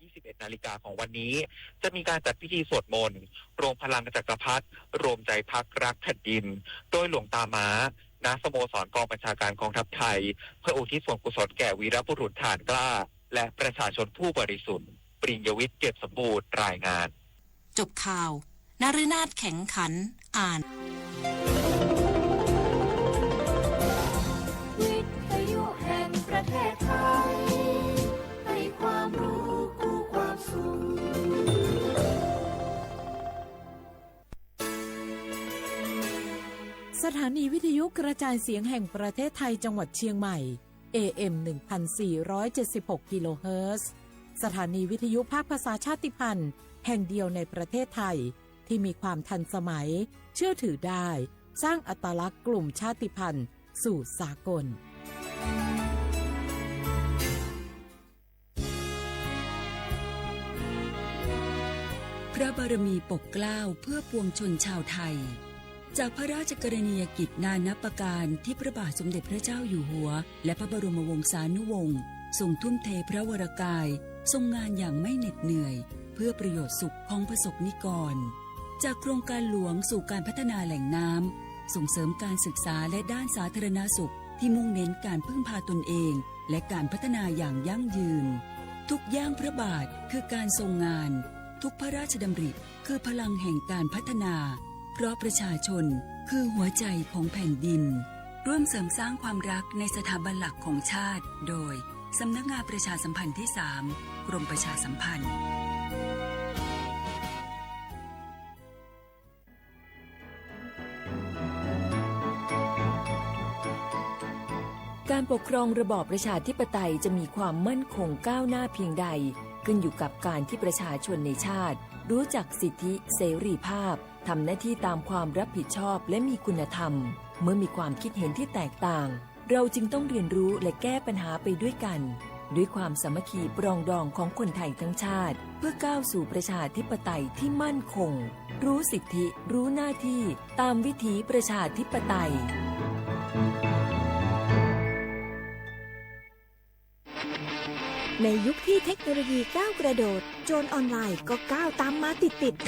ยี่สิบเอ็ดนาฬิกาของวันนี้ จะมีการจัดพิธีสวดมนต์ รวมพลังจักรพรรดิ รวมใจพรรครักแผ่นดิน โดยหลวงตาม้า ณ สโมสรกองบัญชาการกองทัพไทย เพื่ออุทิศส่วนกุศลแก่วีรบุรุษทหารกล้า และประชาชนผู้บริสุทธิ์ ปริญญวิทย์ เกียรติสมบูรณ์ รายงาน จบข่าว นฤนาถ แข็งขัน อ่าน วิทยุแห่งประเทศไทย ให้ความรู้คู่ความสุข สถานีวิทยุกระจายเสียงแห่งประเทศไทยจังหวัดเชียงใหม่ เอเอ็ม หนึ่งพันสี่ร้อยเจ็ดสิบหกกิโลเฮิรตซ์ สถานีวิทยุภาคภาษาชาติพันธุ์แห่งเดียวในประเทศไทย ที่มีความทันสมัย เชื่อถือได้ สร้างอัตลักษณ์กลุ่มชาติพันธุ์สู่สากล พระบารมีปกเกล้าเพื่อปวงชนชาวไทย จากพระราชกรณียกิจนานับประการที่พระบาทสมเด็จพระเจ้าอยู่หัว และพระบรมวงศานุวงศ์ ทรงทุ่มเทพระวรกาย ทรงงานอย่างไม่เหน็ดเหนื่อย เพื่อประโยชน์สุขของประสบนิกร จากโครงการหลวงสู่การพัฒนาแหล่งน้ำ ส่งเสริมการศึกษาและด้านสาธารณสุข ที่มุ่งเน้นการพึ่งพาตนเอง และการพัฒนาอย่างยั่งยืน ทุกย่างพระบาทคือการทรงงาน ทุกพระราชดำริคือพลังแห่งการพัฒนา เพราะประชาชนคือหัวใจของแผ่นดิน ร่วมเสริมสร้างความรักในสถาบันหลักของชาติ โดย สำนักงานประชาสัมพันธ์ที่สาม กรมประชาสัมพันธ์ การปกครองระบอบประชาธิปไตยจะมีความมั่นคงก้าวหน้าเพียงใด ขึ้นอยู่กับการที่ประชาชนในชาติ รู้จักสิทธิเสรีภาพ ทำหน้าที่ตามความรับผิดชอบและมีคุณธรรม เมื่อมีความคิดเห็นที่แตกต่าง เราจึงต้องเรียนรู้และแก้ปัญหาไปด้วยกัน ด้วยความสามัคคีปรองดองของคนไทยทั้งชาติ เพื่อก้าวสู่ประชาธิปไตยที่มั่นคง รู้สิทธิ รู้หน้าที่ ตามวิถีประชาธิปไตย ในยุคที่เทคโนโลยีก้าวกระโดด โจรออนไลน์ก็ก้าวตามมาติดๆ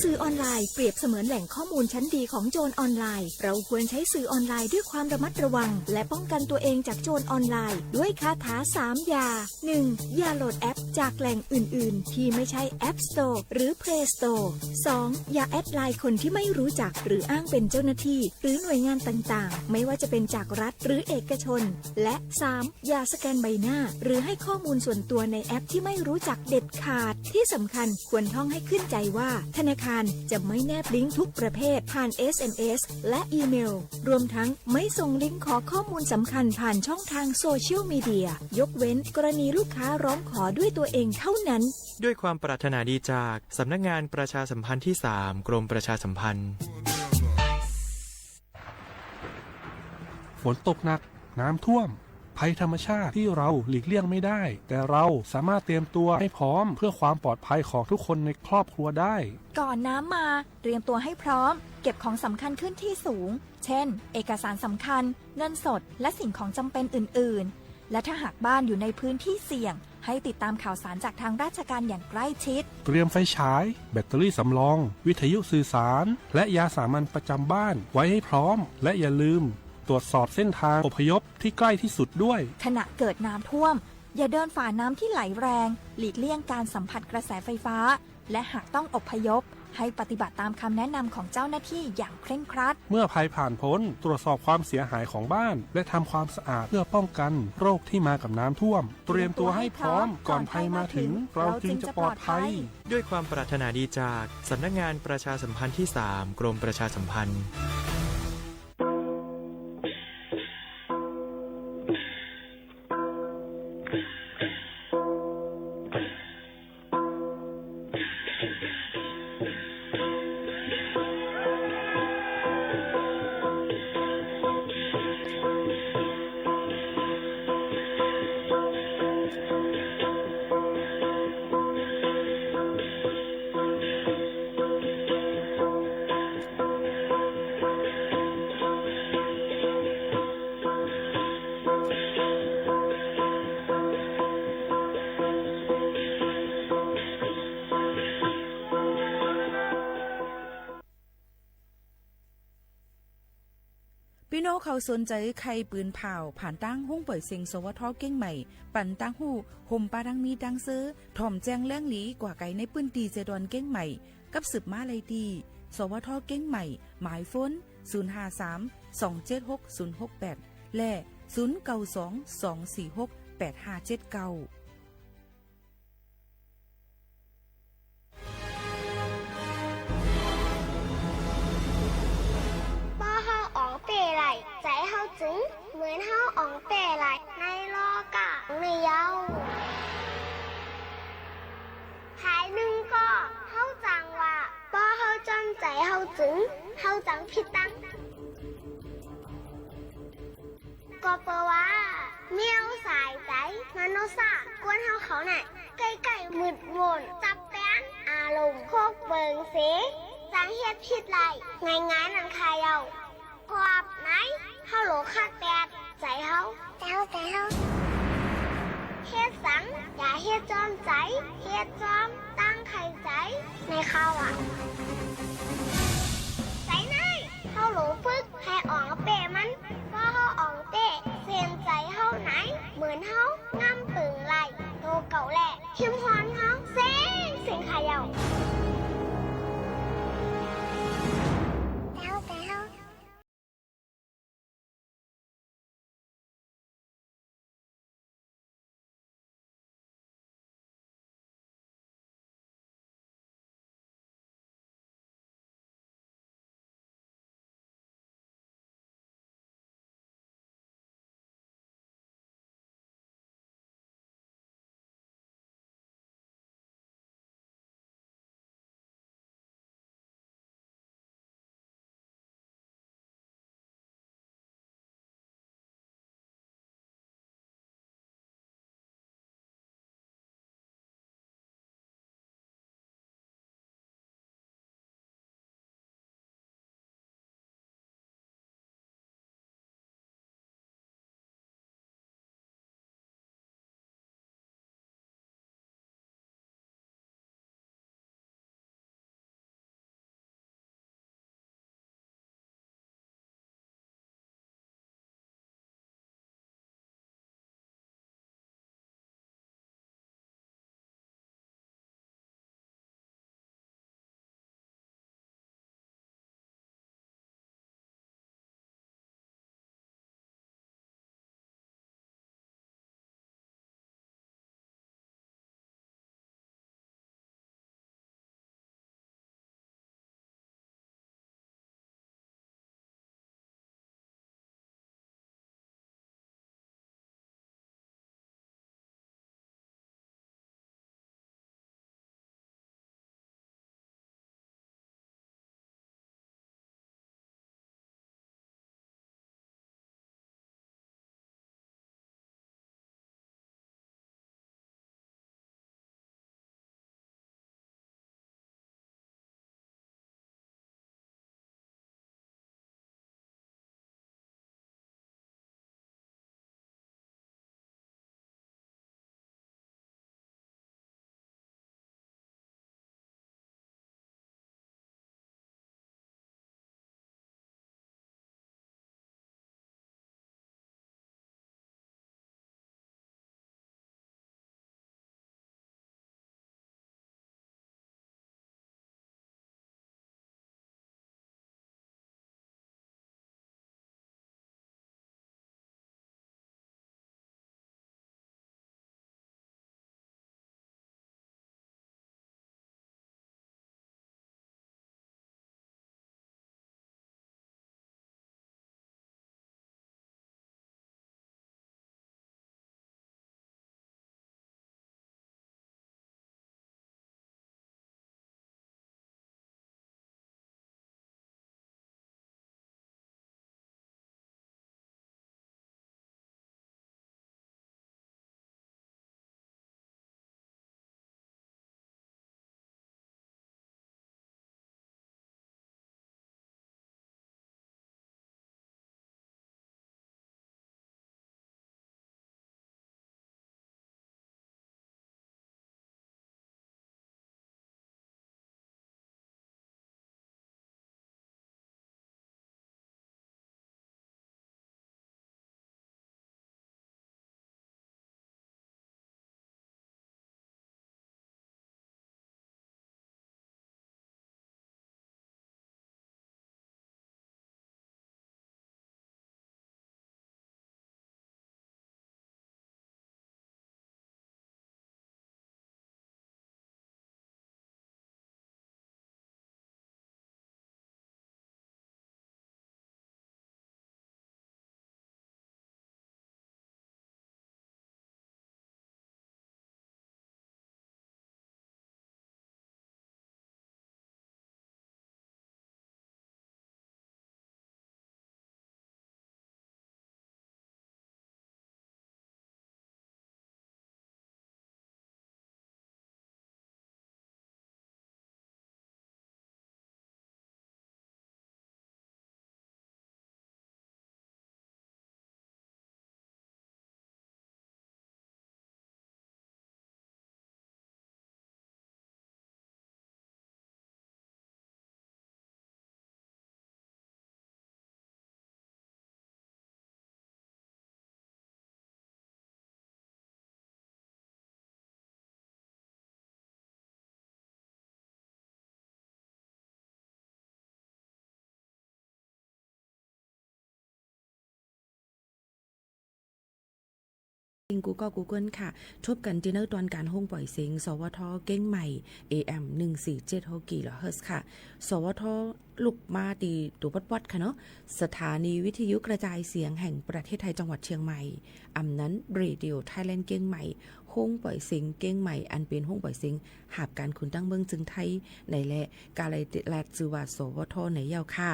สื่อออนไลน์เปรียบเสมือนแหล่งข้อมูลชั้นดีของโจรออนไลน์ เราควรใช้สื่อออนไลน์ด้วยความระมัดระวัง และป้องกันตัวเองจากโจรออนไลน์ ด้วยคาถาสามอย่า หนึ่ง อย่าโหลดแอปจากแหล่งอื่นๆ ที่ไม่ใช่ App Store หรือ Play Store สอง อย่าแอดไลน์คนที่ไม่รู้จักหรืออ้างเป็นเจ้าหน้าที่ หรือหน่วยงานต่างๆ ไม่ว่าจะเป็นจากรัฐหรือเอกชน และสาม อย่าสแกนใบหน้า หรือให้ข้อมูลส่วนตัวในแอปที่ไม่รู้จักเด็ดขาด ที่สำคัญควรท่องให้ขึ้นใจว่า ธนาคารจะไม่แนบลิงก์ทุกประเภทผ่าน เอสเอ็มเอส และอีเมล รวมทั้งไม่ส่งลิงก์ขอข้อมูลสำคัญผ่านช่องทางโซเชียลมีเดีย ยกเว้นกรณีลูกค้าร้องขอด้วยตัวเองเท่านั้น ด้วยความปรารถนาดีจากสำนักงานประชาสัมพันธ์ที่สาม กรมประชาสัมพันธ์ ฝนตกหนัก น้ำท่วม ภัยธรรมชาติที่เราหลีกเลี่ยงไม่ได้ แต่เราสามารถเตรียมตัวให้พร้อมเพื่อความปลอดภัยของทุกคนในครอบครัวได้ ก่อนน้ำมา เตรียมตัวให้พร้อม เก็บของสำคัญขึ้นที่สูง เช่น เอกสารสำคัญ เงินสด และสิ่งของจำเป็นอื่นๆ และถ้าหากบ้านอยู่ในพื้นที่เสี่ยง ให้ติดตามข่าวสารจากทางราชการอย่างใกล้ชิด เตรียมไฟฉาย แบตเตอรี่สำรอง วิทยุสื่อสาร และยาสามัญประจำบ้านไว้ให้พร้อม และอย่าลืมตรวจสอบเส้นทางอพยพที่ใกล้ที่สุดด้วย ขณะเกิดน้ำท่วม อย่าเดินฝ่าน้ำที่ไหลแรง หลีกเลี่ยงการสัมผัสกระแสไฟฟ้า และหากต้องอพยพ ให้ปฏิบัติตามคำแนะนำของเจ้าหน้าที่อย่างเคร่งครัด เมื่อภัยผ่านพ้น ตรวจสอบความเสียหายของบ้าน และทำความสะอาดเพื่อป้องกันโรคที่มากับน้ำท่วม เตรียมตัวให้พร้อม ก่อนภัยมาถึง เราจึงจะปลอดภัย ด้วยความปรารถนาดีจากสำนักงานประชาสัมพันธ์ที่สาม กรมประชาสัมพันธ์ ปี้น้องเขาสนใจ๋ใค่ปืนผ่าว ผ่านตางห้องป่อยเสียง สวท เกียงใหม่ ปันตางฮู้ ห่มปาตังมีตังเซอ ถ่อมแจ้งแหล่งหลี กว่าไกลในปื้นตี้เซดอนเกียงใหม่ กับสืบมาได้ตี้ สวท เกียงใหม่ หมายโฟน ศูนย์ห้าสาม สองเจ็ดหก ศูนย์หกแปด และ ศูนย์เก้าสอง สองสี่หก แปดห้าเจ็ดเก้า ป้อเฮาอ่องเป้ไล่ ใจ๋เฮาจึง เหมือนเฮาอ่องเป้ไล่ ในลอกาในเย้า ภายนึ่งก็ เฮาจังว่า ป้อเฮาจ้อนใจ๋เฮาจึง เฮาจังผิดตัง ก็เปื้อว่า แนวสายใจ๋ มโนสา กวนเฮาเขาน่ะ ใก้ๆ มืดมน จับแป้น อารมณ์ พวกเปิงเส จังเฮ็ดผิดไล่ ง่ายๆ นั้นค่าเย้า ขวบใน เฮาโหลคัดแต๊ใจ๋เฮา ใจ๋เฮา ใจ๋เฮา เฮ็ดสัง อย่าเฮ็ดจ้อมใจ๋ เฮ็ดจ้อมตั้งใค่ใจ๋ ในคราวอะ ใจ๋ใน เฮาโหลฝึก ใค่อ่องเป้มัน ป้อเฮาอ่องเป้ เส้นใจ๋เฮาใน เหมือนเฮา งำเปิงไล่ โตเก่าแล หิมฮอนเฮา เซ็งเซ็งค่าเย้า ใจ๋เฮา ใจ๋เฮา เจ้า กูก้อกูเกิลค่ะ ทบกั๋นตี้เน่อตอนก๋านโฮงป่อยเสียง สวท เกียงใหม่ เอเอ็ม หนึ่งสี่เจ็ดหก กิโลเฮิรตซ์ค่ะ สวท ลุกมาตี้ตั๋วป๊อดๆ ค่ะเนาะ สถานีวิทยุกระจายเสียงแห่งประเทศไทยจังหวัดเชียงใหม่ อ่ำนั้น เรดิโอไทยแลนด์เกียงใหม่ โฮงป่อยเสียงเกียงใหม่ อันเป๋นโฮงป่อยเสียงหาบก๋านขุนตั้งเมืองจึงไทย ในแหละ กาเลยเตะลัดจื้อว่า สวท ในเย้าค่ะ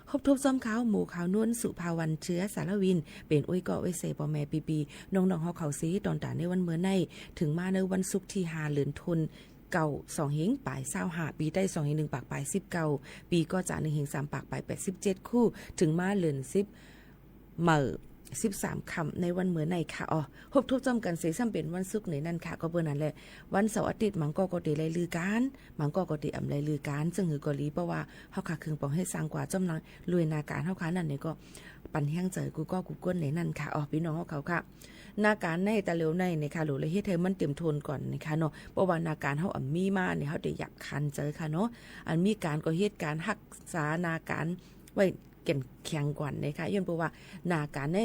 ฮบทบจ้อมข้าวหมู่ข้าว นวลสุภาวรรณ เชื้อสารวิน เป๋นอุ้ยเกาะไว้เส ป้อแม่ปี้ๆ น้องๆ เฮาเขาเส ตอนต๋าในวันเมื่อใน เถิงมาในวันศุกร์ตี้ห้า เดือนธันวาคม สองเฮงป๋ายซาวห้า ปี๋ใต้สองเฮงหนึ่งปากป๋ายสิบเก้า ปี๋ก๋อจ๋าหนึ่งเฮงสามปากป๋ายแปดสิบเจ็ดคู่ เถิงมาเดือนสิบ เมื่อสิบสามค่ำในวันเมื่อในค่ะ อ๋อ ฮบทบจ้อมกั๋นเส ซ้ำเป๋นวันศุกร์ในนั้นค่ะ ก็เปิ้นนั้นแหละ วันเสาร์อาทิตย์ บางก้อก็เตะไล่ลือก๋าน บางก้อก็เตะอ่ำไล่ลือก๋าน ซึ่งหือก็ดี เพราะว่าเฮาค่ะเคืองปองเฮ็ดสร้างกว่าจ้อมหนัง ลุยนาก๋านเฮาค่ะนั้นเนี่ยก็ ปันแฮงใจ๋กูก้อกูเกิลในนั้นค่ะ อ๋อ ปี้น้องเฮาเขาค่ะ นาก๋านในต๋าเหลียวในเนี่ยค่ะ หลูเลยเฮ็ดหื้อมันเตรียมโทนก่อนนะคะเนาะ เพราะว่านาก๋านเฮาอ่ำมีมาเนี่ย เฮาเตะอยากขันใจ๋ค่ะเนาะ อันมีก๋านก็เฮ็ดก๋านฮักษานาก๋านไว้แก่นแข็งก่อนนะคะ ย้อนเพราะว่านาก๋านใน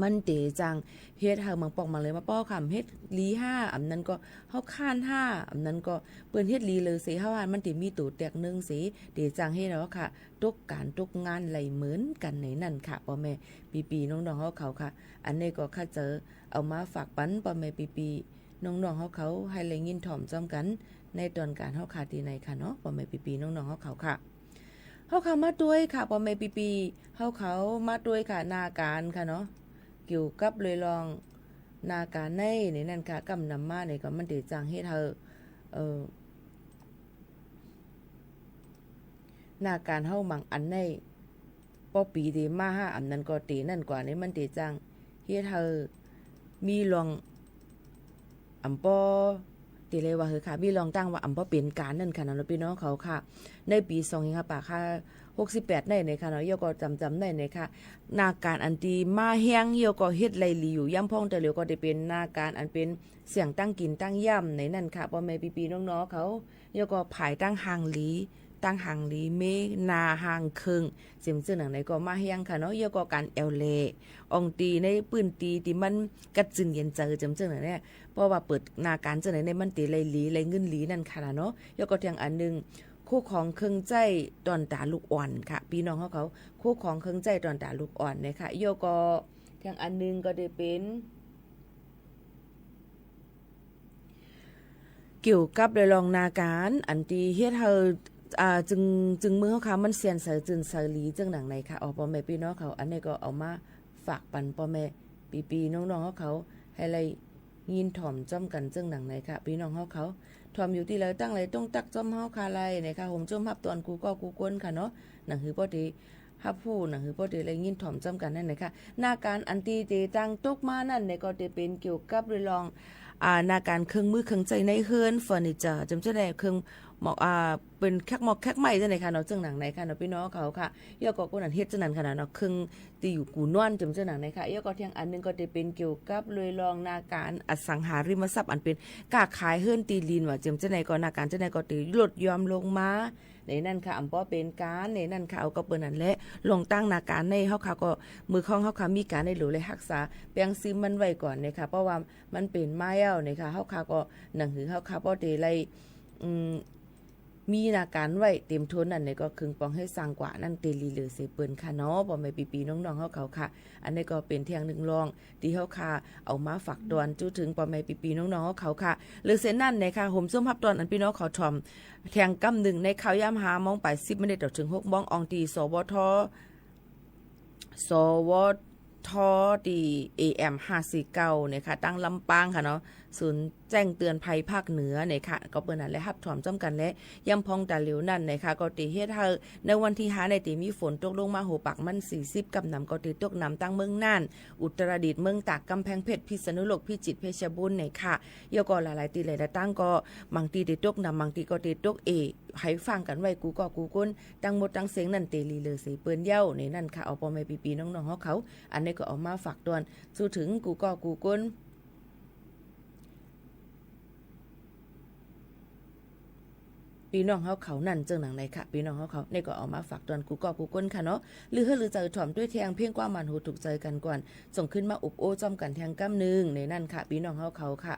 มันเตะจั่งเฮ็ดหื้อ บางปอกบางเลยมาป้อค่ะ เฮ็ดดีห้า อ่ำนั้นก็เฮาค้านห้า อ่ำนั้นก็เปิ้นเฮ็ดดีเลยเส เฮาหันมันเตะมีตั๋วแตกนึ่งเส เตะจั่งเฮ็ดเฮาค่ะ ตกก๋านตกงานไล่เหมือนกั๋นในนั้นค่ะ ป้อแม่ปี้ๆ น้องๆ เฮาเขาค่ะ อันนี้ก็ข้าเจ๋อเอามาฝากปันป้อแม่ปี้ๆ น้องๆ เฮาเขา หื้อไล่ยินถ่อมจ้อมกั๋น ในตอนก๋านเฮาค่ะตี้ในค่ะเนาะ ป้อแม่ปี้ๆ น้องๆ เฮาเขาค่ะ เฮาค่ะมาตวยค่ะ ป้อแม่ปี้ๆ เฮาเขามาตวยค่ะ นาก๋านค่ะเนาะ เกี่ยวกับเรื่องนาก๋านใน ในนั้นค่ะ ก้ำนำมาเนี่ยก็มันเตะจั่งเฮ็ดหื้อ เอ่อ นาก๋านเฮาบางอันใน ป้อปี๋เตะมาห้า อ่ำนั้นก็เตะนั่นกว่าใน มันเตะจั่งเฮ็ดหื้อมีร่อง อ่ำป้อ เตะเลยว่าหื้อค่ะ มีร่องตั้งว่าอ่ำป้อเป๋นก๋านนั่นค่ะเนาะ ปี้น้องเขาค่ะ ในปี๋สองเฮงห้าปากห้า หกสิบแปดในเนี่ยค่ะเนาะ เยียะก็จ๋ำๆ ในเนี่ยค่ะ นาก๋านอันตี้มาแฮง เยียะก็เฮ็ดไล่ดีอยู่ ย้ำพ่องต๋าเหลียวก็เตะเป๋นนาก๋านอันเป๋นเสี้ยงตั้งกิ๋นตั้งย่ำในนั้นค่ะ ป้อแม่ปี้ๆ น้องๆ เขา เยียะก็ผายตั้งฮางหลี ตั้งฮางหลี เม นา ฮางเคิง เจ๋มเจื้อหนังในก็มาแฮงค่ะเนาะ เยียะก็ก๋านแอ่วแหล่ อ่องตี้ในปื้นตี้ตี้มันกั๊ดจืนเย็นใจ๋ เจ๋มเจื้อหนังใน เพราะว่าเปิดนาก๋านเจื้อหนังในมันเตะไล่ดี ไล่เงินดีนั่นค่ะเนาะ เยียะก็เตียงอันนึ่ง คู่ของเครื่องใจ๊ตอนต๋าลูกอ่อนค่ะ ปี้น้องเฮาเขา คู่ของเครื่องใจ๊ตอนต๋าลูกอ่อนเนี่ยค่ะ เยียะก็เตียงอันนึ่งก็เตะเป๋น เกี่ยวกับเรื่องนาก๋าน อันตี้เฮ็ดหื้อ อ่า จึง จึงเมืองเฮาค่ะ มันเสี้ยนใสจืนใสดี เจื้อหนังในค่ะ อ๋อ ป้อแม่ปี้น้องเขา อันนี้ก็เอามาฝากปันป้อแม่ปี้ๆ น้องๆ เฮาเขา หื้อไล่ยินถ่อมจ้อมกั๋น เจื้อหนังในค่ะ ปี้น้องเฮาเขา ถ่อมอยู่ตี้ใดตั้งใด ต้องตั๊กจ้อมเฮาค่ะไล่เนี่ยค่ะ โฮมจ้อมฮับตอนกูก้อกูเกิลค่ะเนาะ หนังหื้อป้อเตะ ฮับฮู้ หนังหื้อป้อเตะไล่ยินถ่อมจ้อมกั๋นนั่นเนี่ยค่ะ นาก๋านอันตี้เตะตังตกมานั่นเนี่ยก็เตะเป๋นเกี่ยวกับเรื่อง อ่า นาก๋านเครื่องมือเครื่องใจ๊ในเฮือน เฟอร์นิเจอร์ เจ๋มเจื้อหนังใน เครื่องหมอก อ่า เป๋นแคะหมอกแคะไม้เจ้าไหนค่ะเนาะ เจื้อหนังในค่ะเนาะ ปี้น้องเขาค่ะ เยียะก็คนอันเฮ็ดเจ้านั้นค่ะเนาะ เครื่องตี้อยู่กู่นอน เจ๋มเจื้อหนังในค่ะ เยียะก็เตียงอันนึ่งก็เตะเป๋นเกี่ยวกับเรื่องนาก๋านอสังหาริมทรัพย์ อันเป๋นก้าขายเฮือนตี้ดินว่า เจ๋มเจ้าไหนก็นาก๋านเจ้าไหนก็เตะลดหย่อนลงมา ในนั้นค่ะ อ่ำป้อเป๋นก๋าน ในนั้นค่ะ เอาก็เปิ้นนั่นแหละ ร่องตั้งนาก๋านในเฮาค่ะก็ มือของเฮาค่ะมีก๋านในหลูเลยฮักษา แป้งซิมมันไว้ก่อนเนี่ยค่ะ เพราะว่ามันเป๋นมาแล้วเนี่ยค่ะ เฮาค่ะก็หนังหื้อเฮาค่ะป้อเตะไล่ อืม มีนาก๋านไว้เตรียมโทนนั่นเนี่ยก็เคืองปองเฮ็ดสร้างกว่านั่นเตะดีเลยเสเปิ้นค่ะเนาะ ป้อแม่ปี้ๆ น้องๆ เฮาเขาค่ะ อันนี้ก็เป๋นเตียงนึ่งร่อง ตี้เฮาค่ะเอามาฝากตอน จู๊เถิงป้อแม่ปี้ๆ น้องๆ เฮาเขาค่ะ หรือเส้นนั้นเนี่ยค่ะ โฮมจ้อมฮับตอนอันปี้น้องเขาถ่อม เตียงก้ำนึ่งในข่าวยามห้าโมงป๋ายสิบมินิตต่อเถิงหกโมง อ่องตี้ สวท สวท ตี้ เอเอ็ม ห้าสี่เก้า เนี่ยค่ะ ตั้งลำปางค่ะเนาะ ศูนย์แจ้งเตือนภัยภาคเหนือเนี่ยค่ะ ก็เปิ้นนั่นแหละฮับถ่อมจ้อมกั๋นแหละ ย้ำพ่องต๋าเหลียวนั่นเนี่ยค่ะ ก็เตะเฮ็ดหื้อในวันตี้ห้าเนี่ยเตะมีฝนตกลงมาหัวปากมันสี่สิบ ก้ำนำก็เตะตกหนำตั้งเมืองน่าน อุตรดิตถ์ เมืองตาก ก๋ำแพงเพชร พิษณุโลก พิจิตร เพชรบูรณ์เนี่ยค่ะ เยียะก็หลายๆ ตี้หลายๆ ตั้งก็ บางตี้เตะตกหนำ บางตี้ก็เตะตกเอ หื้อฟังกั๋นไว้กูก้อกูเกิล ตังหมดตังเสี้ยงนั่นเตะดีเลยเสเปิ้นเย้า ในนั้นค่ะ เอาป้อแม่ปี้ๆ น้องๆ เฮาเขา อันนี้ก็เอามาฝากตอน จู๊เถิงกูก้อกูเกิล เอ ปี้น้องเฮาเขานั้นเจิ่งหนังใดค่ะ ปี้น้องเฮาเขา นี่ก็เอามาฝากตอนกู้ก้อกู้ก้นค่ะเนาะ หรือหื้อลือใจ๋ถ่อมตวยแทง เพลงกว้างหมั่นหูถูกใจ๋กั๋นก่อน ส่งขึ้นมาอบโอ้จ้อมกั๋นแทงกำนึ่งในนั้นค่ะ ปี้น้องเฮาเขาค่ะ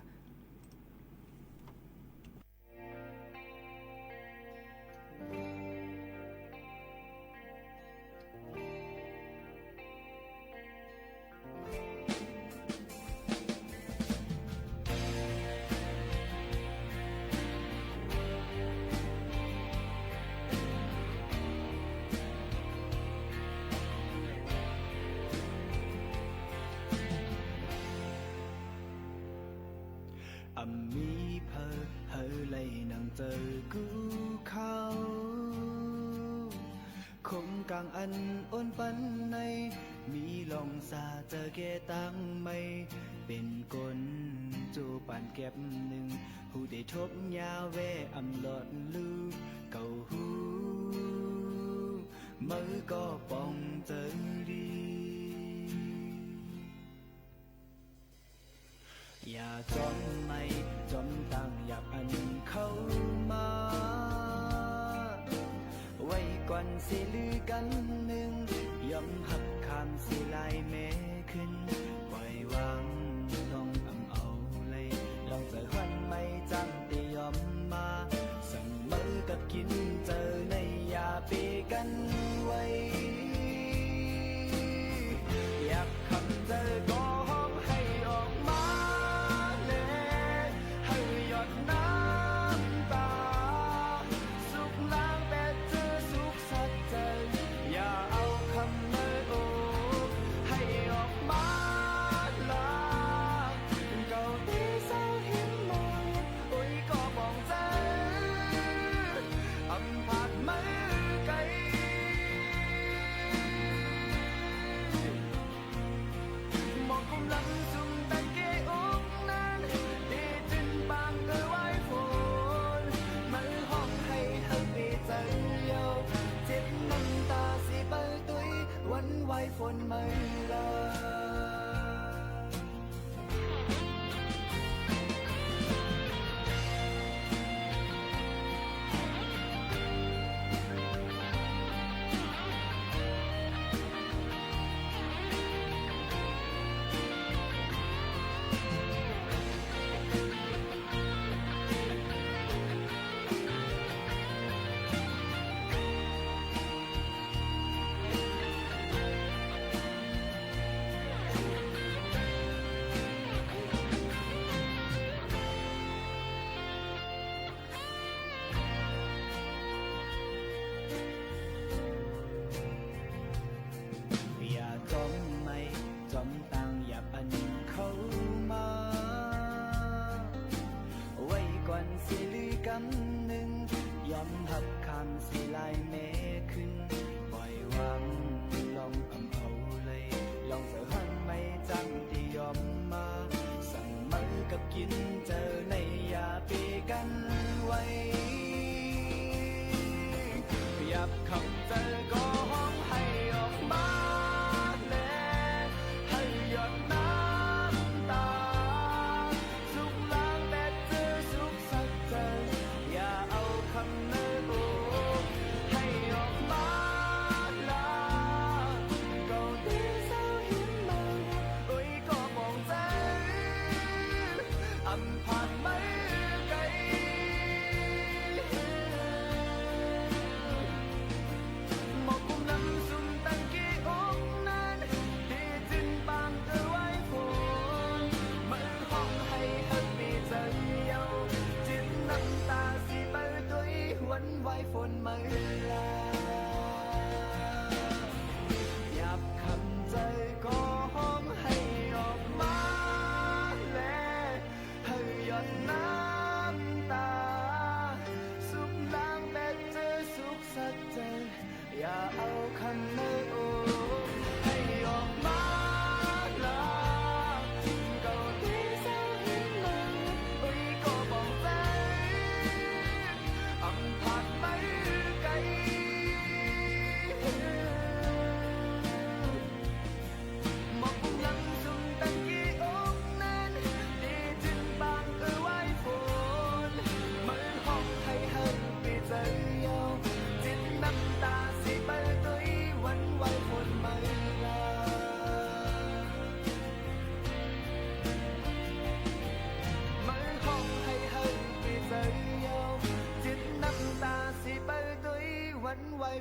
อ่ำมีเผยหื้อไหลหนังเจอกู้เขา คงกางอันโอนปันใน มีลองสาเจอแก่ตังใหม่ เป๋นก้นโจปานแก็บนึ่ง ฮู้ได้ทบยาแว่อำลอดลูก เก่าฮู้ เมอก็ป่องเจอดี อย่าจ้อมไหม้จ้อมตางหยาบอันเข้ามา ไว้ก่อนเสียลือกั๋นนึ่ง ยอมหับขามเสียลายแม้ขึ้น ปล่อยวางน้องอ่ำเอาไหล ลองเจอฮันไหม้จั้งตี้ยอมมา สั่งเมอกับกิ๋นเจอในอย่าเปกั๋นไว้ อยาก คำเจอก็ฮ้องหื้อออกมาแล หื้อหยดน้ำต๋า สุขลางแปดจื้อสุขสักเจอ อย่าเอาคำเมอโอ หื้อออกมาลา เก่าตี้เศร้าเห็นหมด โอ้ยก็ป่องเจอ อ่ำผาดเมอไก๋ หมอกกุมลำสุมตังเกอกนั้น ตี้จื้นปางเกอไหว้ฝน เมอฮ้องหื้อหื้อเปเจอเยาว์ เจ็บน้ำต๋าสีเปาตุ้ย วันไหว้ฝนเมอลา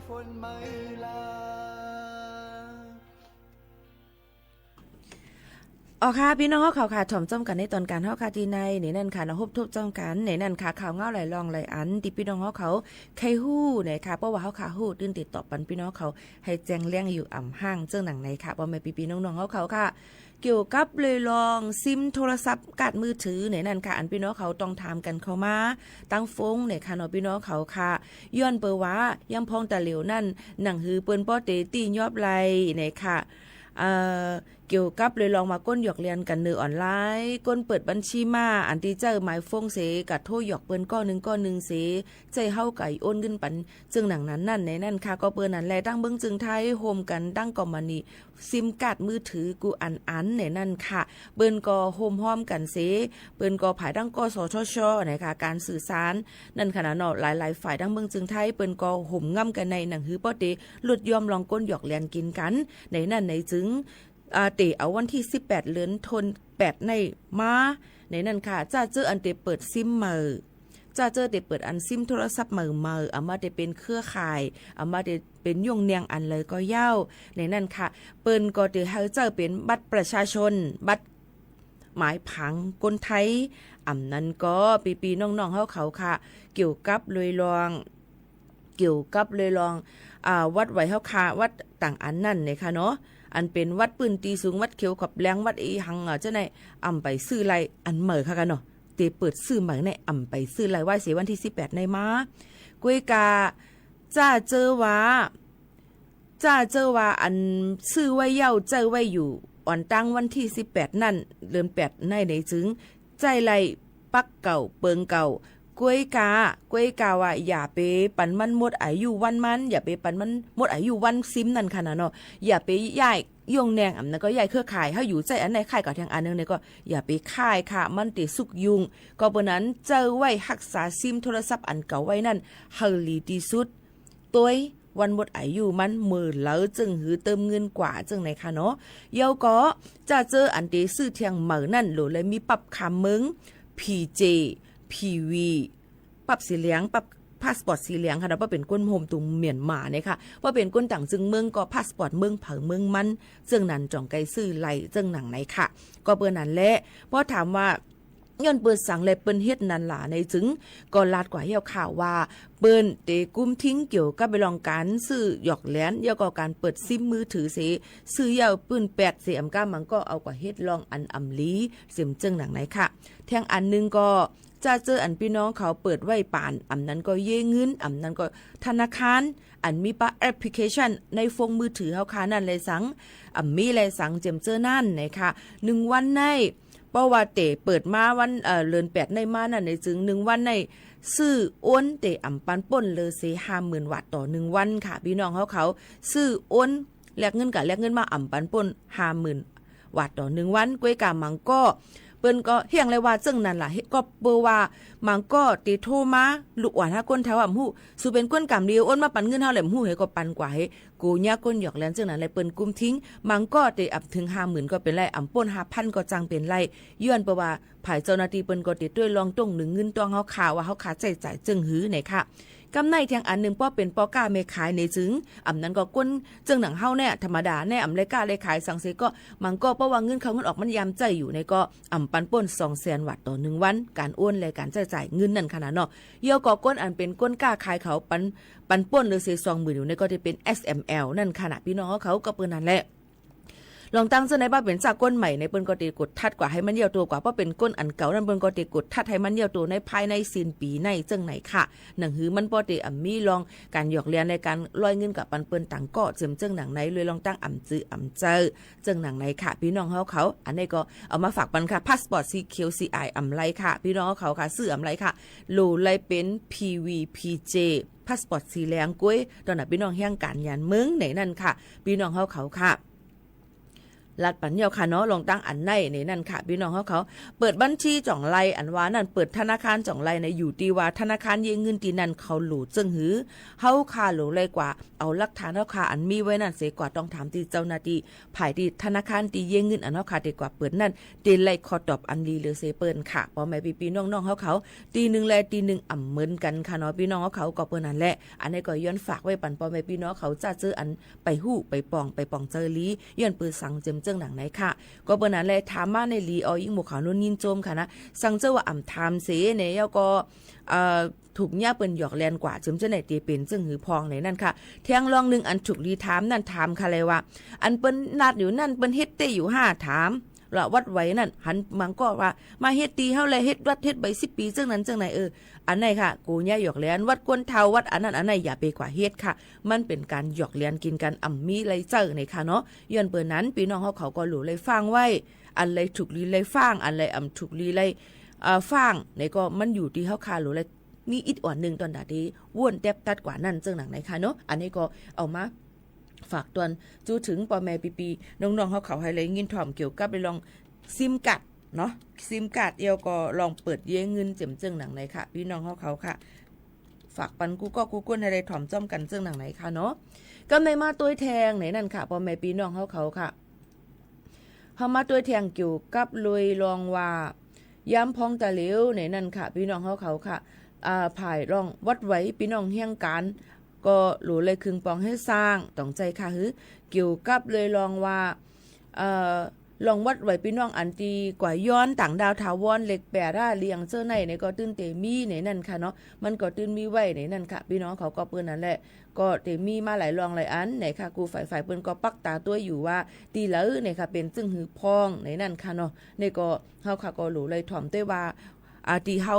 คนไม่ลา อ๋อค่ะ ปี้น้องเฮาเขาค่ะ ถ่อมจ้อมกั๋นในตอนก๋านเฮาค่ะ ตี้ใน ในนั้นค่ะเนาะ ฮบถ้วนจ้อมกั๋น ในนั้นค่ะ ข่าวเงาหลายรองหลายอัน ตี้ปี้น้องเฮาเขาใค่ฮู้นะคะ เพราะว่าเฮาค่ะฮู้ ตึงติดต่อปันปี้น้องเขา หื้อแจ้งแหล่งอยู่อ่ำห้าง เจิ่งหนังในค่ะ ป้อแม่ปี้ๆ น้องๆ เฮาเขาค่ะ เกี่ยวกับเรื่องรองซิมโทรศัพท์ การ์ดมือถือ ในนั้นค่ะ อันปี้น้องเขาต้องถามกั๋นเข้ามา ตางโฟน นะคะเนาะ ปี้น้องเขาค่ะ ย้อนเปื้อว่า ยังพ่องตะเหลียวนั้น หนังหื้อเปิ้นป้อเตตี้ยอบไล่ นะคะ เอ่อ เกี่ยวกับเรื่องรองว่าก้นหยอกเลียนกั๋นเนือออนไลน์ ก้นเปิดบัญชีม้า อันตี้ใจ๊หมายโฟนเส กะโทรหยอกเปิ้นก้อนึ่งก้อนึ่งเส ใจ๊เฮาก่ายโอนเงินปัน เจิ่งหนังนั้นนั้น ในนั้นค่ะ ก็เปิ้นนั้นแหละ ตังเมืองเจียงไฮ้ ฮ่วมกั๋นตังกอมปานี ซิมการ์ดมือถือกู้อันอัน ในนั้นค่ะ เปิ้นก็ฮ่วมฮ้อมกั๋นเส เปิ้นก็ผายตัง กสทช นะคะ การสื่อสาร นั้นค่ะเนาะ หลายๆ ฝ่ายตังเมืองเจียงไฮ้ เปิ้นก็ฮ่วมงำกั๋นใน หนังหื้อป้อเตลดย่อมรองก้นหยอกเลียนกิ๋นกั๋น ในนั้นในจึง อ่า เต๋เอาวันตี้สิบแปด เดือนธันวา แปดในมา ในนั้นค่ะ จ้าเจ้ออันเต๋เปิดซิมใหม่ จ้าเจ้อเต๋เปิดอันซิมโทรศัพท์ใหม่ๆ อะมาเต๋เป๋นเครือข่าย อะมาเต๋เป๋นย่งแนงอันใดก็เย้า ในนั้นค่ะ เปิ้นก็เต๋หื้อใจ๊เป๋นบัตรประชาชน บัตรหมายผังคนไทย อำนั้นก็ปี้ๆ น้องๆ เฮาเขาค่ะ เกี่ยวกับเรื่องรอง เกี่ยวกับเรื่องรอง อ่า บัตรไหวเฮาค่ะ บัตรต่างอันนั้นนะคะเนาะ อันเป๋นบัตรปื้นตี้สูง บัตรเขียวขอบแดง บัตรอี้หัง อ่า เจ้าไหน อำไปซื้อไล่อันใหม่ค่ะกั๋นเนาะ เต๋เปิดซื้อใหม่ใน อำไปซื้อไล่ไว้เส วันตี้สิบแปดในมา ก้วยกา จ้าเจ้อว่า จ้าเจ้อว่าอันซื้อไว้เย้า ใจ๊ไว้อยู่ อ่อนตังวันตี้สิบแปดนั้น เดือนแปดในในจึง ใจ๊ไล่ปักเก่าเปิงเก่า ก้วยกา ก้วยกาว่าอย่าไปปันมันหมดอายุวันมัน อย่าไปปันมันหมดอายุวันซิมนั้นค่ะเนาะ อย่าไปย้ายย่งแนง อำนั้นก็ย้ายเครือข่าย เฮาอยู่ใจ๊อันใด ค่ายเก่าแทงอันนึ่งในก็อย่าไปค่ายค่ะ มันเต๋สุกยุ่ง ก็เปิ้นนั้นใจ๊ไว้ฮักษาซิมโทรศัพท์อันเก่าไว้นั้น หื้อดีตี้สุด ตวยวันหมดอายุมันเมื่อใด จึงหื้อเติมเงินกว่า เจิ่งไหนค่ะเนาะ เย้าก็จ้าเจ้ออันเต๋ซื้อเตียงใหม่นั้น โหลดเลยมีปั๊บข้ามเมือง พีเจ พีวี ปั๊บสีเหลือง ปั๊บพาสปอร์ตสีเหลืองค่ะเนาะ เพราะเป๋นคนฮ่วมตุงเมียนมาเนี่ยค่ะ เพราะเป๋นคนต่างจึงเมืองก็พาสปอร์ตเมืองใผเมืองมัน เจิ่งนั้นจ่องใก้ซื้อไล่ เจิ่งหนังในค่ะ ก็เปิ้นนั้นแหละ พอถามว่า ย้อนเปื้อสังแลเปิ้นเฮ็ดนั้นหล่ะในจึง ก็ลาดกว่าเย้าค่ะว่า เปิ้นเต๋กุมทิ้งเกี่ยวกับเรื่องการซื้อหยอกเลียน แล้วก็การเปิดซิมมือถือเส ซื้อเย้าปื้นแปดเส อำก้ามังก็เอากว่าเฮ็ดรองอันอ่ำลี เสียมเจิ่งหนังในค่ะ แทงอันนึ่งก็ จ้าเจ้ออันปี้น้องเขาเปิดไว้ป๋าน อำนั้นก็เย้เงิน อำนั้นก็ธนาคาร อันมีป้าแอปพลิเคชันในโฟนมือถือเฮาค่ะนั้นแลสัง อำมีแลสัง เจียมเจ้อนั้นนะคะ นึ่งวันใน เพราะว่าเต๋เปิดมาวัน เอ่อ เดือนแปดในมานั้นในจึง นึ่งวันใน ซื้อโอนเต๋อ่ำปันป้นเลยเส ห้าหมื่นวาทต่อนึ่งวันค่ะ ปี้น้องเฮาเขา ซื้อโอน แลกเงินกาแลกเงินมา อ่ำปันป้น ห้าหมื่นวาทต่อนึ่งวัน ก้วยกามังก็ เปิ้นก็เฮี้ยงเลยว่าเจิ่งนั้นหล่ะ ก็เปื้อว่ามังก็เต๋โทรมา ลูกอ่อนหาคนเฒ่าอำฮู้ สูเป๋นคนก๋ำดี โอนมาปันเงินเฮาแหละ อำฮู้ หื้อก็ปันกว่าหื้อ กูเยียะก้นหยอกเลียนเจิ่งนั้นแลเปิ้นกุมทิ้ง มังก็เต๋อ่ำเถิงห้าหมื่นก็เป๋นไร อ่ำป้นห้าพันก็จั้งเป๋นไร ย้อนเปื้อว่า ฝ่ายเจ้าหน้าตี้เปิ้นก็เต๋จ้วยรองต้งนึ่งเงินต้องเฮาค่ะ ว่าเฮาค่ะใจ๊จ่ายเจิ่งหื้อไหนค่ะ กำในแทงอันนึ่ง ป้อเป๋นป้อก้าแม่ขายในจึง อำนั้นก็คนเจิ่งหนังเฮาเนี่ย ธรรมดาเนี่ย อำไล่ก้าไล่ขายสังเสก็ มังก็ป้อว่าเงินเข้าเงินออกมันยามใจ๊อยู่ในก็ อ่ำปันป้นสองแสนวาทต่อนึ่งวัน การโอนและการใจ๊จ่ายเงินนั้นค่ะนะเนาะ เยียะก็คนอันเป๋นคนก้าขายเขาปัน ปันป้นเลยเสสองหมื่นอยู่ในก็เต๋เป๋น เอสเอ็มแอล นั้นค่ะนะ ปี้น้องเฮาเขา ก็เปิ้นนั้นแหละ ลองตั้งเจ้าในป้อเป๋นจ้าคนใหม่ในเปิ้นก็เต๋กดทัดกว่าหื้อมันเยียะโตกว่า ป้อเป๋นคนอันเก่านั้นเปิ้นก็เต๋กดทัดหื้อมันเยียะโตในภายในสิ้นปี๋ในเจิ่งไหนค่ะ หนังหื้อมันป้อเต๋อ่ำมีรองการหยอกเลียนในการล่อยเงินกับปันเปิ้นต่างก็ เจิ่มเจิ่งหนังใน เลยลองตั้งอ่ำจื้ออ่ำเจ้อ เจิ่งหนังในค่ะ ปี้น้องเฮาเขา อันนี้ก็เอามาฝากปันค่ะ พาสปอร์ตสีเขียวสีอายอ่ำไรค่ะ ปี้น้องเฮาเขาค่ะ ซื้ออ่ำไรค่ะ โหลดเลยเป๋น พีวี พีเจ พาสปอร์ตสีแดงก้วย ตอนนั้นปี้น้องแฮงก๋านยานเมืองในนั้นค่ะ ปี้น้องเฮาเขาค่ะ ลัดปันเย้าค่ะเนาะ ลองตั้งอันไหนในนั้นค่ะ ปี้น้องเฮาเขา เปิดบัญชีจ่องไร อันว่านั้น เปิดธนาคารจ่องไรเนี่ย อยู่ตี้ว่าธนาคารเย้ยเงินตี้นั้นเขาหลู่เจิ่งหื้อ เฮาค่ะหลู่ไล่กว่า เอาหลักฐานเฮาค่ะ อันมีไว้นั้นเสียกว่า ต้องถามตี้เจ้าหน้าตี้ ภายตี้ธนาคารตี้เย้ยเงินอันเฮาค่ะ เต๋กว่าเปิดนั้น เต๋ไล่ข้อตอบอันดีเหลือเสียเปิ้นค่ะ ป้อแม่ปี้ๆ น้องๆ เฮาเขา ตี้นึ่งและตี้นึ่งอ่ำเหมือนกั๋นค่ะเนาะ ปี้น้องเฮาเขา ก็เปิ้นนั้นแหละ อันนี้ก็ย้อนฝากไว้ปันป้อแม่ปี้น้องเขา จะเจออัน ไปฮู้ ไปป่อง ไปป่องเจิ่งดี ย้อนเปื้อสังเจียมเจิ่งหนังไหนค่ะ ก็เปิ้นนั้นแหละ ถามมาในหลี ออ ยิ่งหมู่เขาวนุ่นยินโจมค่ะนะ สังเจอว่าอ่ำถามเส เนี่ย แล้วก็ เอ่อ ถูกเยียะเปิ้นหยอกเล่นกว่า เจิมเจ้าไหนเต๋เป๋นเจิ่งหื้อพ่องในนั้นค่ะ แถมลองนึ่งอันถูกหลีถามนั้นถามค่ะเลยว่า อันเปิ้นนัดอยู่นั้น เปิ้นเฮ็ดเต๊อะอยู่ห้า ถาม ละวัดไหวนั้น หันบางก็ว่า มาเฮ็ดตี้เฮาแล เฮ็ดวัดเฮ็ดใบสิบปี๋ เจิ่งนั้นเจิ่งไหน เออ อันไหนค่ะ กูเยียะหยอกเล่น วัดคนเฒ่า วัดอันนั้นอันไหน อย่าไปกว่าเฮ็ดค่ะ มันเป๋นก๋านหยอกเล่นกิ๋นกั๋น อ่ำมีไล่เจ้าในค่ะเนาะ ย้อนเปิ้นนั้น ปี้น้องเฮาเขาก็หลู่ไล่ฟังไว้ อันไหนถูกหลีไล่ฟัง อันไหนอ่ำถูกหลีไล่ เอ่อ ฟัง ในก็มันอยู่ตี้เฮาค่ะหลู่ไล่ มีอิดอ่อนนึ่งต๋อนดาดี โว่นแต๊บตัดกว่านั้นเจิ่งหนังไหนค่ะเนาะ อันนี้ก็เอามา ฝากตวน จู้เถิงป้อแม่ปี้ๆ น้องๆ เฮาเขา หื้อไล่ยินถ่อมเกี่ยวกับเรื่องซิมการ์ดเนาะ ซิมการ์ด แล้วก็ลองเปิดเย้ยเงินเจียมเจิ่งหนังไหนค่ะ ปี้น้องเฮาเขาค่ะ ฝากปันกู้ก๊อกกู้ก้นหื้อไล่ถ่อมจ้อมกั๋นเจิ่งหนังไหนค่ะเนาะ ก็ในมาตวยแทงในนั้นค่ะ ป้อแม่ปี้น้องเฮาเขาค่ะ เฮามาตวยแทงเกี่ยวกับลุยลองว่า ยามพ่องตะเหลวในนั้นค่ะ ปี้น้องเฮาเขาค่ะ อ่า ภายลองวัดไหว ปี้น้องเฮียงก๋าน ก็หลู่ไล่คึงปองหื้อซ่าง ต้องใจ๋ค่ะหื้อ เกี่ยวกับลุยลองว่า เอ่อ ลองวัดไหว ปี้น้องอันตี้กว่าย้อนต่างด้าวถาวร เลขแปดอะ เรียงเจ้าไหน ในก็ตื้นเต๋มีในนั้นค่ะเนาะ มันก็ตื้นมีไว้ในนั้นค่ะ ปี้น้องเขา ก็เปิ้นนั้นแหละ ก็เต๋มีมาหลายลองหลายอันในค่ะ กู้ฝ่ายๆ เปิ้นก็ปักต๋าตวยอยู่ว่า ตี้ไหนในค่ะ เป๋นเจิ่งหื้อพ่องในนั้นค่ะเนาะ ในก็เฮาค่ะก็หลู่ไล่ถ่อมตวยว่า อ่า ตี้เฮา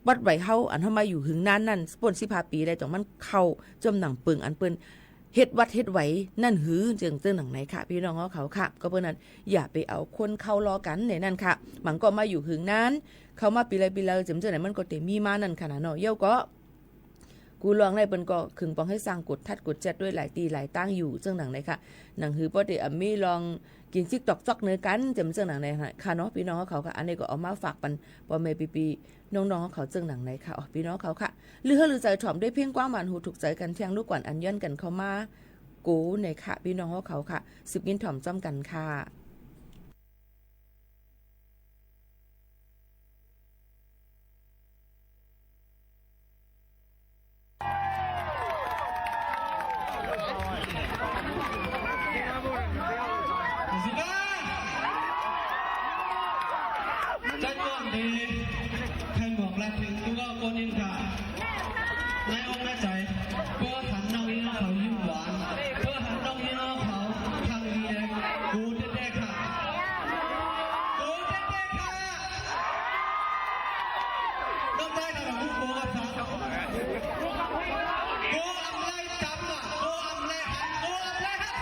วัดไหวเฮา อันเฮามาอยู่หึงนานนั้น ป้นสิบห้าปี๋แล้ว ต้องมันเข้าจ้อมหนังเปิง อันเปิ้นเฮ็ดวัดเฮ็ดไหวนั้นหื้อ เจิ่งเจิ่งหนังไหนค่ะ ปี้น้องเฮาเขาค่ะ ก็เปิ้นนั้น อย่าไปเอาคนเข้าล้อกั๋นในนั้นค่ะ บางก็มาอยู่หึงนาน เข้ามาปี๋ใดปี๋ใด เจิ่มเจิ่งไหน มันก็เต๋มีมานั้นค่ะนะเนาะ แล้วก็ กู้ลองในเปิ้นก็คึงปองหื้อซ่าง กดทัดกดแจ๊ดตวยหลายตี้หลายตางอยู่ เจิ่งหนังไหนค่ะ หนังหื้อป้อเต๋อ่ำมีลองกิ๋นซิกตอกจ๊อกเนยกั๋น เจิ่มเจิ่งหนังไหนค่ะเนาะ ปี้น้องเฮาเขาค่ะ อันนี้ก็เอามาฝากปันป้อแม่ปี้ๆ น้องๆ เฮาเขาเจิ่งหนังไหนค่ะ อ๋อ ปี้น้องเขาค่ะ ลือเฮอลือใจ๋ถ่อมด้วยเพียงกว้างหมานหูถูกใจ๋กั๋นเที่ยงลูกก่อนอันย้อนกั๋นเข้ามา กูในค่ะ ปี้น้องเฮาเขาค่ะ สืบยินถ่อมจ้อมกั๋นค่ะ จัดงานดี ใค่หมวกและถึงทุกคนนินทา ในอกในใจ๋ เปื้อหันน้องอีน้องเขายิ้มหวาน เปื้อหันน้องอีน้องเขาทางดี กูเต๊ๆ ค่ะ กูเต๊ๆ ค่ะ น้องได้ค่ะ น้องกูกับสาว กูอำไลจ๋ำอ่ะ กูอำไลหัน กูอำไลหัน เ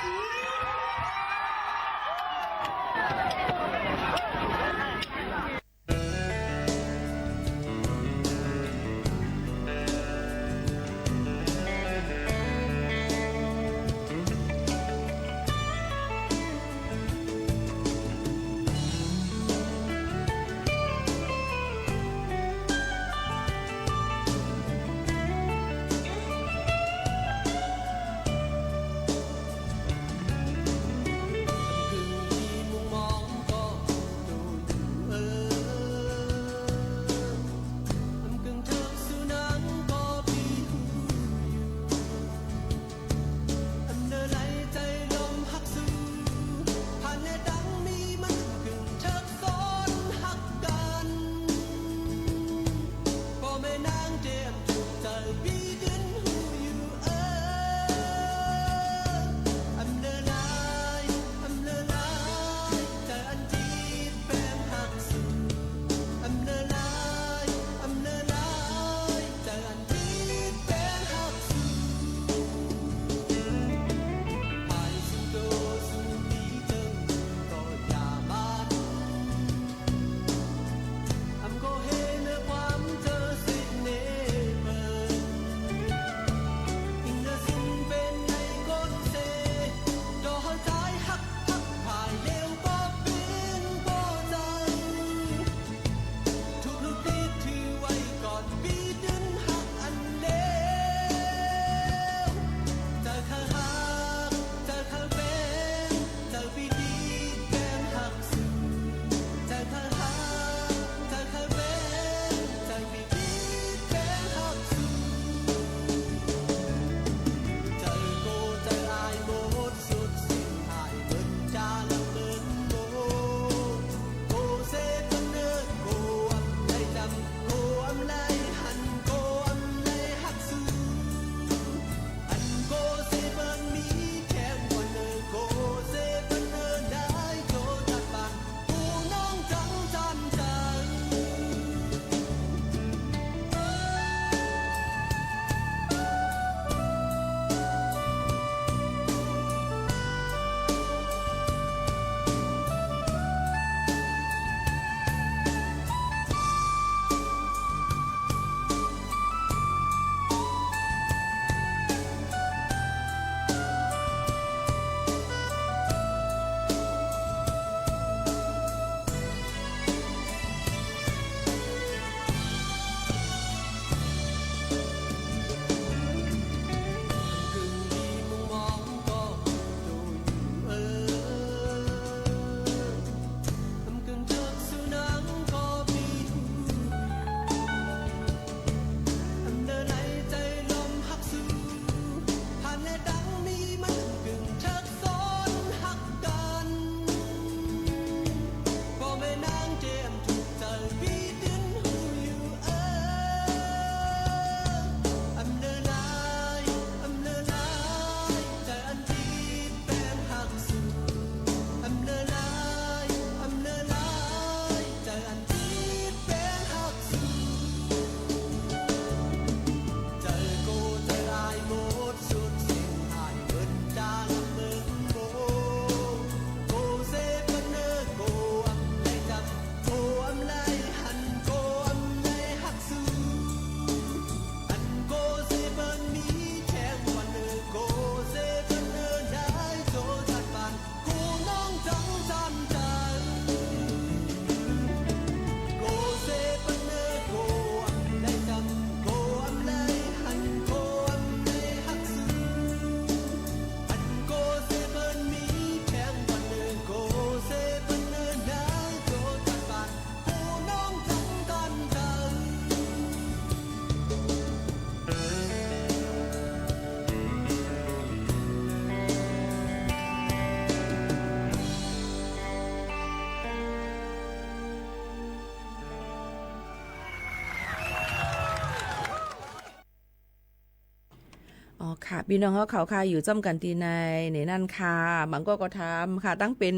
ค่ะ ปี้น้องเฮาเขาค่ะ อยู่จ้ำกั๋นตี้ไหน ในนั้นค่ะ บางก้อก็ถามค่ะ ตั้งเป๋น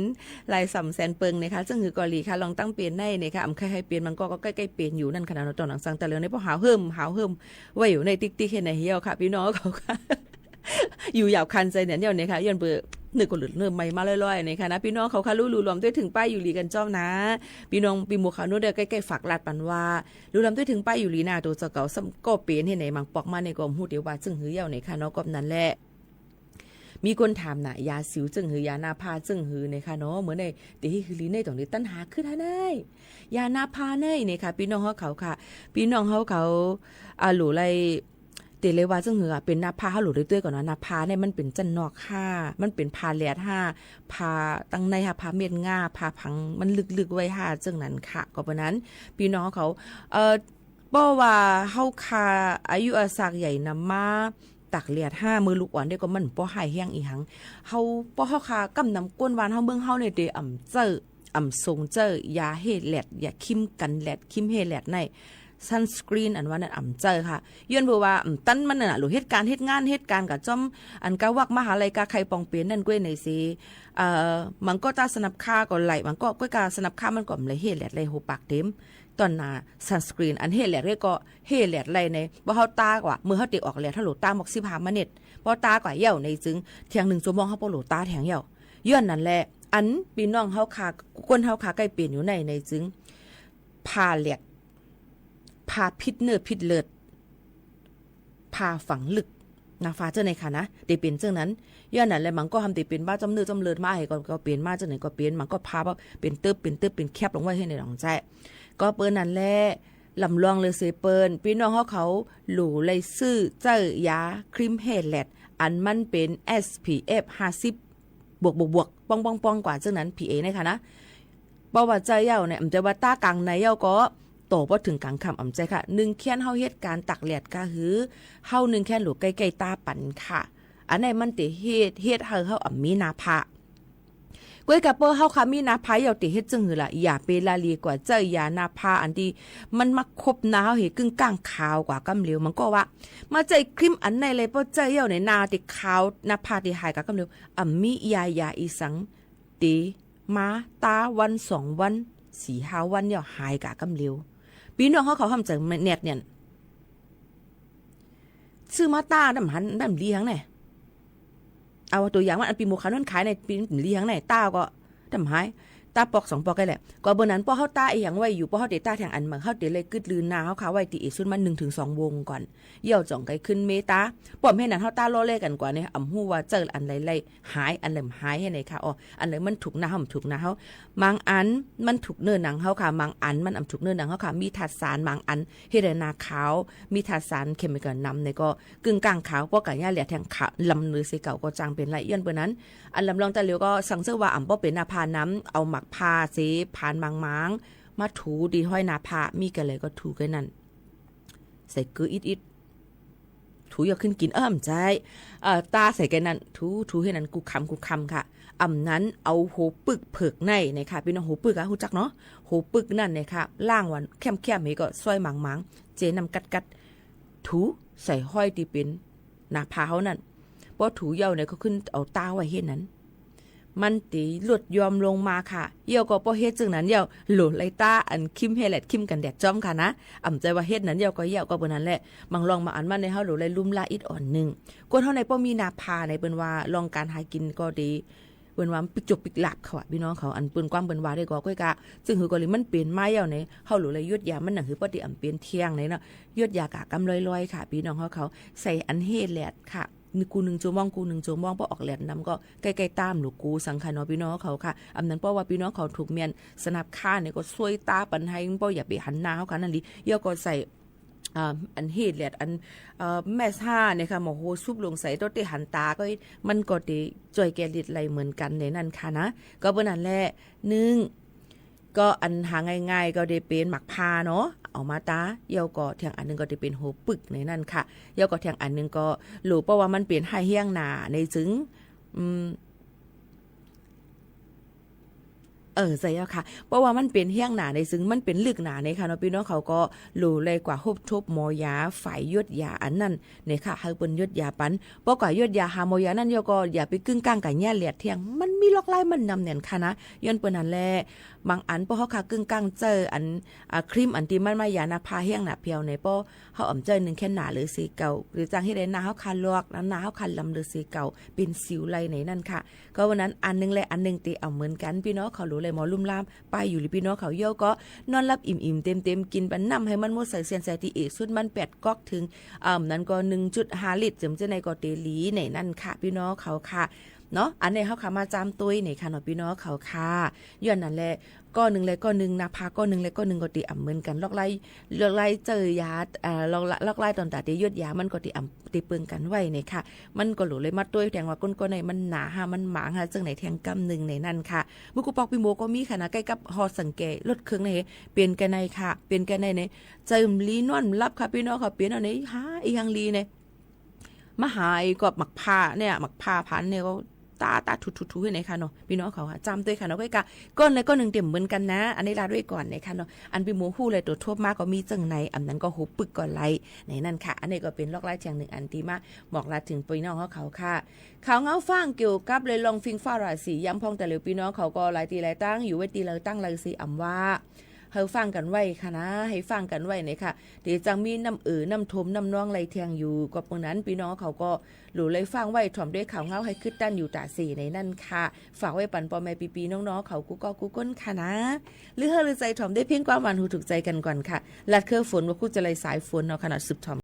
หลายสามแสนเปิงเนี่ยค่ะ เซิ่งหือก่อหลีค่ะ ลองตั้งเป๋นได้เนี่ยค่ะ อ่ำใค่ใค่เป๋น บางก้อก็ใก้ใก้เป๋นอยู่นั่นค่ะเนาะ ต๋อนหลังสังตะเหลียวเนี่ย ป้อหาวเหิม หาวเหิม ไว้อยู่ในติ๊กติ๊กแค่ไหนเหี่ยวค่ะ ปี้น้องเฮาเขาค่ะ อยู่ยาวคันใจ๋เนี่ย เนี่ยค่ะ ย้อนเปื้อ นึกก็หลุดเริ่มใหม่มาลอยๆเนี่ยค่ะนะ ปี้น้องเขาค่ะ ลู่ๆ รวมตวยเถิงป้ายอยู่หลีกั๋นจ้อมนะ ปี้น้องปี้หมู่เขาโน้นเด้อ ใก้ใก้ฝากลาดปันว่า ลู่ๆ รวมตวยเถิงป้ายอยู่หลีนะ ตั๋วเจ้าเก่าซ้ำก้อเป๋นแค่ไหน บางปอกมาเนี่ยก็ฮู้เตียวว่าเซิ่งหือเหี่ยวเนี่ยค่ะเนาะ ก็นั้นแหละ มีคนถามนะ ยาสิวเซิ่งหือ ยาหน้าผาเซิ่งหือเนี่ยค่ะเนาะ เมื่อในเต๋หือหลีในต๋องได้ตันหาขึ้นหาได้ ยาหน้าผาในเนี่ยค่ะ ปี้น้องเฮาเขาค่ะ ปี้น้องเฮาเขา อ่า หลู่ไล เต๋เลยว่าเซิ่งหืออะ เป๋นหน้าผา เฮาหลู่ได้ตวยก่อนว่า หน้าผาเนี่ยมันเป๋นจั้นนอกค่ะ มันเป๋นผาแหลดค่ะ ผาตังในค่ะ ผาเม็ดง่า ผาผังมันลึกๆ ไว้ค่ะ เซิ่งนั้นค่ะ ก็เป๋นนั้น ปี้น้องเฮาเขา เอ่อ เพราะว่าเฮาค่ะ อายุอาสากใหญ่นำมา ตากแหลดค่ะ เมื่อลูกอ่อนเด้อก็มันบ่ฮ้ายแฮงอีหยัง เฮา เพราะเฮาค่ะ ก้ำนำก้นหวานเฮา เมืองเฮาเนี่ยเต๋อ่ำเจ้อ อ่ำสงเจ้อ ยาเฮแหลด ยาครีมกั๋นแหลด ครีมเฮแหลดใน ซันสกรีน อันว่านั้นอ่ำเจ้อค่ะ ย้อนเปื้อว่า อืม ตันมันน่ะ หลู่เฮ็ดก๋านเฮ็ดงาน เฮ็ดก๋านก่อจ้อม อันก้าวักมหาลัยก้าใค่ปองเป๋นนั่นก้วยไหนสิ เอ่อ บางก้อตาสนับค่าก็ไหล บางก้อก้อยก้าสนับค่ามันก็บ่ไหลเฮแหลดไหลโฮปากเต๋ม ต๋อนหน้าซันสกรีน อันเฮแหลดเด้อก็เฮแหลดไหลใน บ่เฮาตากว่า เมื่อเฮาเต๋ออกแหลด เฮาหลู่ตาหมอกสิบห้ามินิท บ่ตากว่าเหี่ยวในจึง เถียงนึ่งจั่วโมงเฮาบ่หลู่ตาแถงเหี่ยว ย้อนนั้นแหละ อันปี้น้องเฮาค่ะ คนเฮาค่ะ ใก้เป๋นอยู่ใน ในจึง ผาแหลด ผาผิดเนื้อผิดเลือด ผาฝังลึก หน้าผาเจ้าในค่ะนะ เต๋เป๋นเซิ่งนั้น ย้อนนั้นแหละ บางก้อห้ามเต๋เป๋นบ้าจ้อมเนื้อจ้อมเลือดมา หื้อก็ ก็เป๋นมาเจ้าไหนก็เป๋น บางก้อผาแบบเป๋นเติ๊บ เป๋นเติ๊บ เป๋นแคบลงไว้หื้อในหนองแจ้ ก็เปิ้นนั้นแหละ ลำลองเลยเสยเปิ้น ปี้น้องเฮาเขา หลู่ไลซื้อเจ้อยาครีมเฮแหลด อันมันเป๋น เอส พี เอฟ ห้าสิบ บวก บวก บวก ป้อง ป้อง ป้อง กว่าเซิ่งนั้น พี เอ นะคะนะ เพราะว่าเจ้าเย้าเนี่ย มันจะว่าตากลางในเย้าก็ ต่อพอเถิงกลางค่ำอ่ำใจ้ค่ะ นึ่งแค่นเฮาเฮ็ดก๋านตากแหลดก้าหื้อ เฮานึ่งแค่นหลู่ใก้ใก้ตาปันค่ะ อันนั้นมันเต๋เฮ็ด เฮ็ดหื้อเฮาอ่ำมีหน้าผา ก้อยก้าเปิ้นเฮาค่ะ มีหน้าผาเย้าเต๋เฮ็ดเซิ่งหื้อล่ะ อย่าไปละเลยกว่าเจ้อยาหน้าผาอันตี้มันมาคบหน้าเฮาหื้อกึ่งก้างขาวกว่ากำเร็ว มันก็ว่า มาใจ้ครีมอันไหนเลย ป้อใจ้เย้าในหน้าเต๋ขาว หน้าผาเต๋หายกว่ากำเร็ว อ่ำมียา ยาอีสัง เต๋มาตาวันสองวัน สี่ห้าวันเย้าหายกว่ากำเร็ว ปี้น้องเฮาเขาห้ามใจ๋แนดเนี่ย ซื้อมาตาดำหัน ดำหลีหังแน่ เอาตั๋วอย่างว่าอันปี้หมู่เขาโน้นขายใน ปี้หลีหังแน่ ตาก็ดำหาย ตาปอกสองปอกแค่แหละ ก็เปิ้นนั้น ป้อเฮาตาอีหยังไว้อยู่ ป้อเฮาเต๋ตาแถงอันใหม่ เฮาเต๋เลยกึ๊ดลือหน้าเฮาค่ะไว้ตี้เอซุนมานึ่งเถิงสองวงก่อน เย้าจ่องใก้ขึ้นเมตา ป้อมเฮานั้นเฮาตาล่อแล่กั๋นกว่าเนี่ย อ่ำฮู้ว่าเจ้ออันไหนไหลหาย อันไหนบ่หายหื้อในค่ะ อ๋อ อันไหนมันถูกหน้าเฮา บ่ถูกหน้าเฮา บางอันมันถูกเนื้อหนังเฮาค่ะ บางอันมันอ่ำถูกเนื้อหนังเฮาค่ะ มีธาตุสารบางอันเฮ็ดหื้อหน้าขาว มีธาตุสารเคมีคอลนำในก็กึ่งก้างขาว ป้อก๋าย่าแหลดแถงขาว ลำเลือเสียเก่าก็จั้งเป๋นไหล ย้อนเปิ้นนั้น อันลำลองตาเหลียวก็สังเกตว่าอ่ำป้อเป๋นหน้าผานำ เอาหมากผาเส ผานหมางๆ มาถูตี้ห้อยหน้าผา มีก้าไหลก็ถูก้านั้น ใส่เกลืออิดๆ ถูเย้าขึ้นกิ๋น เอิ้มใจ้ เอ่อ ตาใส่ก้านั้น ถู ถูหื้อนั้นกู้ค่ำกู้ค่ำค่ะ อ่ำนั้นเอาโฮปึกเผิกใน ในค่ะ ปี้น้อง โฮปึกอะ ฮู้จักเนาะ โฮปึกนั่นในค่ะ ล้างวันแค่มๆ หื้อก็ซ้อยหมางๆ เจน้ำกัดๆ ถูใส่ห้อยตี้เป๋นหน้าผาเฮานั้น ป้อถูเย้าในก็ขึ้นเอาตาไว้หื้อนั้น มันเต๋ลดหย่อมลงมาค่ะ เย้าก็ป้อเฮ็ดเซิ่งนั้นเย้า หลู่ไลตาอันครีมเฮแหลด ครีมกั๋นแดดจ้อมค่ะนะ อ่ำใจ้ว่าเฮ็ดนั้นเย้าก็เย้า ก็เปิ้นนั้นแหละ บางลองบางอันมาในเฮาหลู่ไลลุ่มล่าอิดอ่อนนึ่ง คนเฮาในป้อมีหน้าผาใน เปิ้นว่าลองก๋านหากิ๋นก็ดี เปิ้นว่าปิ๊กจกปิ๊กหลาบเขาอะ ปี้น้องเขา อันเปิ้นความเปิ้นว่าได้ก็ก้อยก้า เซิ่งหื้อก็เลยมันเป๋นมาเย้าใน เฮาหลู่ไลหยุดยามันหนังหื้อป้อตี้อ่ำเป๋นแถงในเนาะ หยุดยาก้ากำลอยๆ ค่ะ ปี้น้องเฮาเขา ใส่อันเฮแหลดค่ะ กู้นึ่งจั่วโมง กู้นึ่งจั่วโมง ป้อออกแหลดนำก็ใก้ใก้ตา บ่หลู่กู้สังค่ะเนาะ ปี้น้องเขาค่ะ อ่ำนั้นป้อว่าปี้น้องเขาถูกเมียนสนับค่าในก็ซ้อยตาปันหื้อ ป้ออย่าไปหันหน้าเฮาค่ะ นั่นหลี เย้าก็ใส่ อ่า อันเฮแหลด อัน เอ่อ แมสห้าในค่ะ หมอโฮซุบลงใส่ โต๊ะเต๋หันตาก็ มันก็เต๋จ้อยแก้ฤทธิ์ไหลเหมือนกั๋นในนั้นค่ะนะ ก็เปิ้นนั้นแหละ นึ่ง ก็อันหาง่ายๆ ก็ได้เป๋นหมากผาเนาะ เอามาตา เย้าก็แถงอันนึ่งก็ได้เป๋นโฮปึกในนั้นค่ะ เย้าก็แถงอันนึ่งก็ หลู่ป้อว่ามันเป๋นฮ้ายแฮงหนาในจึง อืม เ เออ ใจ้เจ้าค่ะ เพราะว่ามันเป๋นแฮงหนาใน ซึ่งมันเป๋นลึกหนาในค่ะเนาะ ปี้น้องเขาก็หลู่เลยกว่าฮบทบหมอยาฝ่ายหยดยาอันนั้นเนี่ยค่ะ หื้อเปิ้นหยดยาปัน ปอกว่าหยดยาหาหมอยานั้นแล้วก็อย่าไปกึ๊งก้างกับเยียะแหลดเตียง มันมีลอกลายมันนำแหน่นค่ะนะ ย้อนเปิ้นหั้นแหละ บางอันปอเฮาค่ะกึ๊งก้างเจ้าอัน อ่า ครีมอันตี้มันมายาหน้าผากแฮงหนาแผวใน ปอเฮาอ่ำเจ้านึ่งแค่หนาเหลือเสียเก่า หรือจั่งเฮ็ดหื้อหน้าเฮาค่ะลอก หน้าเฮาค่ะลำเหลือเสียเก่า เป๋นสิวไหลในนั้นค่ะ ก็วันนั้นอันนึ่งและอันนึ่งตี้อ่ำเหมือนกั๋น ปี้น้องเขาหลู่เลยหมอลุ่มล่าม ไปอยู่หรือปี้น้องเขาเยี่ยวก็นอนหลับอิ่มๆ เต็มๆ กิ๋นปันน้ำหื้อมันหมดใส่เสี้ยนใส่ตี้เอกสุดมันแปดก๊อกเถิง อ่า นั้นก็หนึ่งจุดห้าลิตร เจิ่มเจ้าในก็เต๋หลีในนั้นค่ะ ปี้น้องเขาค่ะ เนาะ อันนี้เฮาค่ะมาจำตวยในค่ะเนาะ ปี้น้องเขาค่ะ ย้อนนั้นแหละ ก้อนึ่งและก้อนึ่ง หน้าผากก้อนึ่งและก้อนึ่งก็เต๋อ่ำเหมือนกั๋น ลอกลาย ลอกลายเจ้ายา อ่า ลอกลาย ลอกลายต๋อนต๋าเต๋หยดยามันก็เต๋อ่ำ เต๋เปิงกั๋นไว้ในค่ะ มันก็หลู่เลยมาตวยแตงว่าก้นก้อในมันหนาฮะ มันหมางฮะ เจิ่งไหนแทงกำนึ่งในนั้นค่ะ บุกกุปอกปี้โมก็มีค่ะนะ ใก้กับฮอสังแกรถเคิงใน เป๋นแก่ในค่ะ เป๋นแก่ในใน ใจ๋หลีนอนบ่หลับค่ะ ปี้น้องเขา เป๋นเอาใน หาอีหยังหลีใน มาหาไอ้กอบหมากพร้าเนี่ย หมากพร้าพันเนี่ยก็ต๋า ต๋าถูๆๆ หื้อในค่ะเนาะ ปี้น้องเขาค่ะ จำตวยค่ะเนาะ ก้อยกะ ก้อนและก้อนนึ่งเต๋มเหมือนกั๋นนะ อันนี้ลาตวยก่อนในค่ะเนาะ อันปี้โมฮู้และตั๋วทบมาก็มีเจิ่งใน อันนั้นก็ฮู้ปึกก็ไล่ในนั้นค่ะ อันนี้ก็เป๋นลอกลายเตียงนึ่งอันตี้มาบอกลาเถิงปี้น้องเขาค่ะ ข่าวเงาฟ้างเกี่ยวกับเรื่องเล่าฟิงฟ้าราศี ย้ำพ่องแต่เหลียวปี้น้องเขาก็หลายตี้หลายตั้ง อยู่ไว้ตี้ใดตั้งใดเสีย อ่ำว่า หื้อฟังกั๋นไว้ค่ะนะ หื้อฟังกั๋นไว้ในค่ะ เต๋จั่งมีน้ำเอ่อ น้ำท่วม น้ำนองไหลเตียงอยู่ ก็เปิงนั้นปี้น้องเขาก็หลู่เลยฟังไว้ ถ่อมด้วยข่าวเงาหื้อคึดตันอยู่ต๋าเสียในนั้นค่ะ ฝากไว้ปันป้อแม่ปี้ๆ น้องๆ เขากู้ก๊อกู้ก้นค่ะนะ ลือเฮอลือใจ๋ถ่อมด้วยเพลงความหวานหูถูกใจ๋กั๋นก่อนค่ะ ลัดเคือฝนว่าคู่จะไล่สายฝนเนาะค่ะนะ สืบถ่อม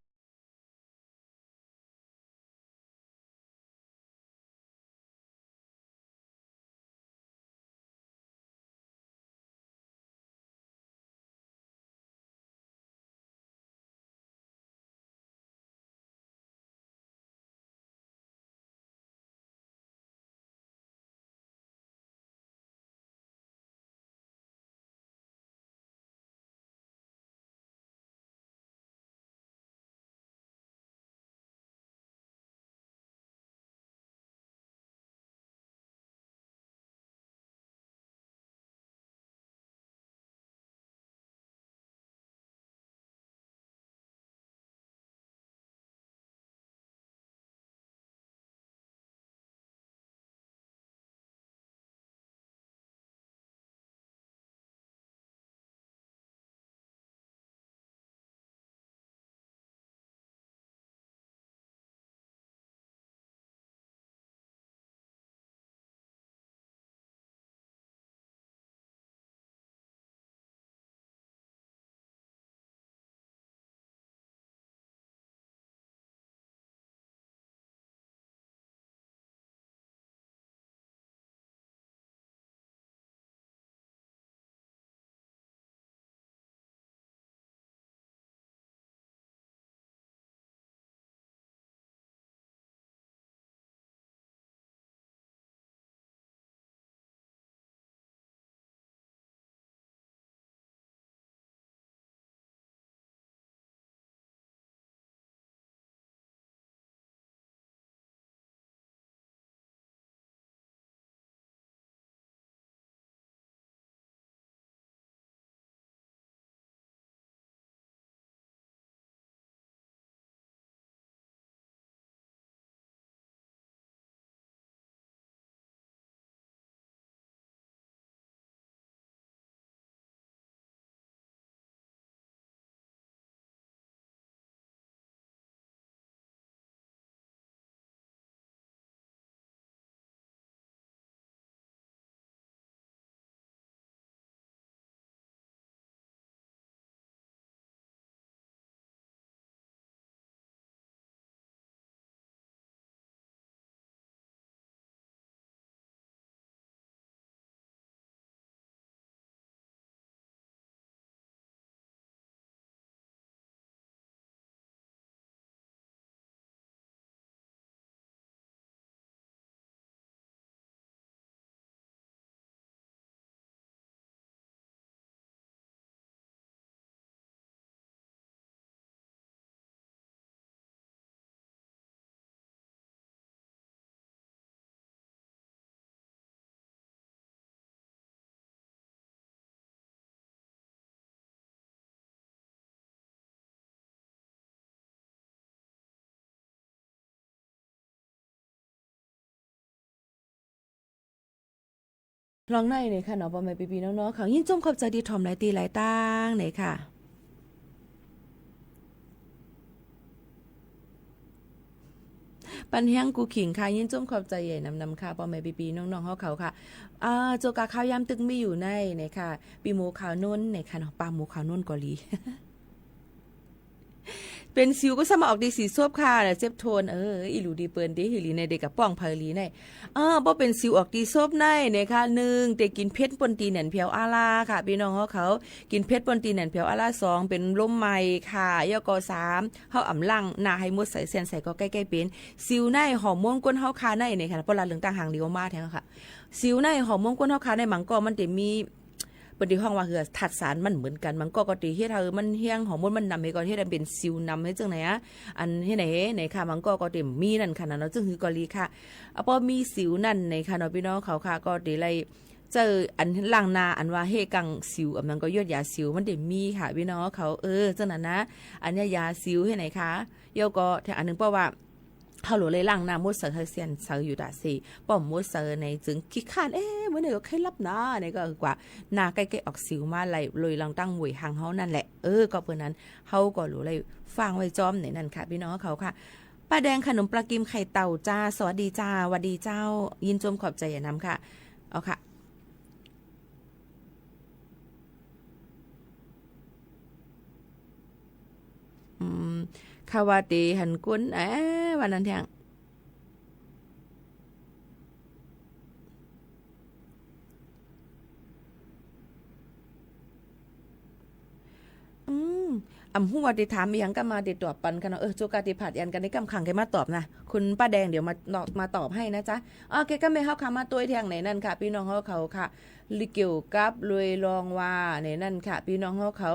ลองได้เนี่ยค่ะเนาะ ป้อแม่ปี้ๆ น้องๆ เขา ยินจมขอบใจ๋ตี้ถ่อมหลายตี้หลายตางเนี่ยค่ะ ปันแฮงกู๋ขิงค่ะ ยินจมขอบใจ๋ใหญ่นำๆ ค่ะ ป้อแม่ปี้ๆ น้องๆ เฮาเขาค่ะ อ่า โจกาข้าวยามตึกมีอยู่ในเนี่ยค่ะ ปี้หมูขาวนวลเนี่ยค่ะเนาะ ป้าหมูขาวนวลก็ดี เป๋นสิวก็สามารถออกดีสีซบค่ะ เจ็บทน เออ อี่หลูดีเปิ้นดี หีหลีในเด็กกับป้องเผยหลีใน เออ บ่เป๋นสิวออกดีซบในเนี่ยค่ะ นึ่ง เต๋กิ๋นเผ็ดป้นตี้แหน่นแผวอาราค่ะ ปี้น้องเฮาเขา กิ๋นเผ็ดป้นตี้แหน่นแผวอารา สอง เป๋นลมไหม้ค่ะ แล้วก็ สาม เฮาอ่ำล้างหน้าหื้อหมดใสเสี้ยนใสก็ใก้ๆ เป๋น สิวในฮอร์โมนก้นเฮาค่ะในเนี่ยค่ะ ป้อละเรื่องตั้งหางเหลียวมาแทนค่ะ สิวในฮอร์โมนก้นเฮาค่ะใน บางก้อมันเต๋มี เปิ้นเต๋ฮ้องว่าเหือธาตุสารมันเหมือนกั๋น บางก้อก็เต๋เฮ็ดหื้อมันแฮง ฮอร์โมนมันนำหื้อก็เฮ็ดหื้อเป๋นสิวนำหื้อจั่งไหนอะ อันหื้อไหนไหนค่ะ บางก้อก็เต๋มีนั่นค่ะนะเนาะ จึ่งหื้อก็ดีค่ะ อะ ป้อมีสิวนั่นไหนค่ะเนาะ ปี้น้องเขาค่ะ ก็เต๋ไล่ใจ๊อันล้างหน้า อันว่าเฮกังสิว อันนั้นก็หยดยาสิว มันเต๋มีค่ะ ปี้น้องเขา เออ จั่งนั้นนะ อันเนี้ยยาสิวหื้อไหนค่ะ แล้วก็แถมอันนึ่ง ป้อว่า เฮาหลัวเลยล้างหน้าหมดใสหื้อเสี้ยนใสอยู่ตะเซ ป้อบ่หมดใสในจึงขี้คร้าน เอ๊ะ มื้อนี้ก็ใค่หลับหน้า นี่ก็กว่า หน้าใก้ๆ ออกสิวมาไล่ เลยลองตั้งหวยหางเฮานั่นแหละ เออ ก็เปิ้นนั้น เฮาก็หลัวเลยฟังไว้จ้อมในนั้นค่ะ ปี้น้องเขาค่ะ ป้าแดงขนมปลากิมไข่เต่าจ้า สวัสดีจ้า หวัดดีเจ้า ยินจมขอบใจ๋ใหญ่นำค่ะ เอาค่ะ อืม ข้าว่าเต๋หันก้น เอ๊ะ ว่านั้นแท้ อืม อ่ำฮู้ว่าเต๋ถามอะหยังก้ามาเต๋ตอบปันค่ะเนาะ เออ โจกาเต๋ผลัดหยันกั๋นในก้ำขังใค่มาตอบนะ คุณป้าแดง เดี๋ยวมา มาตอบหื้อนะจ๊ะ โอเค ก้าแม่เฮาค่ะ มาตวยแทงไหนนั่นค่ะ ปี้น้องเฮาเขาค่ะ เกี่ยวกับเรื่องว่าไหนนั่นค่ะ ปี้น้องเฮาเขา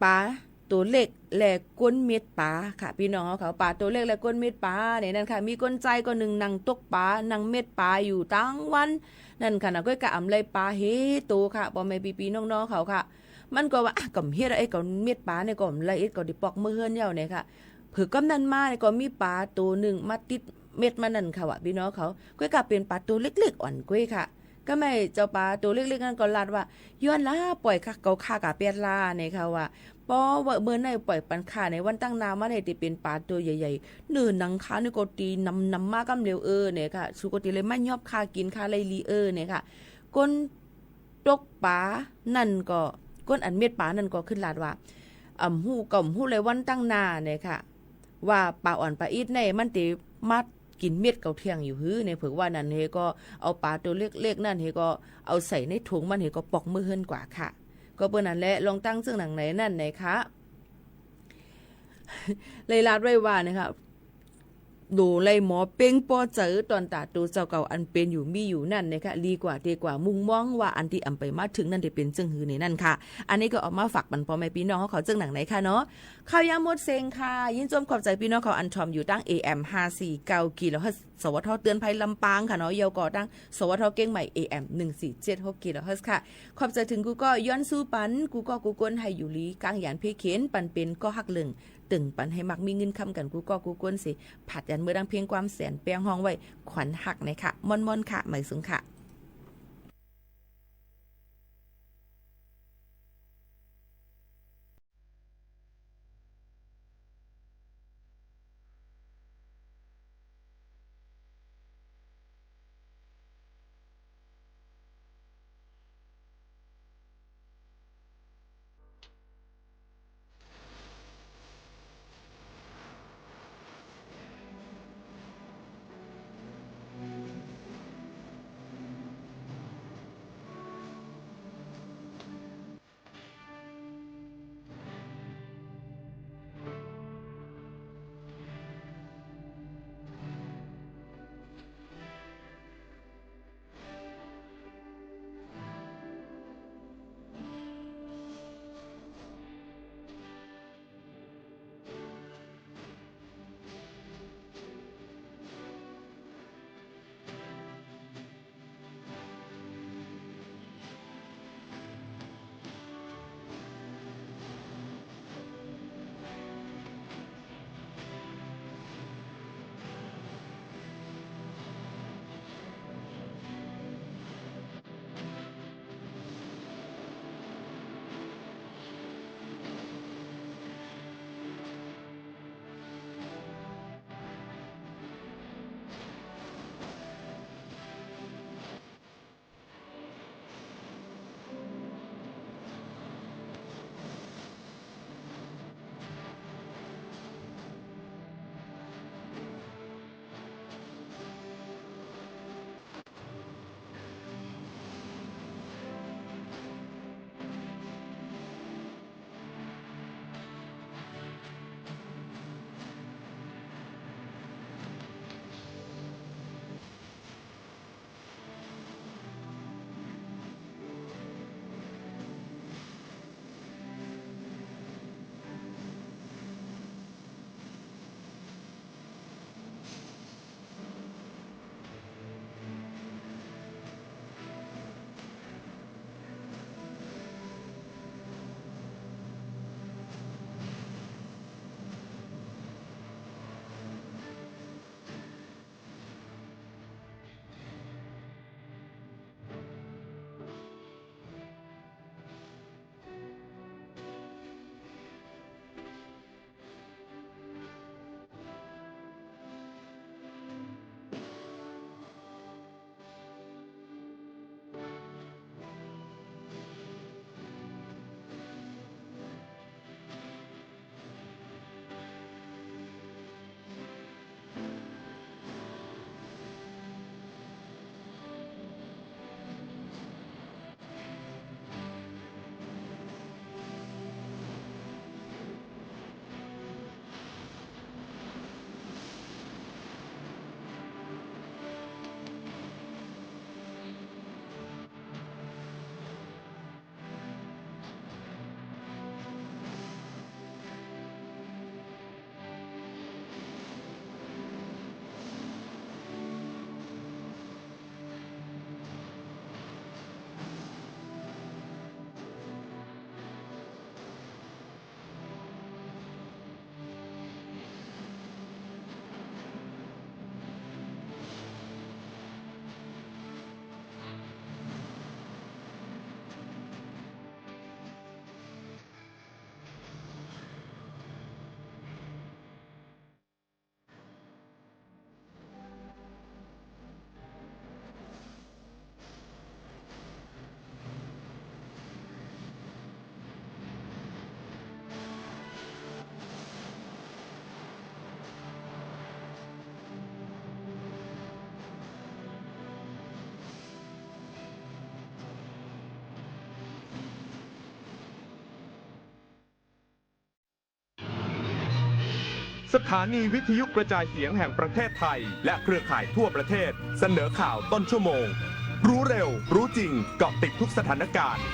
ป๋าตั๋วเล็กและก้นเม็ดป๋าค่ะ ปี้น้องเฮาเขา ป๋าตั๋วเล็กและก้นเม็ดป๋าไหนนั่นค่ะ มีก้นใจ๊ก้อนนึ่งนั่งตกป๋า นั่งเม็ดป๋าอยู่ตึงวัน นั่นค่ะนะ ก้อยก็อ่ำไล่ป๋าหื้อโตค่ะ ป้อแม่ปี้ๆ น้องๆ เขาค่ะ มันก็ว่า อะ ก็บ่เฮ็ดอะ ไอ้ก็เม็ดป๋าเนี่ยก็บ่ไล่ ไอ้ก็ได้ปอกเมือเฮือนแล้วเนี่ยค่ะ เผิ่อก้ำนั้นมาเนี่ยก็มีป๋าตั๋วนึ่งมาติดเม็ดมันนั่นค่ะว่ะ ปี้น้องเขา ก้อยก็เป๋นป๋าตั๋วเล็กๆ อ่อนก้อยค่ะ ก้าแม่เจ้าป๋าตั๋วเล็กๆ นั่นก็ลาดว่า ย้อนลาป่อยข้า เก่าข้ากาแปดลาเนี่ยค่ะว่า ป้อว่าเมื่อไหนป่อยปันข้าในวันตังหน้ามาเนี่ยเต๋เป๋นป๋าตั๋วใหญ่ๆ เนื้อหนังข้านี่ก็เต๋นำๆ มาก้ำเร็วเออเนี่ยค่ะ สูก็เต๋เลยมายอบข้ากิ๋นข้าไล่ลีเออเนี่ยค่ะ ก้นตกป๋านั่นก็ ก้นอันเม็ดป๋านั่นก็ขึ้นลาดว่า อ่ำฮู้ก็บ่ฮู้เลยวันตังหน้าเนี่ยค่ะ ว่าป๋าอ่อนป๋าอิดเนี่ยมันเต๋มากิ๋นเม็ดเก่าเตี้ยงอยู่หื้อเนี่ย เผิ่อว่านั้นหื้อก็เอาป๋าตั๋วเล็กๆ นั่นหื้อก็เอาใส่ในถุงมันหื้อก็ปอกเมือเฮือนกว่าค่ะ ก็เปิ้นนั้นแหละ ลองตั้งเซิ่งหนังไหนนั่นไหนคะ เลยลาดไว้ว่านะคะ โดไลหมอเป๊งป้อเจอต๋อนต๋าตั๋วเจ้าเก่าอันเป๋นอยู่มีอยู่นั่นนะคะ ดีกว่าเต๋กว่ามุ่งมองว่าอันตี้อ่ำไปมาเถิงนั่นเต๋เป๋นเซิ่งหื้อในนั่นค่ะ อันนี้ก็เอามาฝากปันป้อแม่ปี้น้องเขาเซิ่งหนังไหนค่ะเนาะ ข้าวยามหมดเส้งค่ะ ยินจมขอบใจ๋ปี้น้องเขาอันถ่อมอยู่ตัง เอ เอ็ม ห้าสี่เก้า กิโลเฮิรตซ์ สวท เตือนภัยลำปางค่ะเนาะ แล้วก็ตัง สวท เจียงใหม่ เอ เอ็ม หนึ่งสี่เจ็ดหก กิโลเฮิรตซ์ค่ะ ขอบใจ๋เถิงกู้ก้อ ย้อนสู้ปัน กู้ก้อกู้ก้นหื้ออยู่ดี ก้างหยันเพ่เข็น ปันเป๋นก้อฮักเลิง เติ่งปันหื้อมักมีเงินคำกั๋นกู้ก้อกู้ก้นเส ผลัดหยันเมื่อดังเพลงความแสนแปงฮ้องไว้ ขวัญฮักนะคะ ม่อนๆ ค่ะ หมายสูงค่ะ สถานีวิทยุกระจายเสียงแห่งประเทศไทย และเครือข่ายทั่วประเทศ เสนอข่าวต้นชั่วโมง รู้เร็ว รู้จริง เกาะติดทุกสถานการณ์